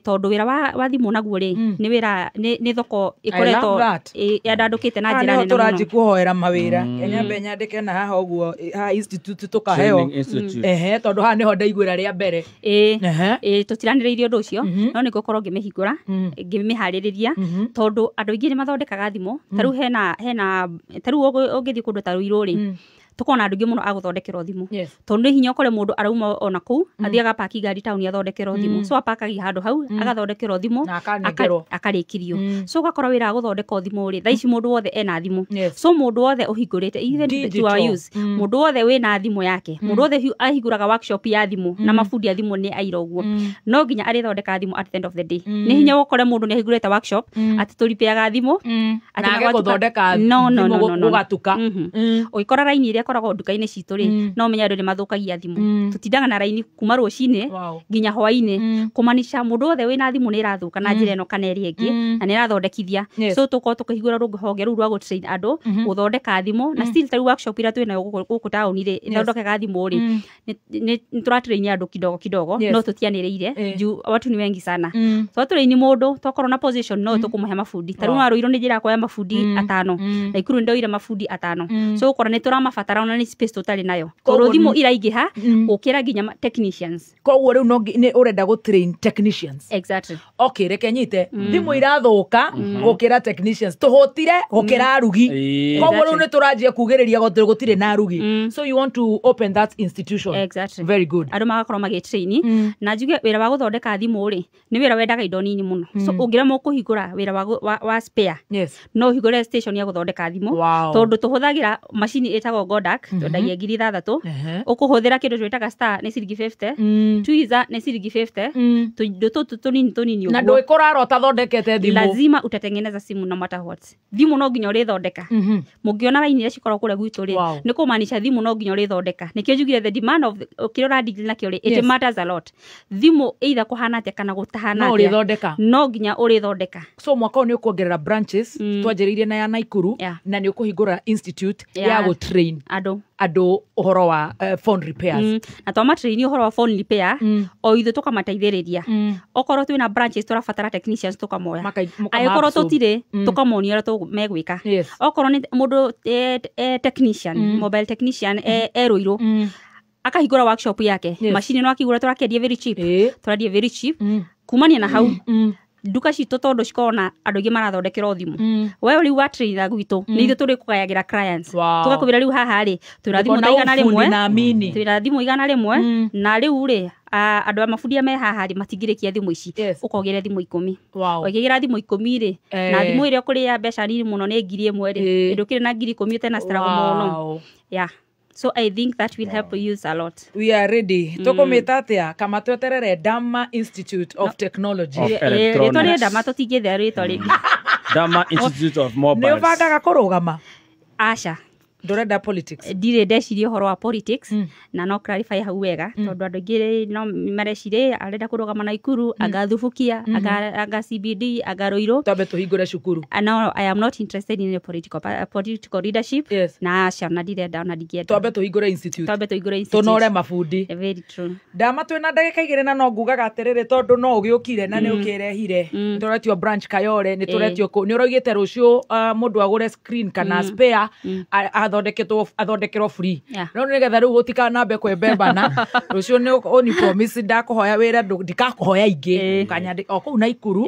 Tondũ wĩra wa thimũ naguo rĩ, nĩ wĩra nĩ thoko ĩkoretwo Love that. Yandandũkĩte na Haha njĩra nĩho nene mũno. tũranji kũhoera mawĩra. Nyambe nyandĩke na haha ũguo, haha institute tũkaheo. Training institute. Ehe, tondũ haha nĩho ndaiguĩra rĩa mbere. Ĩĩ, tũtiranĩrĩirie ũndũ ũcio, no nĩ ngũkorwo ngĩmĩhingũra, ngĩmĩharĩrĩria, tondũ andũ aingĩ nĩ mathondekaga thimũ. Ta rĩu hena ta rĩu ũngĩthiĩ kũndũ ta Ruiru rĩ, tũkona andũ aingĩ mũno a gũthondekerwo thimũ, tondũ nĩ hinya ũkore mũndũ arauma ona kũu, athiaga paki ngari taũni athondekerwo thimũ. So apakagia handũ hau, agathondekerwo thimũ. Na akanengerwo. Akarĩkirio. So ũgakora wĩra wa gũthondeka thimũ rĩ, thaa ici mũndũ wothe ena thimũ. So mũndũ wothe ũhingũrĩte, even to our Digital. use, mũndũ wothe wĩna thimũ yake, mũndũ wothe ahingũraga workshop ya thimũ na mabundi a thimũ nĩ aira ũguo, no nginya arĩthondeka thimũ at the end of the day. Nĩ hinya ũkore mũndũ nĩ ahingũrĩte workshop atĩ tũripeaga thimũ atĩ Na age na gwatuka- gũthondeka No, thimũ no, no, no. gũgatuka. Ũgĩkora raini ĩrĩa ĩkoragwo nduka-inĩ citũ rĩ, no ũmenye andũ nĩ mathũkagia thimũ. Tũtindaga na raini kuma rũcinĩ nginya hwainĩ, kũmanisha mũndũ wothe wĩna thimũ nĩ ĩrathũka na njĩra ĩno kana ĩrĩa ĩngĩ, na nĩ ĩrathondekithia. So tũkorwo tũkĩhingũra rũhonge rũu rwa gũtrain andũ gũthondeka thimũ. Na still ta rĩu workshop iria twĩnayo gũkũ taũni rĩ, ĩthondekaga thimũ rĩ, nĩ tũratrain andũ kidogo kidogo. No tũtianĩrĩire juu watu ni wengi sana. Twatũraini mũndũ, twakorwo na position, no tũkũmũhe mabundi. Ta rĩu no Ruiru nĩ njĩra kuoya mabundi 5, Naikuru nĩ ndoire mabundi 5. So ũkora nĩ tũramabatara, ona nĩ space tũtarĩ nayo, tondũ thimũ iraingĩha gũkĩra nginya technicians. Koguo rĩu no nĩ ũrenda gũ train technicians? Exactly. Okay, reke nyite. Thimũ irathũka gũkĩra technicians, tũhũtire gũkĩra arugi. Koguo rĩu nĩ tũranjia kugĩrĩria gũtirĩ na arugi, so you want to open that institution. Exactly. Very good. Andũ magakorwo magĩtrain. Na njuge wĩra wa gũthondeka thimũ rĩ, nĩ wĩra wendaga indo nini mũno. So ũngĩremwo kũhingũra wĩra wa spare, no ũhingũre station ya gũthondeka thimũ, tondũ tũhũthagĩra macini ĩtagwo Godak, twendagia 6,000. Ũkũhũthĩra kĩndũ twĩtaga star nĩ ciringi 50, tweezer nĩ ciringi 50, tũindo tũtũ tũnini tũnini Na ũguo. Ndũĩkũrara ũtathondekete thimũ. Lazima utatengeneza simu no matter what. Thimũ no nginya ũrĩthondeka. Mũngĩona raini iria cikoragwo kũrĩa gwitũ rĩ, nĩ kũmaanisha thimũ no nginya ũrĩthondeka. Nĩkĩo njugire the demand of kĩrĩa ũradeal nakĩo rĩ, it matters a lot. Thimũ either kũhana atĩa kana gũtahana No atĩa, ũrĩthondeka. No nginya ũrĩthondeka. So mwaka ũyũ nĩ ũkuongerera branches, twanjĩrĩirie na ya Naikuru, na nĩ ũkũhingũra institute ya gũtrain andũ andũ ũhoro wa phone repairs. Na twamatraini ũhoro wa phone repair, o ithuĩ tũkamateithĩrĩria. Okorwo twĩna branches tũrabatara technicians, tũkamoya. Mũkama Angĩkorwo absorb. tũtirĩ, tũkamonia ũrĩa megwĩka. Okorwo nĩ mũndũ technician, mobile technician, e Ruiru, akahingũra workshop yake, macini no akĩgũra, tũrakĩendia very cheap, tũrendia very cheap. Kumania na hau, nduka citũ tondũ cikoragwo na andũ aingĩ marathondekerwo thimũ, we rĩu watraina gwitũ, nĩ ithuĩ tũrĩ kũgayagĩra clients. Tũgakwĩra rĩu haha rĩ, twĩna thimũ Ndũkona ta igana ũbundi rĩmwe, na amini. Twĩna thimũ 100, na rĩu rĩ, andũ a mabundi aya me haha rĩ, matingĩrĩkia thimũ ici, ũkogere thimũ 10. Ũkĩgĩra thimũ 10 rĩ, na thimũ ĩrĩa ũkũrĩa mbeca nini mũno nĩ 1000 rĩ, ndũkĩrĩ na 10,000 ũtena struggle mũno. Yeah, so I think that will help use a lot. We are ready. Tũkũmĩta atĩa kama tweterere Dama Institute of Technology? Of Rĩtwa rĩ Dama, tũtingĩthea rĩtwa rĩngĩ. Dama Institute of Nĩ Mobiles. ũbangaga kũrũgama? Aca. Ndũrenda politics? Ndirĩ ndeciria ũhoro wa politics. Na no clarify hau wega, tondũ andũ aingĩ no mareciria arenda kũrũgama Naikuru, anga Thubukia, anga CBD, anga Ruiru. Twambe tũhingũre cukuru. No, I am not interested in a political leadership. Na aca, na ndirenda ona ndingĩenda. Twambe tũhingũre institute. Twambe tũhingũre institute. Tũnore mabundi. Very true. Ndama, twĩna ndagĩka 2, na no ngugaga atĩrĩrĩ, tondũ no ũgĩũkire na nĩ ũkĩrehire, nĩ tũretio branch Kayore, nĩ tũretio kũ, nĩ ũraugĩte rũciũ mũndũ agũre screen kana spare athondekerwo free. No nĩgetha rĩu gũtikanambe kwembembana, rũciũ nĩ ũni promise, ndakũhoya wĩra, ndikakũhoya ingĩ kanyandĩ o kũu Naikuru.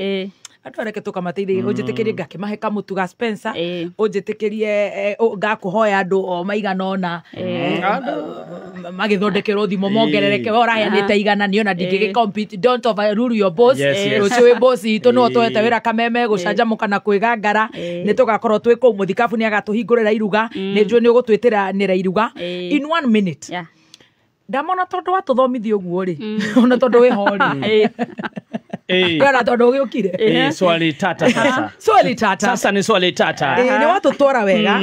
Andũ areke tũkamateithĩrĩria. Ũnjĩtĩkĩrie ngakĩmahe kamũtu ga Spencer, ũnjĩtĩkĩrie ngakũhoya andũ o maigana ũna. Magĩthondekerwo thimũ mongerereke, we ũraheanĩte 100 niĩ ona ndingĩgĩ compete. Don't overrule your boss. Yes, yes. Rũciũ wĩ boss itũ nĩwe ũtũhete wĩra Kameme gũcanjamũka na kwĩgangara. Nĩ tũgakorwo twĩ kũu, mũthikabu nĩ agatũhingũrĩra iruga, nĩ njũĩ nĩ ũgũtwĩtĩra nĩra iruga. In 1 minute, ndamona tondũ watũthomithia ũguo rĩ, ona tondũ wĩ ho rĩ, ona tondũ ũgĩũkire. Swali tata sasa. Swali tata. Sasa ni swali tata. Nĩ watũtwara wega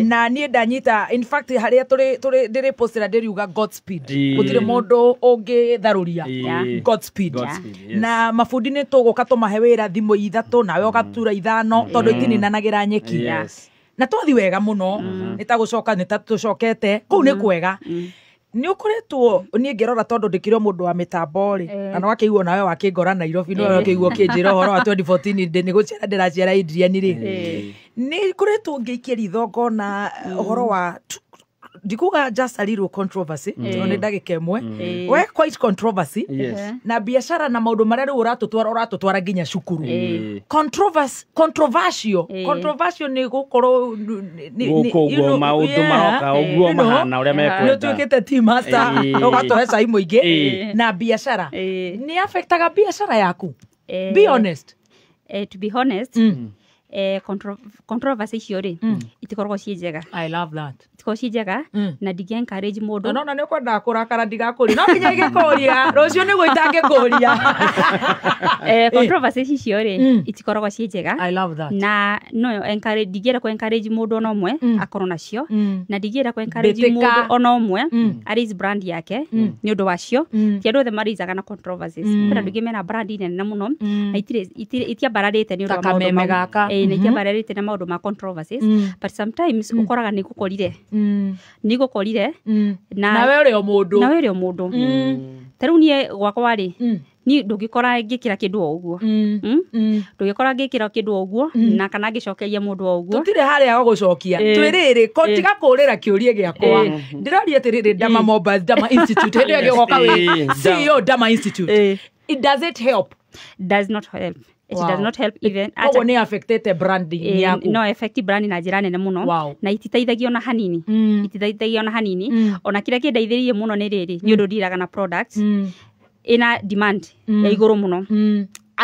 na niĩ ndanyita, in fact harĩa tũrĩ ndĩrĩ postera ndĩriuga Godspeed, gũtirĩ mũndũ ũngĩtharũria Godspeed. Na mabundi nĩ tũgũka tũmahe wĩra thimũ 3 nawe ũgatura 5 tondũ itininanagĩra nyeki. Na twathi wega mũno, nĩ ta gũcoka nĩ ta tũcokete kũu nĩ kwega. Nĩ ũkoretwo niĩ ngĩrora tondũ ndĩkĩrĩ o mũndũ wa mĩtambo rĩ, na no wakĩiguo nawe wakĩngora Nairobi, no wakĩiguo ũkĩnjĩra ũhoro wa 2014 ndĩ nĩ gũciara ndĩraciara Adrian rĩ, nĩ ngoretwo ngĩikia ritho ngona ũhoro wa ndikuga just a little controversy, tondũ nĩ ndagĩka ĩmwe, we quite controversy na biacara na maũndũ marĩa rĩu ũratũtwara nginya cukuru. Controversial nĩ gũkorwo gũkũ ũguo maũndũ maroka ũguo mahana ũrĩa mekwenda. Nĩ ũtuĩkĩte tea master, ũgatũhe cai mũingĩ na biacara nĩ affectaga biacara yaku. Be honest. To be honest, controversy icio rĩ itikoragwo ciĩ njega. I love that. Itikoragwo ciĩ njega na ndingĩ encourage mũndũ. No nĩ ũkwendaga kũrakara ndigakũria, no nginya ingĩkũria rũciũ nĩguo itangĩkũria. Controversy icio rĩ itikoragwo ciĩ njega. I love that. Na no encourage, ndingĩenda kũ encourage mũndũ ona ũmwe akorwo nacio, na ndingĩenda kũ encourage mũndũ ona ũmwe araise brand yake nĩ ũndũ wacio. Ti andũ othe maraisaga na controversies. Kwĩna andũ aingĩ mena brand nene mũno na itiambararĩte nĩ ũndũ wa maũndũ mau. Na itiambararĩte na maũndũ ma controversies, but sometimes ũkoraga nĩ gũkorire nawe ũrĩ o mũndũ, nawe ũrĩ o mũndũ. Ta rĩu niĩ gwakwa rĩ, niĩ ndũngĩkora ngĩkĩra kĩndũ o ũguo, ndũngĩkora ngĩkĩra kĩndũ o ũguo na kana ngĩcokeria mũndũ o ũguo. Tũtirĩ harĩa ho gũcokia, twĩrĩrĩ tiga kũrĩra kĩũria gĩakwa. Ndĩroria atĩrĩrĩ, Dama Mobile, Dama Institute, hĩndĩ ĩyo ĩgĩgoka wĩ CEO Dama Institute, it does it help? Does not help. It does not help even. Koguo nĩ affectete branding yaku. No affect branding na njĩra nene mũno, na ititeithagia ona hanini, ititeithagia ona hanini. Ona kĩrĩa kĩndeithĩrĩirie mũno nĩ rĩrĩ, nĩ ũndũ ndiraga na product ĩna demand ya igũrũ mũno.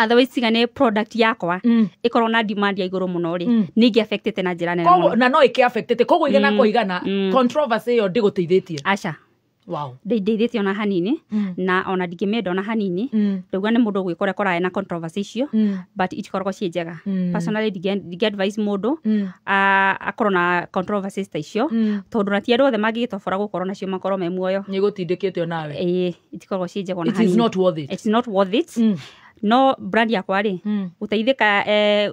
Otherwise tiga nĩ product yakwa ĩkorwo na demand ya igũrũ mũno rĩ, nĩ ingĩ affectete na njĩra nene mũno. Na no ĩkĩ affectete koguo igana kwa igana controversy ĩyo ndĩgũteithĩtie. Aca. Wow. Ndeithĩtie ona hanini, na ona ndingĩmĩenda ona hanini. Ndauga nĩ mũndũ gwĩkora korae na controversy icio, but itikoragwo ciĩ njega. Personally ndingĩ advise mũndũ akorwo na controversies ta icio, tondũ na ti andũ othe mangĩgĩtobora gũkorwo nacio makorwo me muoyo. Nĩ gũtindĩkĩte onawe. Ĩĩ, itikoragwo ciĩ njega ona hanini. It is not worth it. It's not worth it. No brand yakwa rĩ, gũteithĩka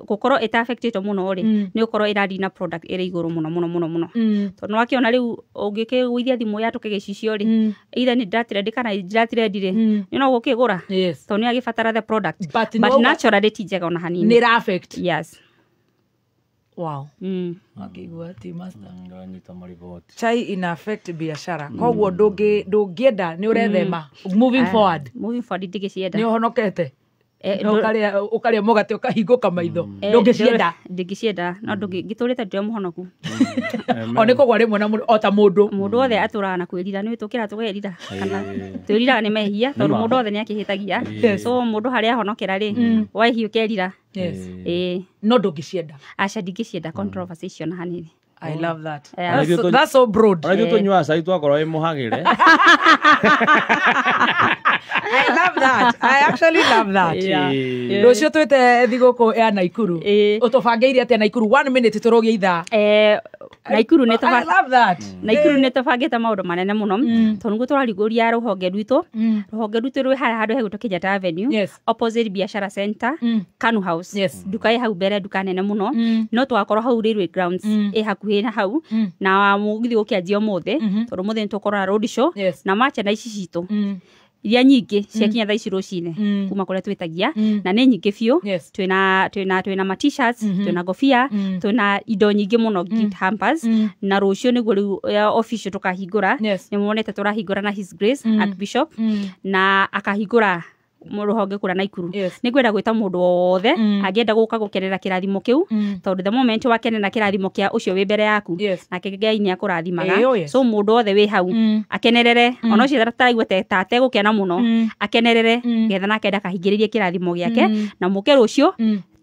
gũkorwo ĩta affectĩtwo mũno rĩ, nĩ gũkorwo ĩrathiĩ na product ĩrĩ igũrũ mũno mũno mũno mũno. Tondũ wakĩona rĩu ũngĩkĩgũithia thimũ yatũke gĩcicio rĩ, either nĩ ndĩratrendi kana ndĩratrendi rĩ, nĩ no gũkĩgũra, tondũ nĩ agĩbatara the product, but naturally ti njega ona hanini. Nĩ ĩra affect. Yes. Wow. Akĩigua tea master. Chai ina affect biashara. Koguo ndũngĩenda nĩ ũrethema moving forward. Moving forward ndingĩcienda. Nĩ ũhonokete. Ũkarĩa mũgate ũkahingũka maitho. Ndũngĩcienda. Ndingĩcienda, no ngĩtũrĩte ndĩ mũhonoku. O nĩ kũgwa rĩmwe na o ta mũndũ. Mũndũ wothe atũraga na kwĩrira, nĩ tũkĩra tũkerira kana twĩriraga nĩ mehia tondũ mũndũ wothe nĩ akĩhĩtagia. So mũndũ harĩa ahonokera rĩ, wehia ũkerira. Yes. No ndũngĩcienda. Aca ndingĩcienda controversy icio na hanini. I love that. That's so broad. Ona ithuĩ tũnyuaga cai twakorwo wĩ mũhagĩre. I love that. I actually love that. Rũciũ twĩte thigũkũ ya Naikuru. Ũtũbangĩire atĩa Naikuru? 1 minute tũrũgie ithaa. Naikuru nĩ I love that. Naikuru nĩ tũbangĩte maũndũ manene mũno, tondũ nĩguo tũrarugũria rũhonge rwitũ. Rũhonge rwitũ rwĩ harĩa handũ hegwĩtwo Kenyatta Avenue, opposite Biashara Center, Kanu House. Nduka ĩ hau mbere, nduka nene mũno. No tũgakorwo hau Railway Grounds ĩ hakuhĩ na hau, na mũgithi gũkĩanjia ũmũthĩ, tondũ ũmũthĩ nĩ tũgũkorwo na road show na merchandise citũ iria nyingĩ ciakinya thaa ici rũcinĩ kuma kũrĩa twĩtagia, na nĩ nyingĩ biũ. Twĩna ma t-shirts, twĩna ngobia, twĩna indo nyingĩ mũno, gift hampers. Na rũciũ nĩguo rĩu official tũkahingũra. Nĩ muonete tũrahingũra na His Grace Archbishop, na akahingũra Rũhonge kũrĩa Naikuru. Nĩ ngwenda gwĩta mũndũ wothe angĩenda gũka gũkenera kĩrathimo kĩu, tondũ the moment wakenera kĩrathimo kĩa ũcio wĩ mbere yaku, nake Ngai nĩ akũrathimaga. So mũndũ wothe wĩ hau akenerere, ona ũcio ataraigua ta ategũkena mũno, akenerere getha nake ndakahingĩrĩrie kĩrathimo gĩake, na mũke rũciũ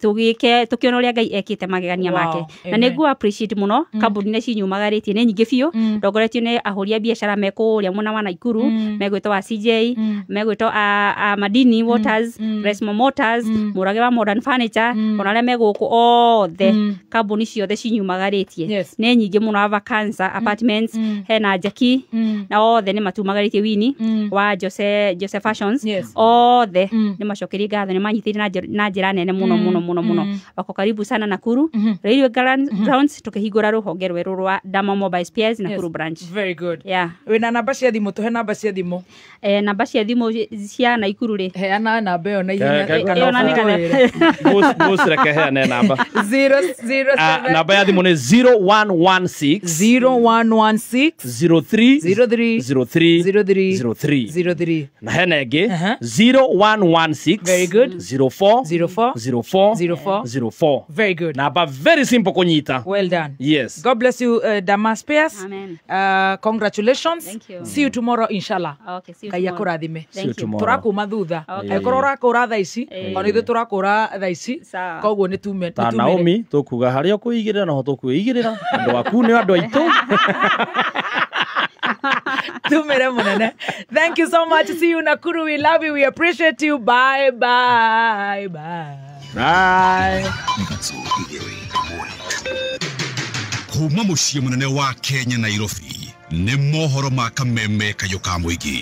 tugike tukiona uria Ngai ekite magegania make. Na nĩ ngũ appreciate mũno kambuni nĩ cinyumagarĩtie nĩ nyingĩ biũ, ndongoretio nĩ ahũri a biacara me kũrĩa mwena wa Naikuru, megwĩtwo wa CJ, megwĩtwo a Madini Waters, Resmo Motors, Mũrage wa Modern Furniture, ona arĩa me gũkũ othe, kambuni ciothe cinyumagarĩtie nĩ nyingĩ mũno, Ava Cancer Apartments, hena Jackie, na othe nĩ matumagarĩtie Winnie wa Jose Fashions, othe nĩ macokerie ngatho, nĩ manyitĩrĩire na njĩra nene mũno mũno mũno mũno. Wako karibu sana Nakuru Railway Grounds, tukihingũra rũhonge rwerũ rwa Dama Mobile Spares Nakuru branch. Very good. Yeah. Wĩna namba cia thimũ? Tũhe namba cia thimũ. Namba cia thimũ cia Nakuru rĩ, heana namba ĩyo na ihenya. Reke heane namba. 007. Namba ya thimũ nĩ 0116 0116 03 03 03 03 03 03. Na hena ĩngĩ 0116 Very good. 04 04 04 04 04. Very good. Namba very simple kunyita. Well done. Yes. God bless you, Dama Spares. Amen. Congratulations. Thank you. See you tomorrow inshallah. Okay, see you Ngai tomorrow. akũrathime. See you tomorrow. Tũrakuma thutha. Angĩkorwo ũrakũra thaa ici, ona ithuĩ tũrakũra thaa ici, koguo nĩ tume. Ta Naomi tũkuga harĩa ũkũigĩrĩra noho tũkwĩigĩrĩra, andũ aku nĩ andũ aitũ. Tumere munene. Thank you so much. See you Nakuru. We love you. We appreciate you. Bye bye bye. Bye. Kuma mũciĩ mũnene wa Kenya Nairobi nĩ mohoro ma kameme kayũ ka mũingĩ.